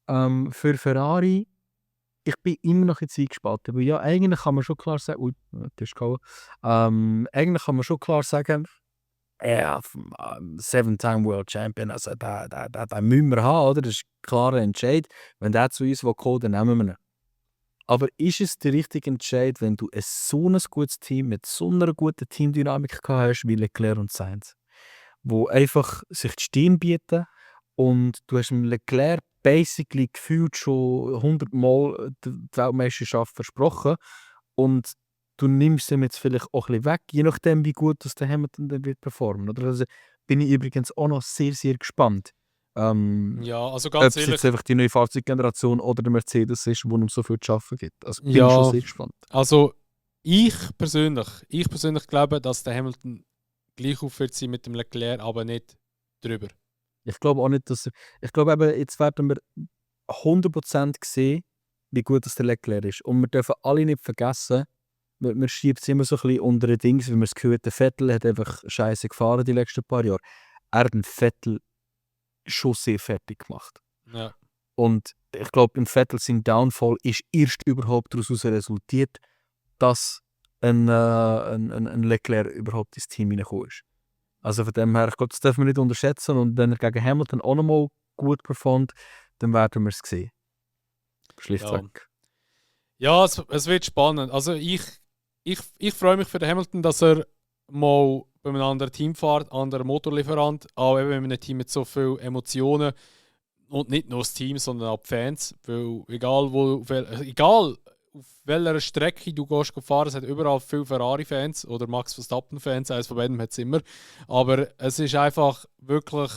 Für Ferrari, ich bin immer noch ein bisschen gespalten. Aber ja, eigentlich kann man schon klar sagen, eigentlich kann man schon klar sagen, ja, 7-time World Champion, also da müssen wir haben, oder? Das ist ein klarer Entscheid. Wenn der zu uns kommt, dann nehmen wir ihn. Aber ist es der richtige Entscheid, wenn du so ein gutes Team mit so einer guten Teamdynamik hast wie Leclerc und Sainz, wo einfach sich die Stirn bieten und du hast dem Leclerc basically gefühlt schon 100 Mal die Weltmeisterschaft versprochen und du nimmst ihm jetzt vielleicht auch ein bisschen weg, je nachdem wie gut das der Hamilton dann wird performen. Oder? Also bin ich übrigens auch noch sehr, sehr gespannt. Ja, also ganz ob es jetzt einfach die neue Fahrzeuggeneration oder der Mercedes ist, wo ihm so viel zu arbeiten gibt. Also bin ich Ja. schon sehr gespannt. Also ich persönlich glaube, dass der Hamilton gleich auf wird sein mit dem Leclerc, aber nicht drüber. Ich glaube auch nicht, dass ich glaube eben, jetzt werden wir 100% sehen, wie gut das der Leclerc ist. Und wir dürfen alle nicht vergessen, man schiebt es immer so ein bisschen unter den Dings, weil man das Gefühl hat, der Vettel hat einfach scheiße gefahren die letzten paar Jahre. Er hat den Vettel schon sehr fertig gemacht. Ja. Und ich glaube, im Vettel sein Downfall ist erst überhaupt daraus resultiert, dass ein Leclerc überhaupt ins Team hineingekommen ist. Also von dem her, ich glaube, das dürfen wir nicht unterschätzen. Und wenn er gegen Hamilton auch nochmal gut performt, dann werden wir es sehen. Schlichtweg. Ja, es wird spannend. Also ich freue mich für den Hamilton, dass er mal bei einem anderen Team fährt, anderer Motorlieferant, auch eben mit einem Team mit so vielen Emotionen. Und nicht nur das Team, sondern auch die Fans. Weil egal auf welcher Strecke du gehst fahren, es hat überall viele Ferrari-Fans oder Max Verstappen-Fans, eines von beiden hat es immer. Aber es ist einfach wirklich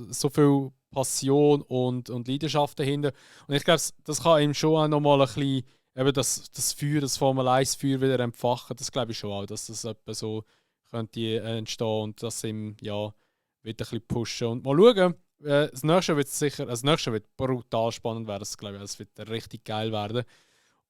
so viel Passion und Leidenschaft dahinter. Und ich glaube, das kann ihm schon auch nochmal ein bisschen eben das Feuer, das Formel 1-Feuer wieder entfachen. Das glaube ich schon auch, dass das etwa so könnte entstehen und das ihm ja wieder ein bisschen pushen. Und mal schauen. Das nächste wird brutal spannend werden. Das, glaube ich, das wird richtig geil werden.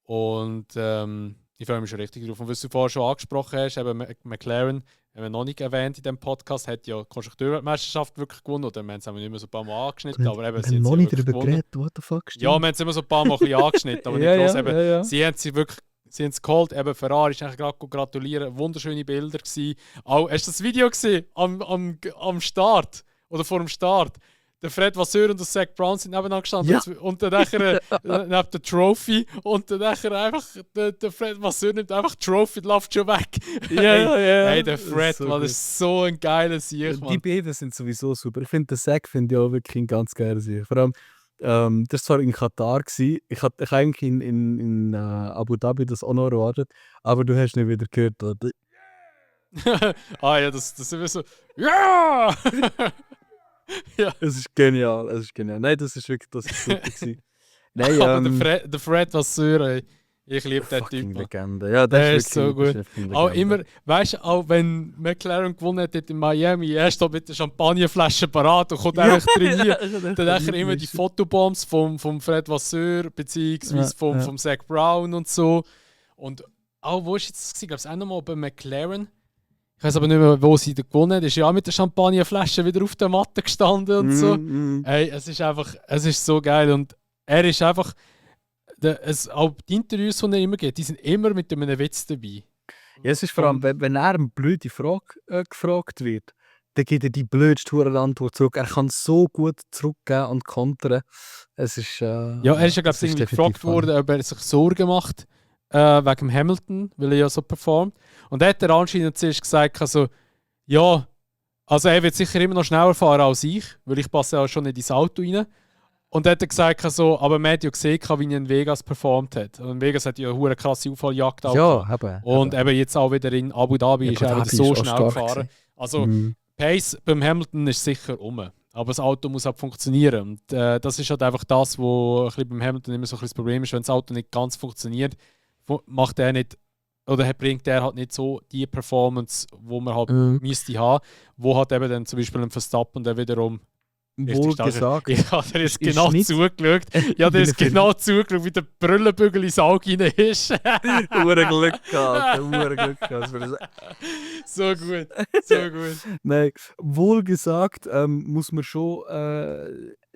Und ich freue mich schon richtig drauf. Und was du vorher schon angesprochen hast, eben McLaren, haben wir noch nicht erwähnt in diesem Podcast, hat ja die Konstrukteurweltmeisterschaft wirklich gewonnen. Oder wir haben es nicht mehr so ein paar Mal angeschnitten. Aber eben, wir haben noch nicht darüber geredet, what the fuck? Ja, wir haben es immer so ein paar Mal ein bisschen angeschnitten. Aber nicht groß. Eben, sie haben sie wirklich. Sie haben es geholt, eben Ferrari ist eigentlich gerade gratulieren. Wunderschöne Bilder gewesen. Auch, hast du das Video gesehen? Am Start? Oder vor dem Start? Der Fred Vasseur und der Zach Brown sind nebeneinander gestanden. Ja. Und dann nachher neben der Trophy. Und dann nachher einfach der Fred Vasseur nimmt einfach die Trophy und läuft schon weg. Ja. Hey, der Fred, das ist so ein geiler Sieg, Die beiden sind sowieso super. Ich finde den Zach auch wirklich ein ganz geiler Sieg. Vor allem, das war in Katar gewesen. Ich hatte eigentlich in Abu Dhabi das auch noch erwartet. Aber du hast nicht wieder gehört, oder? Ja, das ist immer so. Ja! Ja. Es ist genial. Nein, das ist wirklich super gewesen. Nein, aber der Fred Vasseur, ich liebe den Typ. Legende. Ja, der ist so gut. Auch immer, weißt du, auch wenn McLaren gewonnen hat in Miami, er steht mit der Champagnerflasche parat und kommt einfach trainieren. Dann nachher immer die Fotobombs vom Fred Vasseur beziehungsweise vom Zach Brown und so. Und auch, wo ist jetzt das? Ich glaube, es auch nochmal bei McLaren. Ich weiß aber nicht mehr, wo sie gewonnen hat. Ist ja auch mit der Champagnerflasche wieder auf der Matte gestanden und so. Hey, es ist so geil. Und er ist einfach, auch die Interviews, die er immer gibt, die sind immer mit einem Witz dabei. Ja, es ist vor allem, wenn er eine blöde Frage gefragt wird, dann gibt er die blödste Antwort zurück. Er kann so gut zurückgeben und kontern. Es ist, ja, er ist ja, glaube ich, gefragt worden, ob er sich Sorgen macht wegen Hamilton, weil er ja so performt. Und er hat anscheinend zuerst gesagt, also, ja, also er wird sicher immer noch schneller fahren als ich, weil ich passe ja schon in ins Auto rein. Und er hat gesagt, also, aber man hat ja gesehen, wie er in Vegas performt hat. Und Vegas hat ja eine krasse Unfalljagd auch. Ja, und eben jetzt auch wieder in Abu Dhabi ist er wieder so schnell gefahren. Also, Pace beim Hamilton ist sicher um. Aber das Auto muss halt funktionieren. Und das ist halt einfach das, was beim Hamilton immer so ein das Problem ist, wenn das Auto nicht ganz funktioniert, macht er nicht, oder bringt er halt nicht so die Performance, wo man halt müsste haben, wo hat eben dann zum Beispiel ein Verstappen, der wiederum wohl gesagt. Ich habe dir jetzt genau zugeschaut. Ja, der ist genau zugeschaut, wie der Brüllenbügel ins Auge rein ist. Glück gehabt. So gut. Nein, wohl gesagt muss man schon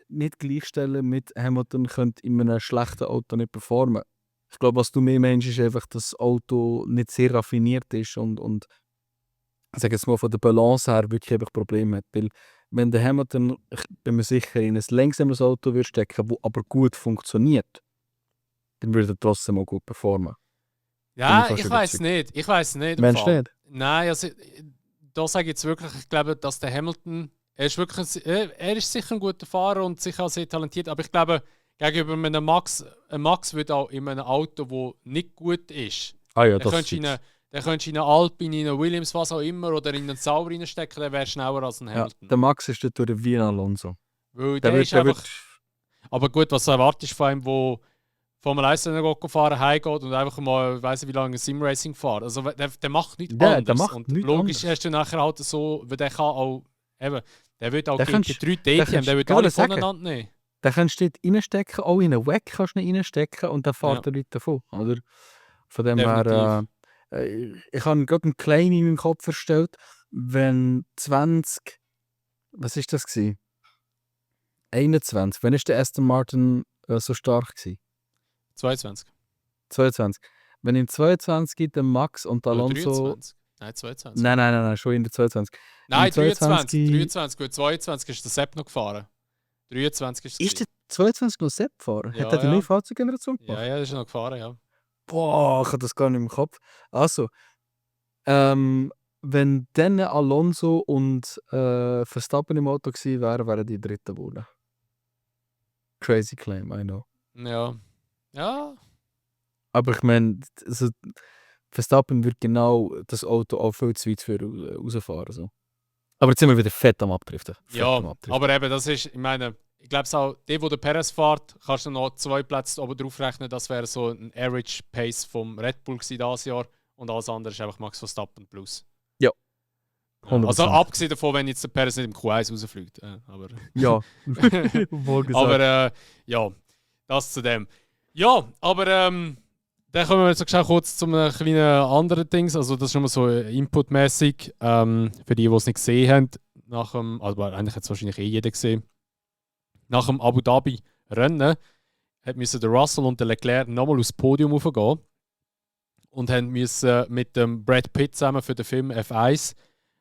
nicht gleichstellen mit Hamilton könnte in einem schlechten Auto nicht performen. Ich glaube, was du mehr meinst, ist einfach, dass das Auto nicht sehr raffiniert ist und ich sage jetzt mal von der Balance her wirklich einfach Probleme hat. Weil wenn der Hamilton, ich bin mir sicher, in ein langsames Auto würde stecken, das aber gut funktioniert, dann würde er trotzdem auch gut performen. Ja, ich weiß nicht. Meinst du nicht? Nein, also, da sage ich jetzt wirklich, ich glaube, dass der Hamilton, er ist sicher ein guter Fahrer und sicher auch sehr talentiert, aber ich glaube, gegenüber einem Max wird auch in einem Auto, das nicht gut ist, dann könntest du in einen Alpine, in einen Williams, was auch immer, oder in einen Sauber reinstecken, der wäre schneller als ein Hamilton. Ja, der Max ist dort durch wie ein Alonso. Weil der ist einfach... Aber gut, was erwartest du von einem, der Formel 1 fahren, heimgeht und einfach mal, ich weiss nicht wie lange, Simracing fährt. Also der macht nichts anderes. Der macht und nichts logisch hast du nachher halt so, weil der kann auch, eben, der wird auch gegen 3 DTM, der wird alle voneinander nehmen. Den kannst du dort reinstecken, auch in einen Wack kannst du ihn reinstecken und dann fährt er nicht davon. Oder? Von dem her, Ich habe gerade einen Claim in meinem Kopf erstellt, wenn 20, was ist das gewesen? 21, wann ist der Aston Martin so stark gewesen? 22. 22. Wenn im 22 der Max und Oder Alonso... 23. Nein, 22. Nein, schon in der 22. Nein, Im 23. 23. Gut, 22 ist der Sepp noch gefahren. 23 ist es. Ist der 22 noch Sepp gefahren? Ja, Hat er die ja. neue Fahrzeuggeneration gemacht? Ja, der ist noch gefahren, ja. Boah, ich habe das gar nicht im Kopf. Also, wenn dann Alonso und Verstappen im Auto gewesen wären, wären die Dritten geworden. Crazy claim, I know. Ja. Ja. Aber ich meine, also, Verstappen wird genau das Auto auch viel zu weit für rausfahren. So. Aber jetzt sind wir wieder fett am Abdriften. Ja, aber eben, das ist, ich meine, ich glaube auch, der, wo der Perez fährt, kannst du noch 2 Plätze oben drauf rechnen. Das wäre so ein Average Pace vom Red Bull dieses Jahr. Und alles andere ist einfach Max Verstappen plus. Ja. Also abgesehen davon, wenn jetzt der Perez nicht im Q1 rausfliegt. Aber ja, wohl gesagt. Aber ja, das zu dem. Ja, aber dann kommen wir jetzt kurz zu einem kleinen anderen Ding. Also das ist nur so inputmäßig. Für die es nicht gesehen haben, aber eigentlich hat es wahrscheinlich jeder gesehen. Nach dem Abu Dhabi Rennen mussten der Russell und der Leclerc nochmal aufs Podium raufgehen und mussten mit dem Brad Pitt zusammen für den Film F1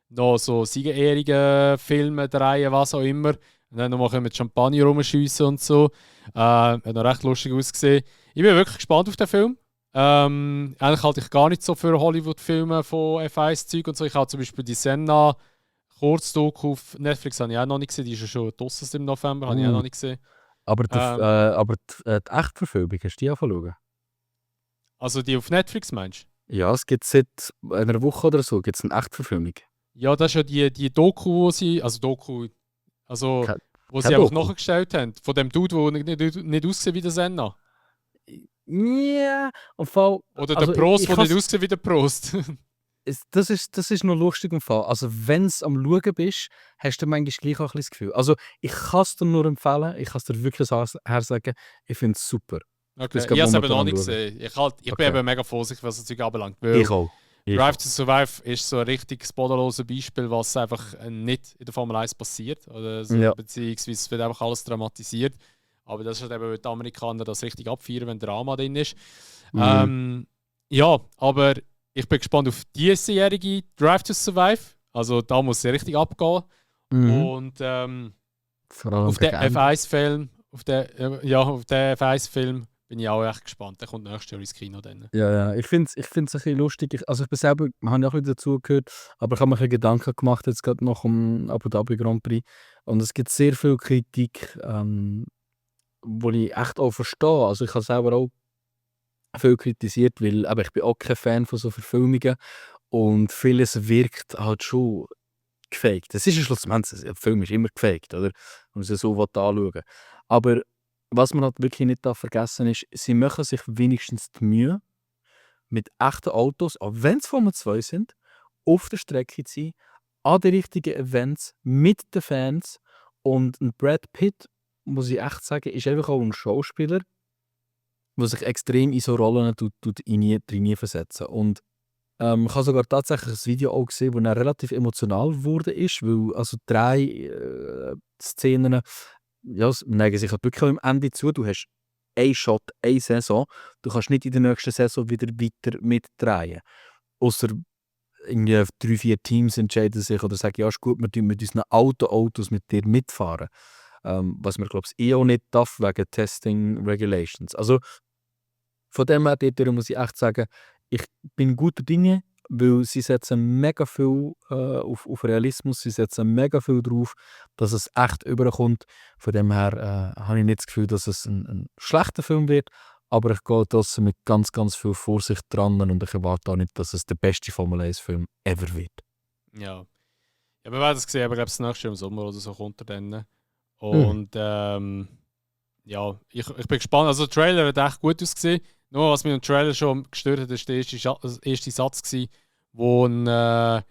noch so Siegerehrungen Filme drehen, was auch immer. Und dann nochmal mit Champagner rumschiessen und so. Hat noch recht lustig ausgesehen. Ich bin wirklich gespannt auf den Film. Eigentlich halte ich gar nicht so für Hollywood-Filme von F1-Zeug und so. Ich habe zum Beispiel die Senna Kurzdoku auf Netflix habe ich auch noch nicht gesehen. Die ist ja schon draussen im November, habe ich auch noch nicht gesehen. Aber die Echtverfilmung, hast du die angeschaut? Also die auf Netflix meinst du? Ja, es gibt seit einer Woche oder so gibt's eine Echtverfilmung. Ja, das ist ja die Doku, wo sie einfach nachgestellt haben. Von dem Dude, der nicht aussieht wie der Senna. Ja, im Fall... Oder der Prost, der nicht aussieht wie der Prost. Das ist noch lustig im Fall. Also wenn du am Schauen bist, hast du manchmal gleich auch ein bisschen das Gefühl. Also ich kann es dir nur empfehlen, ich kann es dir wirklich sagen, ich finde es super. Okay. Ich habe es eben noch nicht gesehen. Ich bin eben mega vorsichtig, was das Zeug anbelangt. Ich auch. Drive to Survive ist so ein richtiges bodenloses Beispiel, was einfach nicht in der Formel 1 passiert. Oder so, beziehungsweise es wird einfach alles dramatisiert. Aber das ist halt eben, weil die Amerikaner das richtig abfeiern, wenn Drama drin ist. Ja, aber ich bin gespannt auf die diesjährige Drive to Survive. Also da muss es richtig abgehen. Und auf den F1-Film, auf den F1-Film bin ich auch echt gespannt. Der kommt nächstes Jahr ins Kino dann. Ja, ich finde es ein bisschen lustig. Ich bin selber, habe ja auch wieder dazugehört, aber ich habe mir ein bisschen Gedanken gemacht, jetzt gerade noch um Abu Dhabi Grand Prix. Und es gibt sehr viel Kritik, wo ich echt auch verstehe. Also ich habe selber auch viel kritisiert, weil aber ich bin auch kein Fan von so Verfilmungen und vieles wirkt halt schon gefaked. Das ist ja schlussendlich, ein Film ist immer gefaked, oder? Und man so anschauen. Aber was man halt wirklich nicht vergessen ist, sie machen sich wenigstens die Mühe, mit echten Autos, auch wenn es Formel 2 sind, auf der Strecke zu sein, an den richtigen Events, mit den Fans. Und ein Brad Pitt, muss ich echt sagen, ist einfach auch ein Schauspieler, der sich extrem in so Rollen versetzen. Und ich habe sogar tatsächlich ein Video auch gesehen, wo er relativ emotional wurde, weil also 3 Szenen neigen sich halt wirklich am Ende zu. Du hast einen Shot, eine Saison. Du kannst nicht in der nächsten Saison wieder weiter mitdrehen. Ausser 3-4 Teams entscheiden sich oder sagen, ja ist gut, wir tun mit unseren Autos mit dir mitfahren. Was man glaube ich auch nicht darf, wegen Testing Regulations. Also von dem her muss ich echt sagen, ich bin guter Dinge, weil sie setzen mega viel auf Realismus, sie setzen mega viel drauf, dass es echt überkommt. Von dem her habe ich nicht das Gefühl, dass es ein schlechter Film wird, aber ich gehe trotzdem mit ganz, ganz viel Vorsicht dran und ich erwarte auch nicht, dass es der beste Formel 1-Film ever wird. Ja, wir werden es sehen, aber ich glaube, das nächste Jahr im Sommer oder so kommt er dann. Und ja, ich bin gespannt. Also der Trailer hat echt gut ausgesehen. Nur was mich im Trailer schon gestört hat, ist der erste Satz gewesen, wo er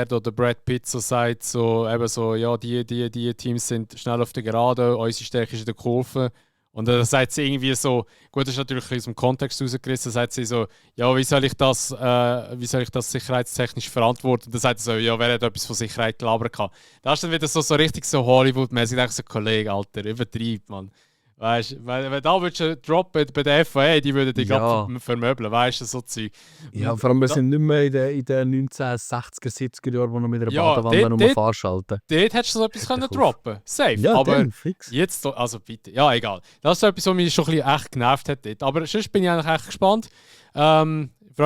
da, der Brad Pitt so sagt, so, eben so, ja, die Teams sind schnell auf der Gerade, unsere Stärke ist in der Kurve. Und dann sagt sie irgendwie so, gut, das ist natürlich aus dem Kontext rausgerissen, dann sagt sie so, ja, wie soll ich das sicherheitstechnisch verantworten? Und dann sagt sie so, ja, wer hat etwas von Sicherheit gelabert gehabt? Da ist dann wieder so richtig so Hollywood-mäßig. Ich denke so, Kollege, Alter, übertreib, Mann. Weißt du, wenn da würdest du droppen bei der FAA, die würden dich Ja. vermöbeln, weißt du, so Zeug. Ja, vor allem, wir sind nicht mehr in den 1960er, 70er Jahren, wo noch mit einer Ja, Badewanne nur fahren schalten. Dort hättest du so etwas können droppen. Safe. Ja, aber dann, fix. jetzt, also bitte, ja, egal. Das ist so etwas, was mich schon ein bisschen echt genervt hat dort. Aber sonst bin ich eigentlich echt gespannt. Ich freue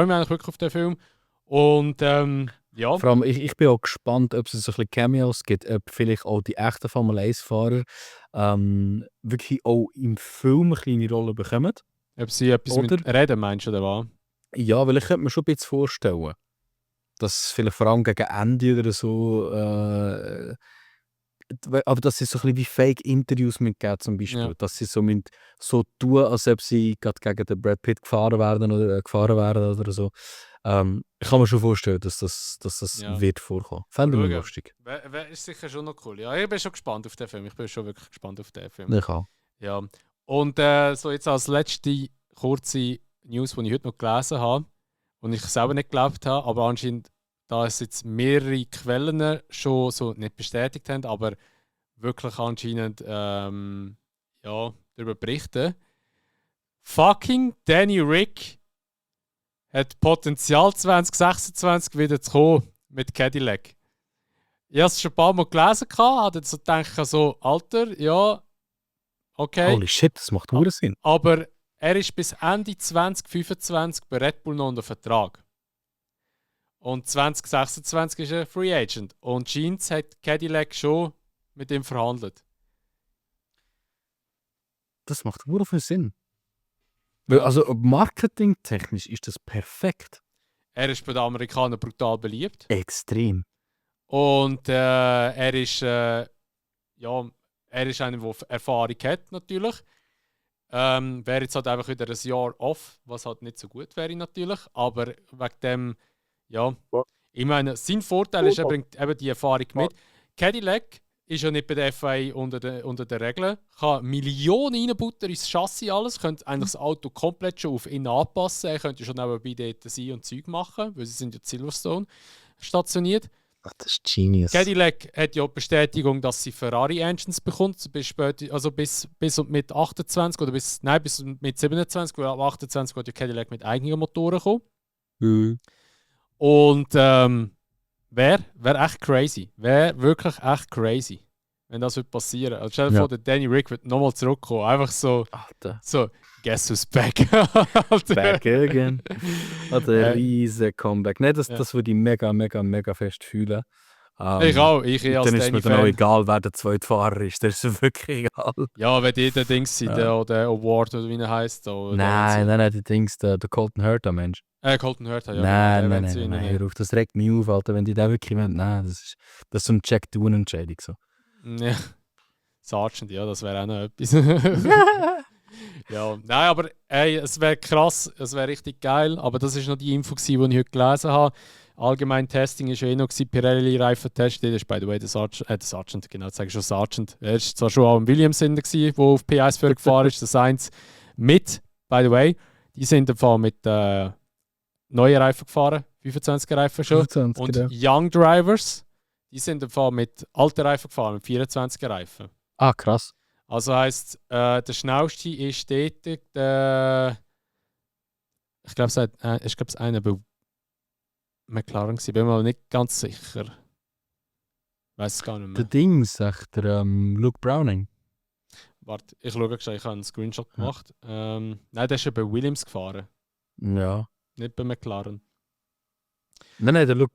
mich eigentlich wirklich auf den Film. Und ja. Vor allem, ich bin auch gespannt, ob es so ein bisschen Cameos gibt, ob vielleicht auch die echten Formel 1-Fahrer wirklich auch im Film eine kleine Rolle bekommen. Ob sie etwas mit reden, meinst du, oder was? Ja, weil ich könnte mir schon ein bisschen vorstellen, dass es vielleicht vor allem gegen Ende oder so, aber dass sie so ein bisschen wie Fake-Interviews mitgeben zum Beispiel. Ja. Dass sie so tun, als ob sie gerade gegen den Brad Pitt gefahren werden oder so. Ich kann mir schon vorstellen, dass das Ja. wird vorkommen. Fände ich Schauen. lustig. Wäre sicher schon noch cool. Ja, ich bin schon gespannt auf den Film. Ich bin schon wirklich gespannt auf den Film. Ich auch. Ja. Und so jetzt als letzte kurze News, die ich heute noch gelesen habe und ich selber nicht geglaubt habe, aber anscheinend, da es jetzt mehrere Quellen schon so nicht bestätigt haben, aber wirklich anscheinend ja, darüber berichten. Fucking Danny Rick hat Potenzial 2026 wieder zu kommen mit Cadillac. Ich habe es schon ein paar Mal gelesen, habe so gedacht, so, Alter, ja, okay. Holy shit, das macht verdammt Sinn. Aber er ist bis Ende 2025 bei Red Bull noch unter Vertrag. Und 2026 ist er Free Agent. Und Jeans hat Cadillac schon mit ihm verhandelt. Das macht verdammt viel Sinn. Weil, also marketingtechnisch ist das perfekt. Er ist bei den Amerikanern brutal beliebt. Extrem. Und er ist einer, der Erfahrung hat, natürlich. Wäre jetzt halt einfach wieder ein Jahr off, was halt nicht so gut wäre, natürlich. Aber wegen dem, ja, ich meine, sein Vorteil ist, er bringt eben die Erfahrung mit. Cadillac ist ja nicht bei der FIA unter den Regeln, kann Millionen reinbuttern ins Chassis, alles, könnte eigentlich das Auto komplett schon auf ihn anpassen. Er könnte schon nebenbei dort sein und Zeug machen, weil sie sind ja Silverstone stationiert. Ach, das ist genius. Cadillac hat ja die Bestätigung, dass sie Ferrari-Engines bekommt, bis mit 28 oder bis mit 27, weil ab 28 wird ja Cadillac mit eigenen Motoren kommen. Mhm. Und wäre echt crazy. Wäre wirklich echt crazy, wenn das wird passieren. Also stell dir vor, der Danny Rick wird nochmal zurückkommen. Einfach so, guess who's back? Back again. Ein riesen Comeback. Nein, das würde ich mega, mega, mega fest fühlen. Ich auch. Ich als dann ist mir dann auch egal, wer der zweite Fahrer ist. Das ist wirklich egal. Ja, wenn die der Dings sind, der Award oder wie er heisst. Nein, der Dings, der Colton Herta, Mensch. Colton Herta, ja. Nein, hör auf, das regt mich auf, Alter, wenn die da wirklich wollen. Nein, das ist so eine Jack-Doon-Entscheidung. So. Ja, Sargent, ja, das wäre auch noch etwas. Ja, nein, aber ey, es wäre krass, es wäre richtig geil, aber das ist noch die Info, die ich heute gelesen habe. Allgemein Testing war ja eh noch Pirelli-Reifentest. Das ist, by the way, der Sargent, genau, sage ich schon Sargent. Er war zwar schon auch im Williams der auf P1 für gefahren ist, das Sainz mit, by the way, die sind im Fall mit neuen Reifen gefahren, 25er Reifen schon. 25, und ja. Young Drivers, die sind im Fall mit alten Reifen gefahren, mit 24er Reifen. Ah, krass. Also heisst, der schnellste ist dort der. Ich glaube, es ist einer bei McLaren gewesen. Bin mir aber nicht ganz sicher. Weiß es gar nicht mehr. Der Ding sagt der Luke Browning. Warte, ich schaue schon, ich habe einen Screenshot gemacht. Nein, der ist ja bei Williams gefahren. Ja. Nicht bei McLaren. Nein, der Luke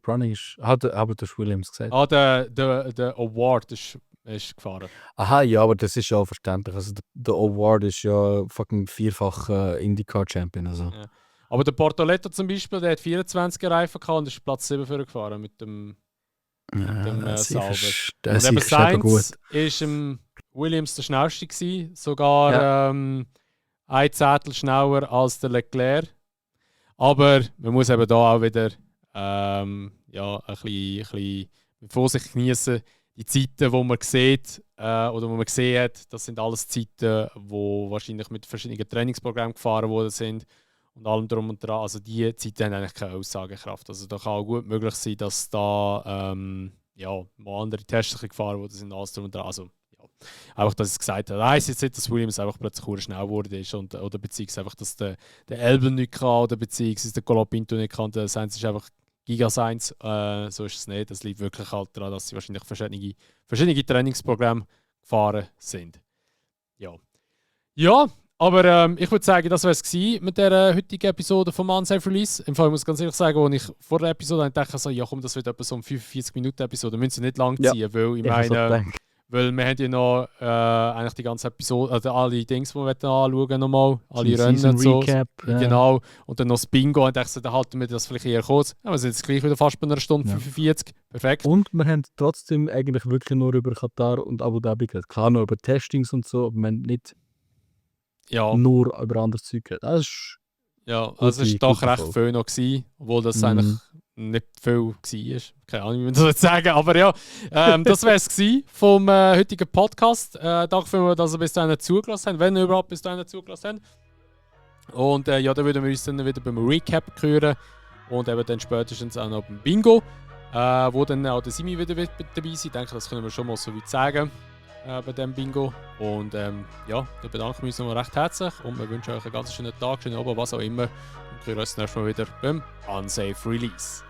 Browning ist. Aber das ist Williams gesagt. Ah, der Award ist gefahren. Aha, ja, aber das ist ja auch verständlich. Also der Award ist ja fucking vierfach IndyCar-Champion. Also. Ja. Aber der Bortoletto zum Beispiel, der hat 24er Reifen gehabt und ist Platz 7 für gefahren mit dem Sauber. Und eben Sainz ist im Williams der schnellste gewesen, sogar ein Zehntel schneller als der Leclerc. Aber man muss eben da auch wieder ein bisschen mit Vorsicht genießen. die Zeiten, die man sieht oder wo man gesehen hat, das sind alles Zeiten, die wahrscheinlich mit verschiedenen Trainingsprogrammen gefahren worden sind und allem drum und dran. Also die Zeiten haben eigentlich keine Aussagekraft. Also da kann auch gut möglich sein, dass da mal andere Tests gefahren worden sind, alles drum und dran. Also ja, einfach, dass es gesagt hat, heisst jetzt nicht, dass Williams einfach plötzlich sehr schnell geworden ist oder beziehungsweise einfach, dass der Albon nicht kann oder beziehungsweise der Colapinto nicht kann. Der Sainz ist einfach Giga-Science, so ist es nicht. Das liegt wirklich halt daran, dass sie wahrscheinlich verschiedene Trainingsprogramme gefahren sind. Ja, aber ich würde sagen, das wäre es mit der heutigen Episode vom Unsafe Release. Im Fall muss ich ganz ehrlich sagen, als ich vor der Episode dachte, so, ja komm, das wird etwa so eine 45-Minuten-Episode, müssen sie nicht lang ziehen, weil ich meine, weil wir haben ja noch eigentlich die ganze Episode, also alle Dings, die wir anschauen nochmal, alle Rennen und so. Recap, genau. Und dann noch das Bingo. Und ich dachte, dann halten wir das vielleicht eher kurz. Ja, wir sind jetzt gleich wieder fast bei einer Stunde 45. Perfekt. Und wir haben trotzdem eigentlich wirklich nur über Katar und Abu Dhabi geredet. Klar, noch über Testings und so, aber wir haben nicht nur über anderes Zeug geredet. Das ist also es war doch recht viel noch gewesen, obwohl das eigentlich nicht viel war. Keine Ahnung, wie man das jetzt sagen, aber ja, das wäre es vom heutigen Podcast. Danke vielmals, dass ihr bis dahin zugelassen habt, wenn ihr überhaupt bis dahin zugelassen habt. Und dann würden wir uns dann wieder beim Recap hören und eben dann spätestens auch noch beim Bingo, wo dann auch der Simi wieder dabei sein. Ich denke, das können wir schon mal so weit sagen bei dem Bingo. Und dann bedanken wir uns noch recht herzlich und wir wünschen euch einen ganz schönen Tag, schönen Abend, was auch immer. Und wir hören uns nächstes Mal wieder beim Unsafe Release.